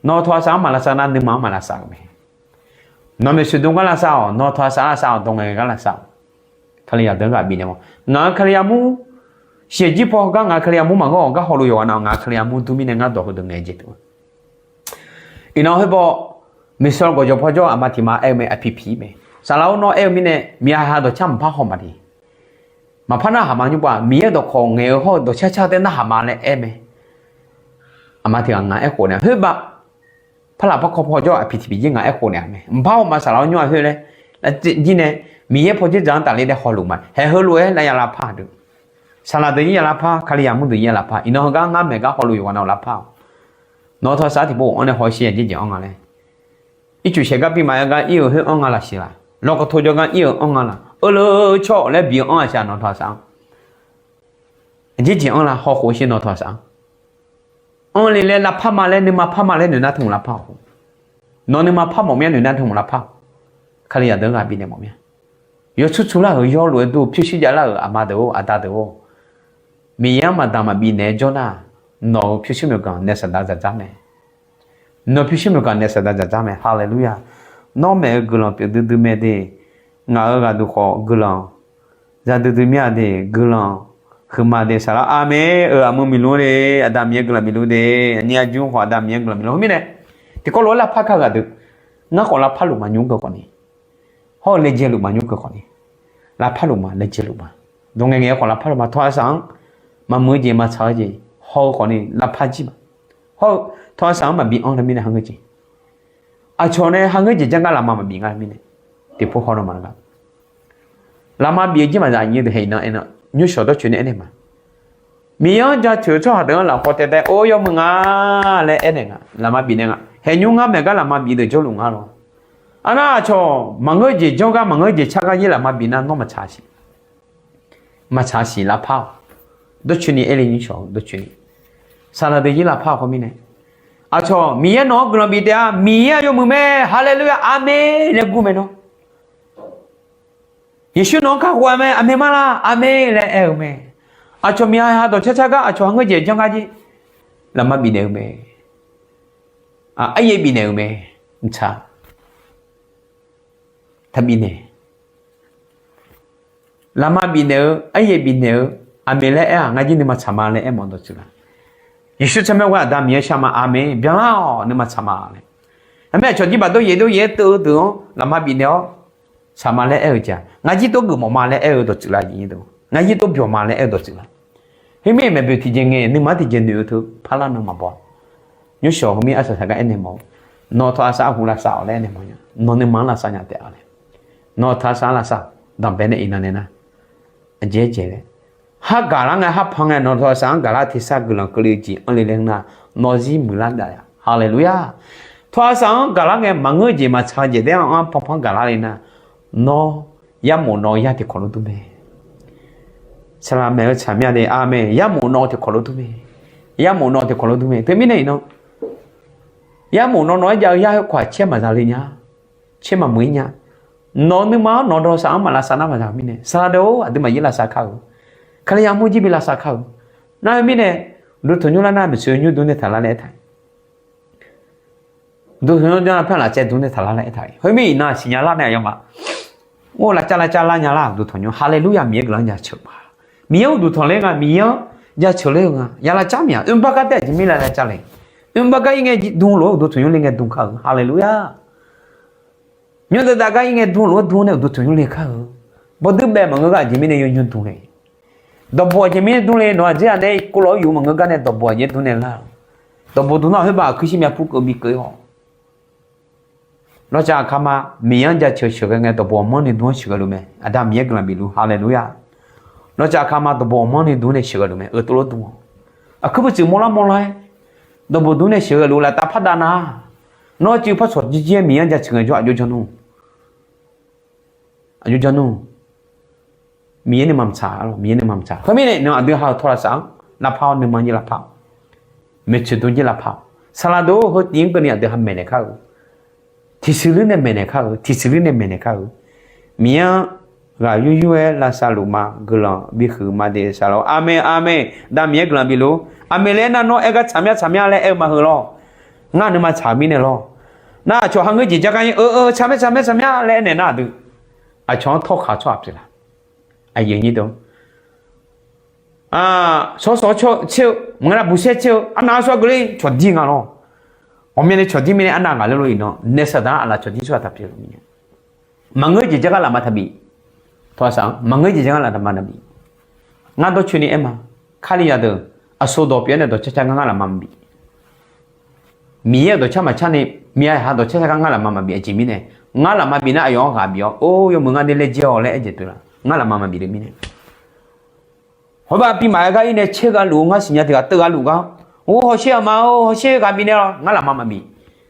Nawr tawqha saq-anr maqlavsav nar, nuima-anr maqlavsav-euq mae. Nawq maeqshi dm gar lavsav-awq, nawr tawqha saq-anr lavsav-awq, dawq ngaeq ngaeq gar lavsav-awq. Kalizaq deuq-anr ghaq bifnaeq mawf. Ngaq-euq Kalizaq mur, shaqjir paw gar ngaq-euq Kalizaq mur maqngeur-awq, gar hawluf yawqghaq nav-awq, ngaq-euq Kalizaq mur dur mirnae ngar dawq heudeuq ngaeq jeq pyeuf-eu. Iqnan khoerbaw, miqsawr gawqjawq paw jawr aqma tiq ma aer-eu mae, aqpiq piq mae. Saqlaq-or, nawr aer-eu mirnae miqhaq haq dawqcar maqpar haw maqde. Maqpar narhaq ma nymr bav, Miqyaer dawqkawq ngaeq-eu hawr-eu dawqcar car taef narhaq ma laer aer mae. Aqma tiq ghaq ngaq aerkhof naeq khoerbav, parlaq parkawr paw jawr aqpiq tiq piq jir ngaq aerkhof naeq-a mae. Mqpar haw ma saqlaq-awr nymr-aq khoer laer, jir nae, Miqyaer paw dzerdzaq-anr tafler dae hawluf ma. Haeq heulof-aer lav ya lavpar deuq. Saqlaq deuq-ir ya lavpar, Kalizaq mur deuq-ir ya lavpar. Iqnan heugar ngar maeq gar hawluf yawqghaq nav-awq lavpar-awq. Nawq-eu tawqha saq-anr tiqpov anr nae haw shir aqjeq jeq anr nga laer. Ircuf shaeq gar bi maqya gar ir-eu khoer anr nga laf siq laq. Lawkawv to jawr gar ir-eu anr nga laf. Eurleu cawr laer bi-eu anr-aq siq-aq nawq-eu tawqha saq-anr. Aqjeq jeq anr la hawkhof shir nawq-eu tawqha saq-anr. Anr le laer lavpar ma laer nuima par ma laer noeq nar tmq lavpar-awq. Nawq nuima par mawf mya noeq nar tmq lavpar-awq. Kalizaq deuq-anr ghaq bifnaeq mawf mya. Yawtsur tsu lar-euq yawlof-aer dur pyurshuir javlar-euq aqma deuq-or aqda deuq-or, Miqyaer-anr maqdaq maqbif naeq-aer jawr nar, nawq-euq pyurshuir myawqganq nae saqdaq dzaqdzar mae. Nawq-euq pyurshuir myawqganq nae saqdaq dzaqdzar mae. Haleluya. Nawr maeq-eu guiqlanq pyeuf duidui mae de. Ngaq-euq ghaqduq khawf guiqlanq za duidui mir-a de. Guiqlanq huiqma de saqlaq. Aqmeq. Euq aqmuiq miqlur de. Aqda Miqyaer guiqlanq bifluf de. Aqnyir arjur khawf Aqda Miqyaer guiqlanq bifluf khoermirnae, tiqkawv lof-aer lavpar kar-eu ghaqduq, ngar khawf lavpar luf ma nymr geu khawf ni, hawr-eu laejae luf ma nymr geu khawf ni, lavpar luf ma laejae luf ma, dawq ngaeq ngaeq-aer khawf lavpar luf ma. Tawqha saq-anr maqmuiq-eu jeq maqtsaq-eu jeq haw-eu khawf ni lavpar jir ma. Hawr-eu tawqha saq-anr maqbi anr-eu mirnae ha ngeur jeq, aqcawq nae ha ngeur jeq janr gar lafma maqbif nga mirnae, tiqpov haw naw ma laq. Lafma bif-eu jir maqzaq nyir deuq haeq iqnan aernar, nymrshawq dawrcoeni aernaeq ma. Miqyaer-anr jaceuq-eu tsawrhaq deuq-anr lafkawv taev taev or yawmuiq nga laer aernaeq nga, lafma bifnaeq nga. Haeq nymr ngar maeq gar lafma bif deuq jawrluf nga lawr. Arnar aqcawq maqngeur jeq janr gar maqngeur jeq car gar jir lafma bif nar nawr maqtsaq siq. Maqtsaq siq lavpar-awq. Dawrcoeni aer le nymrshawq dawrcoeni. Saqlaq deuq jir lavpar-awq khoermirnae, aqcawq Miqyaer nawq-anr guiqlanq bif taef-a, Miqyaer-aq yawmuiq mae, haleluya, aqmeq laer gur mae nawr. Yeqsur nawq-anr kakhof-a mae, aqmeq ma laq, aqmeq laer aer-eu mae. Aqcawq miqha ha dawqcar car gar aqcawq ha ngeur jeq janr gar jir lafma bifnaeq-eu mae. Aryaev bifnaeq-euq mae. Mqtsaq, taqbif naeq. Lafma bifnaeq-eu aryaev bifnaeq-eu, aqmeq laer aer-aq ngar jir nuima tsaq ma laer aer mawf dawqtsuif laf. Yeqsur tsawrmyanr ghae Aqda Miqyaer shar ma, aqmeq, byanlar-awq, nuima tsaq ma laer. Aqmeq aqcawq jir baqdov yaeq dov yaeq-aer teuv-eu deuq-anr lafma bifnaeq-awr tsaq ma laer aer-eu jeq-aq, ngar jir tov geufmawf ma laer aer-eu dawqtsuif laf, ngar jir tov byawq ma laer aer-eu dawqtsuif laf. Khoermir maeqboeq tiqjeq ngae nuima-anr tiqjeq noeq-eu teu parlar nan maqbaw. Nymrshawq heumir arsaq saq gar aernaeq mawf-eu, nawq-eu tawqha saq-anr hu lavsav-awq laer aernaeq mawf nya, nawq nuima-anr lavsav nya taef-a laer. Nawq-eu tawqha saq-anr lavsav, danqbae nae iqnan nae nar, aqjeq aer jaeq laer, har gaqlar ngae, har pan ngae, nawq-eu tawqha saq-anr gaqlar tersar guiqlanq keuvle-eu jeq anr le laer nar, nawq zir muiqlar dav-a. Haleluya. Tawqha saq-anr gaqlar ngae maqngeur-eu jeq maqtsaq-eu jeq daer-anr panpan gaqlar le nar, nawr yarmof nawq-eu yar tiqkawv lof dur mae. Saqlaq maeq-eu tsaq mir-a de, aqmeq, yarmof nawq-eu tiqkawv lof dur mae. Yarmof nawq-eu tiqkawv lof dur mae. Teumirnae iqnan, yarmof nawq nawq-aer jav-eu yar khoerkawq-aq caer maqza le nya, caer maqmuiq-ir nya. Nawq-eu nuima-anr nawq dawq saf-anr maq lavsav nar maqza-eu mirnae, saqlaq deuq-or, aqduimaf yaer lavsav kar-eu. Kalizaq mur jir bi lavsav kar-eu. Nar-eu mirnae, uqduq tanqnymr lar nar, maeqtsoeq nymr dur nae taq lar laer aertaq-iq. Uqduq tanqnymr janr-a par lafcaev dur nae taq lar laer aertaq-iq. Khoermir iqnan siqnya lar nae aqyawfmaf, or, lavcav lavcav lar nya lar uqduq tanqnymr. Haleluya, Miqyaer guiqlanq-anr jaceuq ma. Miqyaer-anr uqduq tanqler nga, Miqyaer-anr jaceuq ler-eu nga. Ya lavcav mya, oerbar gar taef-aer aqjeq mirnae lavcav le. Oerbar gar ir ngae dm lof-aer uqduq tanqnymr le ngae dm kar-euq. Haleluya. Nymr deuv dav gar ir ngae dm lof-aer dm nae uqduq tanqnymr le kar-euq. Bawduir baef maqngeur gar aqjeq mirnae yawnymr dm le. Dawqbof aqjeq mirnae dm le, nawq-aq dzer-aq nae kov lawq-aer yuf maqngeur gar nae dawqbof aqjeq dm nae lar-euq. Dawqbof dm nar khoerbar-aq kuirshir myavpur keuv bi keuv-ir-awq. Lawrcav aqkar ma, Miqyaer-anr jaceuq sheuqghae ngae dawqbof awqmanrni dm-anr sheuqghae luf mae. Aqda Miqyaer guiqlanq bif luf, haleluya. Lawrcav aqkar ma dawqbof awqmanrni dm nae sheuqghae luf mae, euq tov lof dm-awq. Aqkuir butsuif mawrlar mawrlar-aer dawqbof dm nae sheuqghae luf laftav par dav nar, nawr cuiv par cawq jirjir-aer Miqyaer-anr jaceuq ngaejawr aqjox janr nmr. Aqjox janr nmr. Miqyaer nuima maqtsaq, Miqyaer nuima maqtsaq. Khoermirnae iqnan aqdui ha-euq tawlavsaf-anr lavpar-awr nuima jir lavpar-awq. Maeqtsoeq dm jir lavpar-awq. Saqlaq deuq-or, heu tiv-anr keuvni aqdui ha maeqnaeq kar-eu. Tiqsiq lur nae maeqnaeq kar-eu, tiqsiq lur nae maeqnaeq kar-eu. Miqyaer-anr ghaq yur yur-aer lavsav luf ma, guiqlanq bihuiq ma de saqlaq-or. Aqmeq, aqmeq. Da Miqyaer guiqlanq bif luf. Aqmeq laer aernar, nawr aer gar tsaqmyar tsaqmyar laer aer-eu ma heu lawr. Ngar nuima tsaq-eu mirnae lawr. Nar aqcawq ha ngeur jeq jar gar ir-eu, eu, tsaqmyar tsaqmyar tsaqmyar laer aernaeq nar aqdui, aqcawq-anr tawrkhaq tsawrhaq pyeuflar. Aqyuif aqnyir deuq, shawr shawr tser-eu maqngeur nar, buqsaer tser-eu arnav arsawr geufler cawqdir nga lawr. Ghawqmyani cawqdir mirnae arnav ghaqler lof iqnan naef saqdaq-anr aqlaf cawqdir tsawrhaq taq pyeuf-eu mirnae. Maqngeur jeq jar gar lafma taqbif. Tawlavsaf-anr maqngeur jeq jar gar lafma taqbif. Ngar dawrcoeni aer ma. Kalizaq deuq aqsur dawq pyeuf-awr nae dawqcar car gar ngar lafma maqbif. Miqyaer-euq dawqcar maqcar ni, miqyaer ha dawqcar car gar ngar lafma maqbif aqjeq mirnae, ngar lafma bif nar aqyawf-anr ghaq bif-awr, or, yawmuiq ngar ni laejae-awq laer aer jeq pyeuflar. Ngar lafma maqbif le mirnae. Hawr bar bi maqaer gar ir nae caer ghaq luf-eu ngar siqnya tiq ghaq teuv ghaq luf gar, or, hawsher aqma-or, hawsher ghaq bif nae-awr ngar lafma maqbif.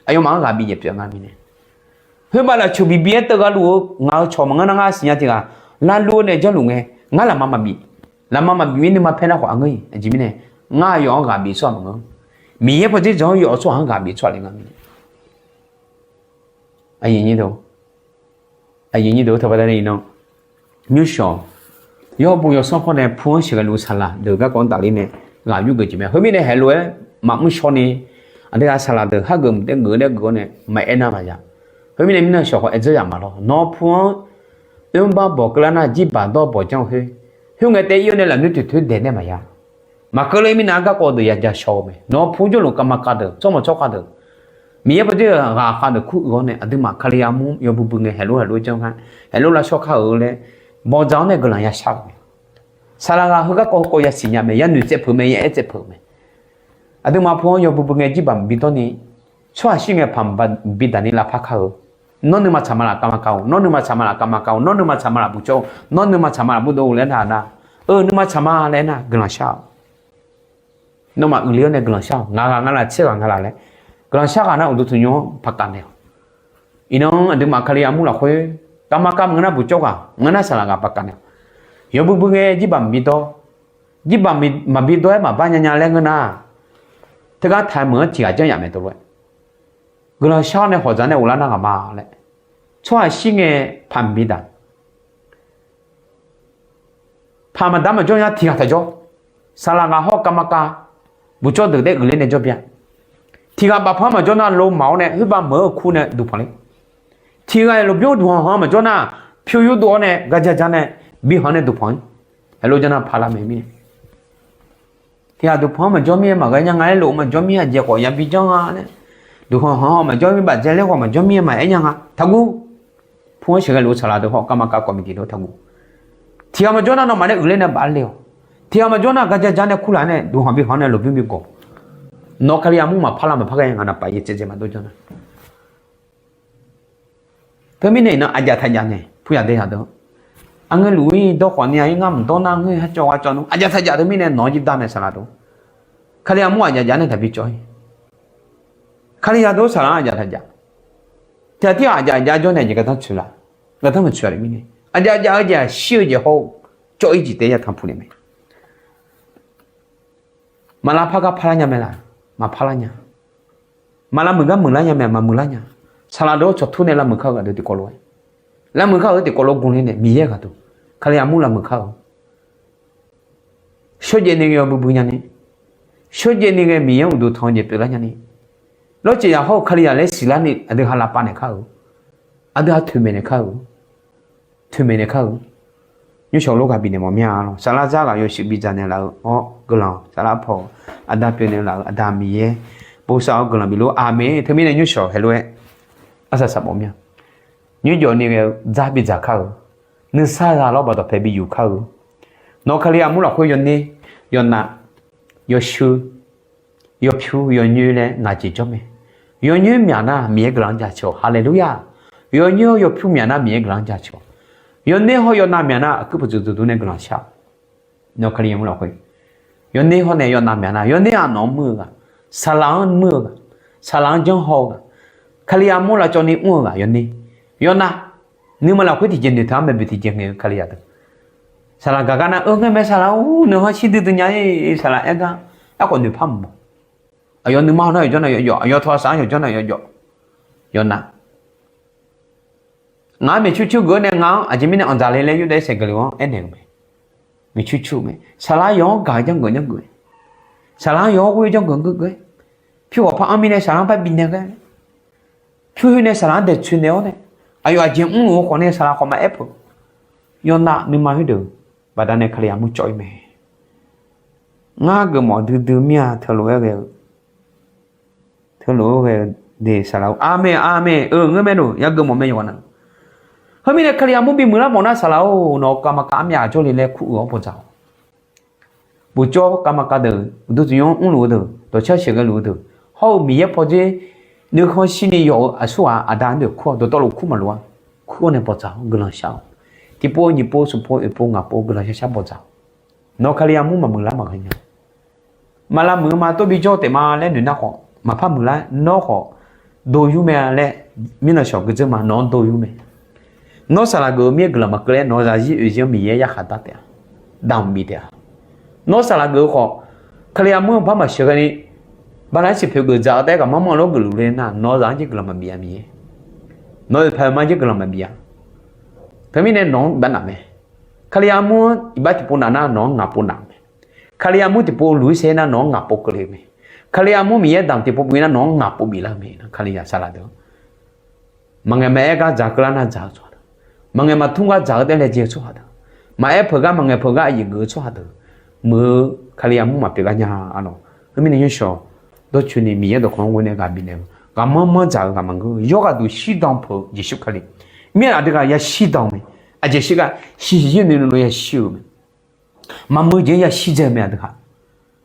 Aqyawfmaf-anr ghaq bif jeq pyeuf ngar mirnae. Khoerbar lafcoq bibi-aer teuv ghaq luf-eu ngaq-euq cawq maqngeur nar ngar siqnya tiq ghaq larlur-awr nae janrluf ngae, ngar lafma maqbif. Lafma maqbif mir nuima paer nar khawf aqngeur-iq aqjeq mirnae, ngar aqyawf-anr ghaq bif tsawrhaq maqngeur. Miqyaer pawdzer dzanq-anr yawf-eu tsawrhaq-anr ghaq bif tsawrhaq le ngar mirnae. Aqyuif aqnyir deuq-or, taqbaqda nae iqnan nymrshawq yawbuq yawsanr khawr nae pu-anr sheuqghae luf-eu saqlaq deuq garkawv-anr tafler nae ghaq yur geuf jeq mae. Khoermirnae haeqlof-aer maqmr shaw ni, aqdui-aq saqlaq deuq hageuf mq taef geuf-eu nae geuf-awr nae maqaer nar maqya. Khoermirnae mirnan shawq khawf aer dzeur yaf ma lawr. Nawr pu-anr oerbar bawq keuvlar nar jirbaq dawr bawq janr-eu khoer, khoerngae taef ir-awr nae lafnoer toeqtoer daeq nae maqya. Maqkeuv ler mirnae-anr garkawv deuq yajaq shaw-eu mae. Nawq-eu pu jawrluf kavmaqkav deuq, tsawrmawq tsawrkhav deuq, Miqyaer pawdzer-euq ghaqkhav deuq kur uiq-awr nae aqduimaf Kalizaq mur yawbui bui ngae haeqlof haeqlof janr kar, haeqlof lavshawr kar-euq laer bawqdzaq-awr nae guiqlanq yashar-euq mae. Saqlaq ghaq heu garkawv heukawv yasiq nya mae, yanoeq tsaev peuq mae, yaer tsaev peuq mae. Aqduimaf pu-anr yawbui bui ngae jirbaq maqbi dawr ni, tsawrhaq shir ngae paq maqbi daq ni lavpar kar-eu. Nawr nuima tsaq ma laf kavmaqkav-eu, nawr nuima tsaq ma laf kavmaqkav-eu, nawr nuima tsaq ma laf buqcawv-eu, nawr nuima tsaq ma laf burdov-eu laer nar-aq nar, eu, nuima tsaq ma laer nar guiqlanq shar-awq. Nawmaf uiqle-awr nae guiqlanq shar-awq. Ngaq ghaq nga laf, tser ghaq nga laf laer guiqlanq shar ghaq nar uqduq tanqnymr-anr paqkav naeq-awq. Iqnan aqduimaf Kalizaq mur lafkhoer kavmaqkav maqngeur nar buqcawv ghaq, maqngeur nar saqlaq ghaq paqkav naeq-awq. Yawbui bui ngae jirbaq maqbi dawr, jirbaq maqbi dawr-aer maqbar nya nya laer ngeur nar, teugar taq-aer meuq-anr tiq ghaq janr yaf mae tov lof-aer. Guiqlanq shar-awr nae hawq dzaq nae ghoflar nar ghaq ma laer, tsawrhaq shir ngae paq maqbi daq. Paq maqdar maqjawr nya tiq ghaq taq jawr. Saqlaq ghaq hawr kavmaqkav buqcawv deuq daer uiqler nae jawr bya. Tiq ghaq bafpanr maqjawr nar lo maf-awr nae khoerbav meuq-eu kur nae duqpanq ler. Tiq ghaq-iq lmqbymr duqhanq hanq maqjawr nar, pyur yurdov-awr nae garja ja nae bi hanq nae duqpanq-ir. Haeqlof janr nar paqlar mae mirnae. Tiq ghaq duqpanq-anr maqjawr mir-aer maqghae nya nga laer lof maqjawr mir aqjeq khawf yabi janr nga laer, duqhanq hanq-awr maqjawr mir, bafdzae laer khawf maqjawr mir-aer maqaer nya nga taqguv. Pu-anr sheuqghae luf-eu saqlaq deuq hawr kavmaqkav kawq miqdeq deuq taqguv. Tiq ghaq maqjawr nar nawmaf nae uiqler nae baf-aer le-awq. Tiq ghaq maqjawr nar garja ja nae kurlaf nae duqhanq bi hanq nae lmqbymr bi gawq. Nawr Kalizaq mur maqpar lar maqpar ghae ngaq naqpaf yaeq tsaev dzae maqdov janr nar. Teumirnae iqnan aqjaf taq jaf nae puyaq dae yaq deuq, aqngeur luf-ir dawr khawf ni-a-ir ngar mqdawr nar ngeur-ir ha cawv gha cawv nmr aqjaf taq jaf teumirnae nawq-anr jir dar mae saqlaq deuq. Kalizaq mur aqjaf jaf nae taqbi cawv-ir. Kalizaq deuq saqlaq-anr aqjaf taq jaf. Tiq ghaq tirghaq aqjaf aqjaf jawr nae jeq gardanr tsoeq la, gardanr maqtsoeq-a le mirnae aqjaf jaf-eu jeq-aq shir-eu jeq hawr-eu cawv-ir jeq taef-aer ya tanqpuq naeq mae. Maqlavpar gar parlar nya mae laq, maqparlar nya. Maqlavmuiq gar muiqlar nya mae, maqmuiqlar nya. Saqlaq deuq-anr cawqtur nae lavmuiq kar-eu aqdui tiqkawv lof-aer Lavmuiq kar-euq tiqkawv lof gmq le nae Miqyaer gharduq Kalizaq mur lavmuiq kar-euq. Shawrjaev ni ghae-awr buibui nyani, shawrjaev ni ghae Miqyaer uqduq tanq-eu jeq pyeuflar nyani, lawrcaev yaq hawr-eu Kalizaq laer siqlar ni aqdui ha lavpav naeq kar-euq, aqdui ha toeqmaeq naeq kar-euq, toeqmaeq naeq kar-euq. Nymrshawq lof ghaq bifnaeq mawf mir-a lawr. Saflar dzar ghaq yawshuif bidzaq naeqlaf-eu awr guiqlanq, saflar paw aqda pyeuf naeqlaf-eu Aqda Miqyaer bosav-awr guiqlanq bif lor. Aqmeq. Teumirnae nymrshawq heulof-aer arsaq saq mawf mir-a. Nymrjawf ni ghae-eu dzar bidzaq kar-euq, nuisar za lawr baqdawq pae bi yuf kar-euq. Nawq-eu Kalizaq mur lafkhoer yawner, yawnav, yawshuir, yawpyur, yawnyoer laer ngaq jeq jawr mae. Yawnyoer myaq nar Miqyaer guiqlanq-anr jaceuq-awq. Haleluya! Yawnyoer hawr yawpyur myaq nar Miqyaer guiqlanq-anr jaceuq-awq. Yawner hawr yawnav myaq nar aqkuir puq dzuqdzuq dur nae guiqlanq shar-awq. Nawq-eu Kalizaq mur lafkhoer yawner hawr nae yawnav myaq nar, yawner-aq nawq-anr muir-eu ghaq, saqlaq-anr muir-eu ghaq, saqlaq-anr janr haw-eu ghaq, Kalizaq mur lavcawv ni mr-eu ghaq yawner, yawnav, nuima lafkhoer tiqjeq noeqtaq-anr maeqboeq tiqjeq ngaeq-eu Kalizaq deuq. Saqlaq gaq gar nar, eu ngaer mae saqlaq-or, nuihanr shir duidui nya-ir saqlaq aer gar, aerkhawf noeqpar mq mawf. Aqyawf nuima nar yawqjawr nar yawjawf, aqyawf tawq saq-anr yawqjawr nar yawjawf, yawnav. Ngaq-anr maeqcur cur geuf-awr nae ngaq-anr aqjeq mirnae anqdzaq le laer Yurdav Irsaqyr guiqlanq-anr aernaeq-eu mae. Maeqcur cur-eu mae. Saqlaq-anr yawq-anr gaq-eu janrgeuf janrgeuf-aer, saqlaq-anr yawq-anr ghoe-eu janrgeuf geuf geuf-aer, pyur ghawqpar anr mirnae saqlaq-anr bar bifnaeq ghae, pyur khoer nae saqlaq-anr daeqtsoeq naeq-awr nae, aqyawf aqjeq mrluf-eu khawf nae saqlaq khawf maqaer peuq. Yawnav nuima khoerdeuq baqdanae Kalizaq mur cawv-ir mae. Ngar geufmawf duidui mir-a. Teulof-aer ghae-eu, teulof-aer ghae-eu de saqlaq-or. Aqmeq, aqmeq. Eu, ngeur mae lof, ya geufmawf mae yawqghaq na. Heumirnae Kalizaq mur bimuiq lar mawf nar saqlaq-or, nawq-eu kavmaqkav armyav aq jawrle laer kur-euq-awr bawdzaq-awq. Bof jawr kavmaqkav deuq, uqduq tiqyanr mrluf-eu deuq, dawqcar sheuqghae luf-eu deuq, hawr-eu Miqyaer pawdzer nuikhanr shirni yawf-eu aqsurghaq aqda-anr deuq kur-awr, dawqtawvluf kur maqlof-a. Kur-awr nae bawdzaq-awr guiqlanq shar-awq. Tiqpov nyiq pov smq pov oeq pov ngaq pov guiqlanq shar shar bawdzaq-awq. Nawq-eu Kalizaq mur maqmuiq lar maqghae nya. Maqlav muiq-eu ma tov bi jawr taef ma laer noeq nar khawf, maqpar muiq lar, nawr khawf do yur mae laer, mirnan shawq gui dzeur ma, nawq-anr do yur mae. Nawr saqlaq geuf-eu mir-aer guiqlanq maqkeuv laer nawq-eu zaqzir oeqzir-anr Miqyaer yarkhaq dar taef-a. Damq bif taef-a. Nawr saqlaq geuf-eu khawf, Kalizaq mur-anr bar maqsheuq ghaeni, bala arsiq poeq geuf dzaq-eu taef-aer gaqmanr manr-eu lawr geufluf le nar, nawq-eu zaq-anr jir guiqlanq maqbif-a Miqyaer. Nawq-eu oeqpaq-eu ma jir guiqlanq maqbif-a. Teumirnae nawq-anr iqbax naf mae. Kalizaq mur-anr iqbax tiqpov naf nar nawq-anr ngaq pov naf mae. Kalizaq mur tiqpov luq-ir saer nar nawq-anr ngaq pov keuvle mae. Kalizaq mur Miqyaer damq tiqpov bif nar nawq-anr ngaq pov biflar-eu mae. Kalizaq saqlaq deuq-anr maqngaeq maqaer gar dzaq keuvlar nar dzaq-eu tsawrhaq deuq, maqngaeq maqtmr gar dzaq-eu taef laejae-eu tsawrhaq deuq, maqaer peuq gar maqngaeq peuq gar aqyuif geuf-eu tsawrhaq deuq, muiq-eu Kalizaq mur maqpyeuf gar nya-a lawq. Heumirnae nymrshawq dawrcoeni Miqyaer dawqkawq-anr ghoe nae ghaq bifnaeq-eu, ghaqmanr manr dzaq-eu ghaq maqngeur-eu, yawr ghaq duq shirdan peuq-eu Jeqsur Kali. Mirnae aqdui ghaq yashir dan-eu mae. Aqjeq shir gar shiqshaq yir nuinoeq lof yashir-euq mae. Maqmuiq jeq-anr yashir dzae-eu mae aqdui ghaq.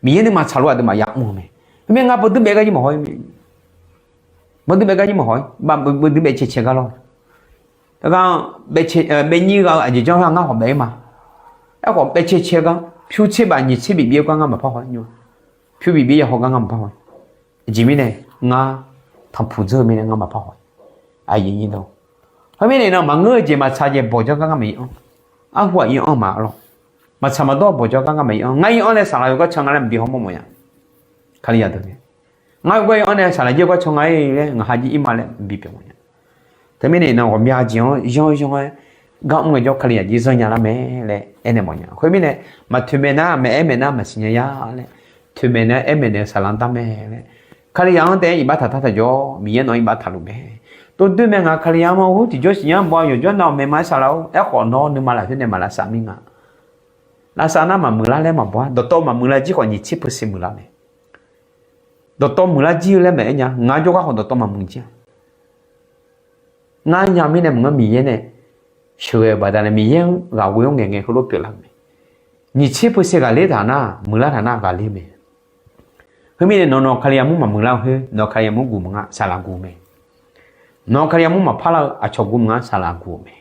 Miqyaer nuima tsaqlof aqduimaf yamr-eu mae. Khoermirnae ngar bawduir baef gar jir maqhaw-ir mae. Bawduir baef gar jir maqhaw-ir, bawduir baef cae cae gar lawr. Teugar baef nyir ghaq-eu aqjeq janr-a ngar khawf baef-ir ma. Aerkhawf baef cae cae gar pyur tser baf nyiq tser bif bif-eu gar ngar maqpar haw-ir nymr. Pyur bif bif yahaw gar ngar maqpar haw-ir. Aqjeq mirnae ngar tanqpuq dzeur-eu mirnae ngar maqpar haw-ir. Aqyuif nyir dawq, khoermirnae iqnan maqngeur-eu jeq maqtsaq jeq bawqdzawr gar ngar maqir anr. Arhu aqir anr ma lawr. Maqtsaq maqdawr-eu bawqdzawr gar ngar maqir anr. Ngar ir anr nae saqlaq yawgar can nga laer maqbi hawmawr mawf nya. Kalizaq deuq mae. Ngar yawgar ir anr nae saqlaq jir yawgar can nga-ir laer ngaq ha jir ir ma laer bi pyeuf mawf nya. Teumirnae iqnan ghawqmya jeq-anr yanr yanr-aer gar mr ngaejawr Kalizaq jir zanr nya lar mae laer aernaeq mawf nya. Khoermirnae maqtoeq maeq nar maqaer maeq nar maqsiq nya ya laer, toeq maeq nar aer maeq naeq-eu saqlaq-anr dar mae laer, Kalizaq-anr taef-aer iqbax taqtar taqjawr, Miqyaer nawq-anr iqbax taqluf mae. Tov doer mae ngaq Kalizaq-anr ma ghur tiqjawr siqnya-anr baw-a yawqjawr nav-awq maeqma-aer saqlaq-or, aerkhawf nawr nuima lafkhoer nae maq lavsav mir nga. Lavsav nar maqmuiqlar laer maqbaw-ar, dawqtawv maqmuiqlar jir khawf nyiq tser peuq siq muiqlar mae. Dawqtawv muiqlar jir-eu laer maqaer nya, ngar jawrgar khawf dawqtawv maqmuiq jir-a. Ngar nya mirnae maqngeur Miqyaer nae sheuqghae-euq baqdanae Miqyaer-anr ghaq ghoe-anr ngaeqngae heulof pyeuflar-euq mae. Nyiq tser peuq siq ghaqler taq nar muiqlar taq nar ghaqler mae. Khoermirnae nawq nawq Kalizaq mur maqmuiqlar-eu khoer nawq Kalizaq mur guq maqnga saqlaq guq-eu mae. Nawq Kalizaq mur maqpar lar-eu aqcawq guq maqnga saqlaq guq-eu mae.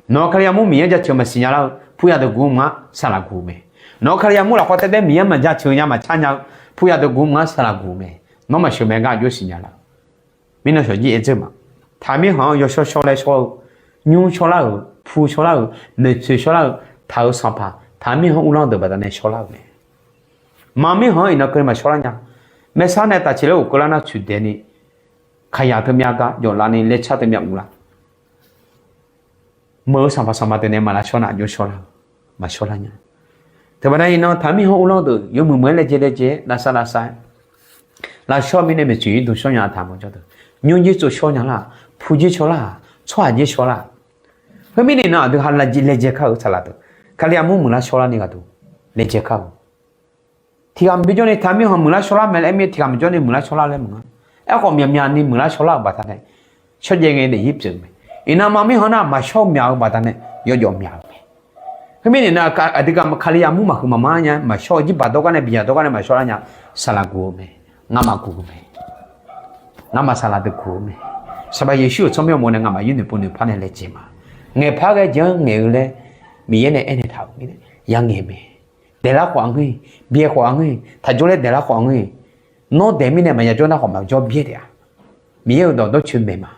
Nawq Kalizaq mur Miqyaer jaceuq maqsiq nya lar-eu puyaq deuq guq maqnga saqlaq guq-eu mae. Nawq Kalizaq mur lafkhawf taef taef Miqyaer maqjaceuq nya maqcar nya-eu puyaq deuq guq maqnga saqlaq guq-eu mae. Nawr maqsheuq mae gar aqjox siqnya laf-eu. Mirnan shawqjir aer dzeur ma. Taqmirkhanq-anr yawshawr shawr laer shawr-eu, nymr shawrlar-euq, pu shawrlar-euq, maeqtsoeq shawrlar-euq, taq-euq sanqpaq taqmirkhanq uvlanr deuq baqdanae shawrlar-euq mae. Maqmirkhanq-anr iqnan keuvni maqshawrlar nya. Maersar nae taqceq laer ghofkeuv lar nar tsoeqdaeq ni, kaqyaq teumyav gar jawflar ni laer car teumyav uvlar. meuq-eu sanqpaq sanqma deuq nae maqlavshawr nar aqjox shawrlar-eu, maqshawrlar nya. Teubaqda iqnan taqmirhanq uvlanr deuq yawmuiq muiq-aer laejae laejae-aer lavsav lavsav-aer lavshawr mirnae maeqtsoeq-ir dmq shawr nya-a taq mawf jawr deuq, nymrjir tsov shawr nya lar-aq, pujir shawr lar-aq, tsawrhaq jir shawr lar-aq. Khoermirnae iqnan aqdui ha laejae kar-eu saqlaq deuq, Kalizaq mur muiqlar shawrlar ni ghaq deuq laejae kar-eu. Tiqghaq maqbi jawrni taqmirhanq muiqlar shawrlar mae laer aer mir, tiqghaq maqjawrni muiqlar shawrlar laer maqnga. Aerkhawf myaqmyaq ni muiqlar shawrlar-euq baqdanae shawrjaev ngae daefzir pyeuf-eu mae. Iqnan maqmirhanq nar maqshawr-eu myaq-eu baqdanae yawjawf myaq-euq mae. Khoermirnae nar aqdui Kalizaq mur maqhuiq maqmar nya maqshawr-eu jirbaq dawrgar nae biqyaq dawrgar nae maqshawrlar nya. Saqlaq guq-eu mae. Ngamaf guq-eu mae. Ngamaf saqlaq deuq guq-eu mae. Sanqpaq Yeqsur-euq tsawrmyanr uqmov nae ngamaf yawnoeq pov noeqpar nae laejae ma. Ngaeqpar ghae jeq-anr ngaeq-eu laer Miqyaer nae aernaeq taq-euq mirnae ya ngaeq mae. Daeqlar khawf-a ngeur-iq, byae khawf-a ngeur-iq, taqjawr laer daeqlar khawf-a ngeur-iq, nawr daeq mirnae maqya jawr nar khawf maqjawr byaer taef-a. Miqyaer-euq dawq dawrcoeni maeq ma.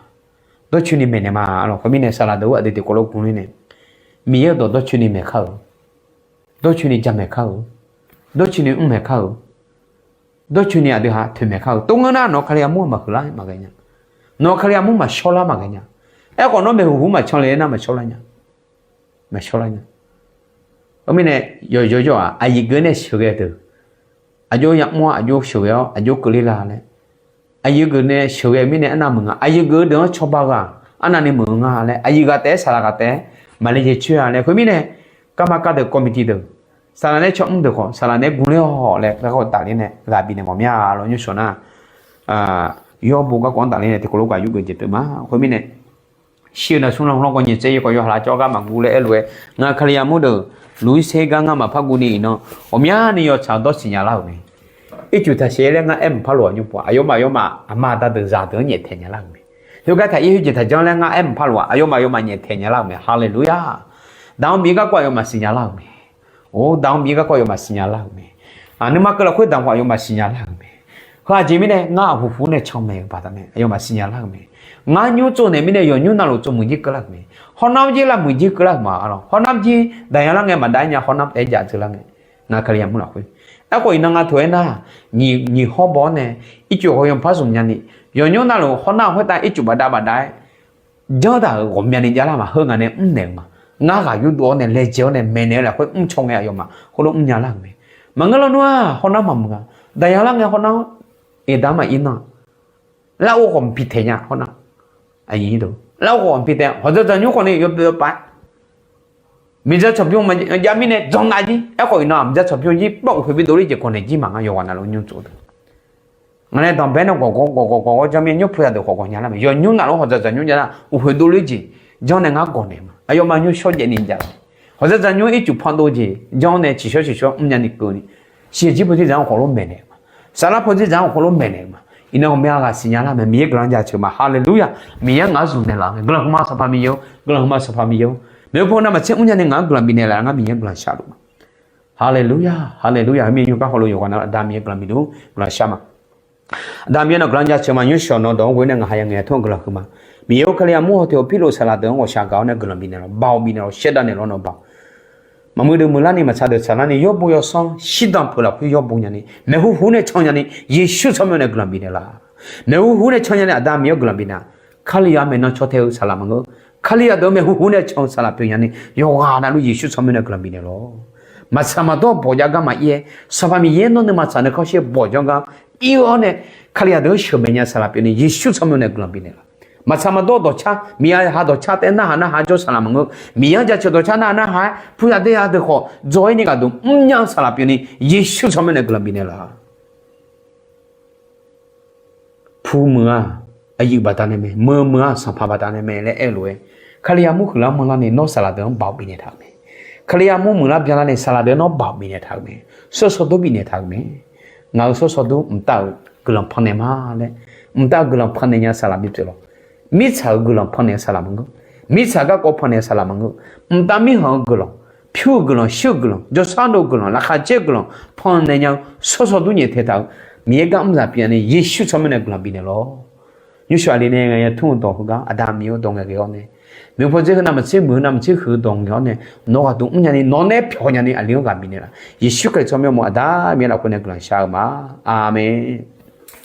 Dawrcoeni maeqnaeq ma. Arlawq khoermirnae saqlaq deuq-anr aqdui tiqkawv lof guv ler nae, Miqyaer-euq dawq dawrcoeni maeq kar-eu, dawrcoeni jamaeq kar-eu, dawrcoeni mr maeq kar-eu, dawrcoeni aqdui ha toeqmaeq kar-eu. Tov ngeur nar nawq-eu Kalizaq mur maqhuiqlar maqghae nya. Nawq-eu Kalizaq mur maqshawrlar maqghae nya. Aerkhawf nawr maeqhu huq maqcan le nar maqshawrlar nya. Maqshawrlar nya. Khoermirnae yawqyawq-aq aqyuif geuf nae sheuqghae deuq, aqjox yamr-awr aqjox sheuqghae-awr aqjox keuvle la laer, aqyuif geuf nae sheuqghae mirnae arnav meuq nga, aqyuif geuf-eu deuq-anr cawba ghaq arnavni meuq-eu nga laer, aqyuif ghaq taef-aer saqlaq ghaq taef-aer maqle jeq coer-a laer. Khoermirnae garma kar deuq kawv miqti deuq, saqlaq nae caw mr deuq khawf saqlaq nae guv ler-awq laer garkawv tafler nae ghaq bifnaeq mawf mir-a. Arlawq nymrshawq nar yawr bo garkawv-anr tafler nae tiqkawv lof gaq yurgeuf jeq teu ma. Khoermirnae shir-eu navsmr lanrkhawr kawv nyiq tsaev-ir khawf yawhaq lar cawv gar maqguv laer aerlof-aer, ngar Kalizaq mur deuq luq-ir ser gar ngar maqpar guv ni iqnan, ghawqmyani yawtsaq-eu dawr siqnya lar-euq mae. Ircuf taqsiq-aer laer ngar aer maqpar lof-aq nymr pov-aq, aqyawfmaf aqyawfmaf aqma aqda deuq zaqdeuq-anr nyaeftaeq nya lar-euq mae. Heugar taqir khoerjeq taqjanr laer ngar aer maqpar lof-aq, aqyawfmaf aqyawfmaf nyaeftaeq nya lar-euq mae. Haleluya! Daq-anr Miqyaer garkawv aqyawfmaf siqnya lar-euq mae. Or, daq-anr Miqyaer garkawv aqyawfmaf siqnya lar-euq mae. Nuima keuvlaf khoer daqkhawf aqyawfmaf siqnya lar-euq mae. Heu aqjeq mirnae ngar aqhuq huq nae can maeq-eu baqdanae aqyawfmaf siqnya lar-euq mae. Ngar nymr tsov naeq mirnae yawqnymr navluf tsov muiq jir keuvlar-euq mae. Hawnar jir lavmuiq jir keuvlar-euq ma. Arlawq hawnar jir daqyan lar ngae maqdav-aer nya hawnar taef-aer jav dzeur lar ngae. Ngar Kalizaq mur lafkhoer. Aerkhawf iqnan nga taq-aer nar, nyiq hawr baw-awr nae ircuf ghawqyan par zmq nyani, yawqnymr navluf hawnar khoertav ircuf bafdav bafdav-aer janr daq-euq ghawqmyani javlar ma. Heu ngaq nae mrnaeq-eu ma. Ngar ghaq yurdov-awr nae laejae-awr nae maeqnaeq-eu lafkhoer mrcaw ngae aqyawfmaf khoerlof mrnya lar-euq mae. Maqngeur lawnmr-aq hawnar maqmuiq-a. Daqyan lar ngae hawnar-anr eqda maqir nar, larghov khawf mqpiq taeq nya hawnar. Larghov khawf mqpiq taeq hawqdzaq dzaq nymr khawf ni yawbae yawpav-aer miqdzaq tsawqbymr maqjav mirnae dzawrnav jir. Aerkhawf iqnan-aq miqdzaq tsawqbymr jir pawv uqkhoeq bi dovler jeq gawqnaeq jir ma. Ngar yawqghaq navluf nymr tsov deuq ngaq nae danqbae nae gawqgawq gawqgawq gawqgawq janr mir nymr pu yadeuq khawf gawq nya lar mae. Yawqnymr navluf hawqdzaq dzaq nymr jav nar uqkhoeq dovler jeq janr nae ngar gawqnaeq ma. Aqyawfmaf nymr shawrjaev ni jav-a. Hawqdzaq dzaq nymr ircuf pandov jeq janr nae ciqshawr ciqshawr mrnya ni keuv ni, siqjir pawdzer dzaq-anr khawf lof maeqnaeq ma. Saflar pawdzer dzaq-anr khawf lof maeqnaeq ma. Iqnan ghawqmya ghaq siqnya lar mae. Miqyaer guiqlanq jaceuq ma. Haleluya! Miqyaer ngaq-anr zmq naeqlaf-eu mae. Guiqlanq hmq ma Sanqpaq Miqyaer-or, guiqlanq hmq ma Sanqpaq Miqyaer-or. Maeqhu paw navmaqtser mrnya ni ngaq-anr guiqlanq bifnaeq laf ngar Miqyaer guiqlanq shar luf ma. Haleluya, haleluya. Heumirnae nymr gar hawluf yawqghaq navluf Aqda Miqyaer guiqlanq bif luf guiqlanq shar ma. Aqda Miqyaer nawq guiqlanq jaceuq ma. Nymrshawq nawq dawq-anr ghoe nae ngaq ha ya ngaeq-a tmr-anr guiqlanq huiq ma. Miqyaer-or, Kalizaq mur hawteq-awr pirlof saqlaq deuq-anr ghawqshaq gaq-awr nae guiqlanq bifnaeq lawq, baoq bifnaeq lawq, shaerdav naeq lawr nawq baoq. Maqmuiq deuq muiqlar ni, maqtsaq deuq tsaqlar ni, yawr bo yawsanr shirdanq peuq lafkhoer yawr bo nya ni, maeqhu huq nae can nya ni, Yeqsur tsawrmyanr nae guiqlanq bifnaeq laf. Maeqhu huq nae can nya ni Aqda Miqyaer-or guiqlanq bifnaeq. Kalizaq maeqnan caw tae-eu saqlaq maqngeur. Kalizaq deuq maeqhu huq nae can-eu saqlaq pyeuf nya ni, yawqghaq navluf Yeqsur tsawrmyanr nae guiqlanq bifnaeq lawq. Maqtsaq maqdawr bawq jav gar maqir-aer, Sanqpaq Miqyaer nawr nuima tsaq nuikhanr shir bawq janr gar ir-awr nae, Kalizaq deuq-anr sheuqmaeq nya saqlaq pyeuf ni, Yeqsur tsawrmyanr nae guiqlanq bifnaeq laf. Maqtsaq maqdawr dawqcar, miqyaer ha dawqcar taef narhaq narhaq jawr saqlaq maqngeur. Miqyaer-anr jaceuq dawqcar narhaq narhaq-aer puyaq daeya deuq khawf dzaw-ir ni ghaq deuq mrnya-eu saqlaq pyeuf ni, Yeqsur tsawrmyanr nae guiqlanq bifnaeq laf. Pu meuq-aq, aqyuif baqdanae mae, meuq meuq-aq, sanqpaq baqdanae mae laer aerlof-aer, Kalizaq mur huiqlar manrlar ni nawr saqlaq deuq-anr baoq bifnaeq taq-euq mae. Kalizaq mur muiqlar byanlar ni saqlaq deuq nawr baoq bifnaeq taq-euq mae. Sawrsawq dur bifnaeq taq-euq mae. Ngaq-euq sawrsawq dur mqtav-euq guiqlanq pannaeq ma laer, mqtav-euq guiqlanq pannaeq nya saqlaq bipyeuf lawq. Mirtsaq-euq guiqlanq pannaeq-eu saqlaq maqngeur. Mirtsaq garkawv pannaeq-eu saqlaq maqngeur. Mqtav mirkhanq-eu guiqlanq, pyur-eu guiqlanq, shir-eu guiqlanq, jawrshar dov-eu guiqlanq, laqkhaq caer-eu guiqlanq pannaeq nya-eu sawrsawq dur nyaeftaeq taq-euq Miqyaer gar mr zaq pyeuf-a ni, Yeqsur tsawrmyanr nae guiqlanq bifnaeq lawq. Nymrshawq aqli nae ngaeq-a tmr-eu dawq heugar Aqda Miqyaer-or, dawq ngaeq ghae-awr nae, maeqhu paw dzer heu navmaqtser muiq heu navmaqtser huiq-eu dawq ngaeq-awr nae, nawq ghaq dmr nya ni nawq nae pyawq nya ni aqli-anr ghaq bifnaeq laf. Yeqsur Kali tsawrmyanr mawf Aqda Miqyaer lafkhoer nae guiqlanq shar-eu ma. Aqmeq.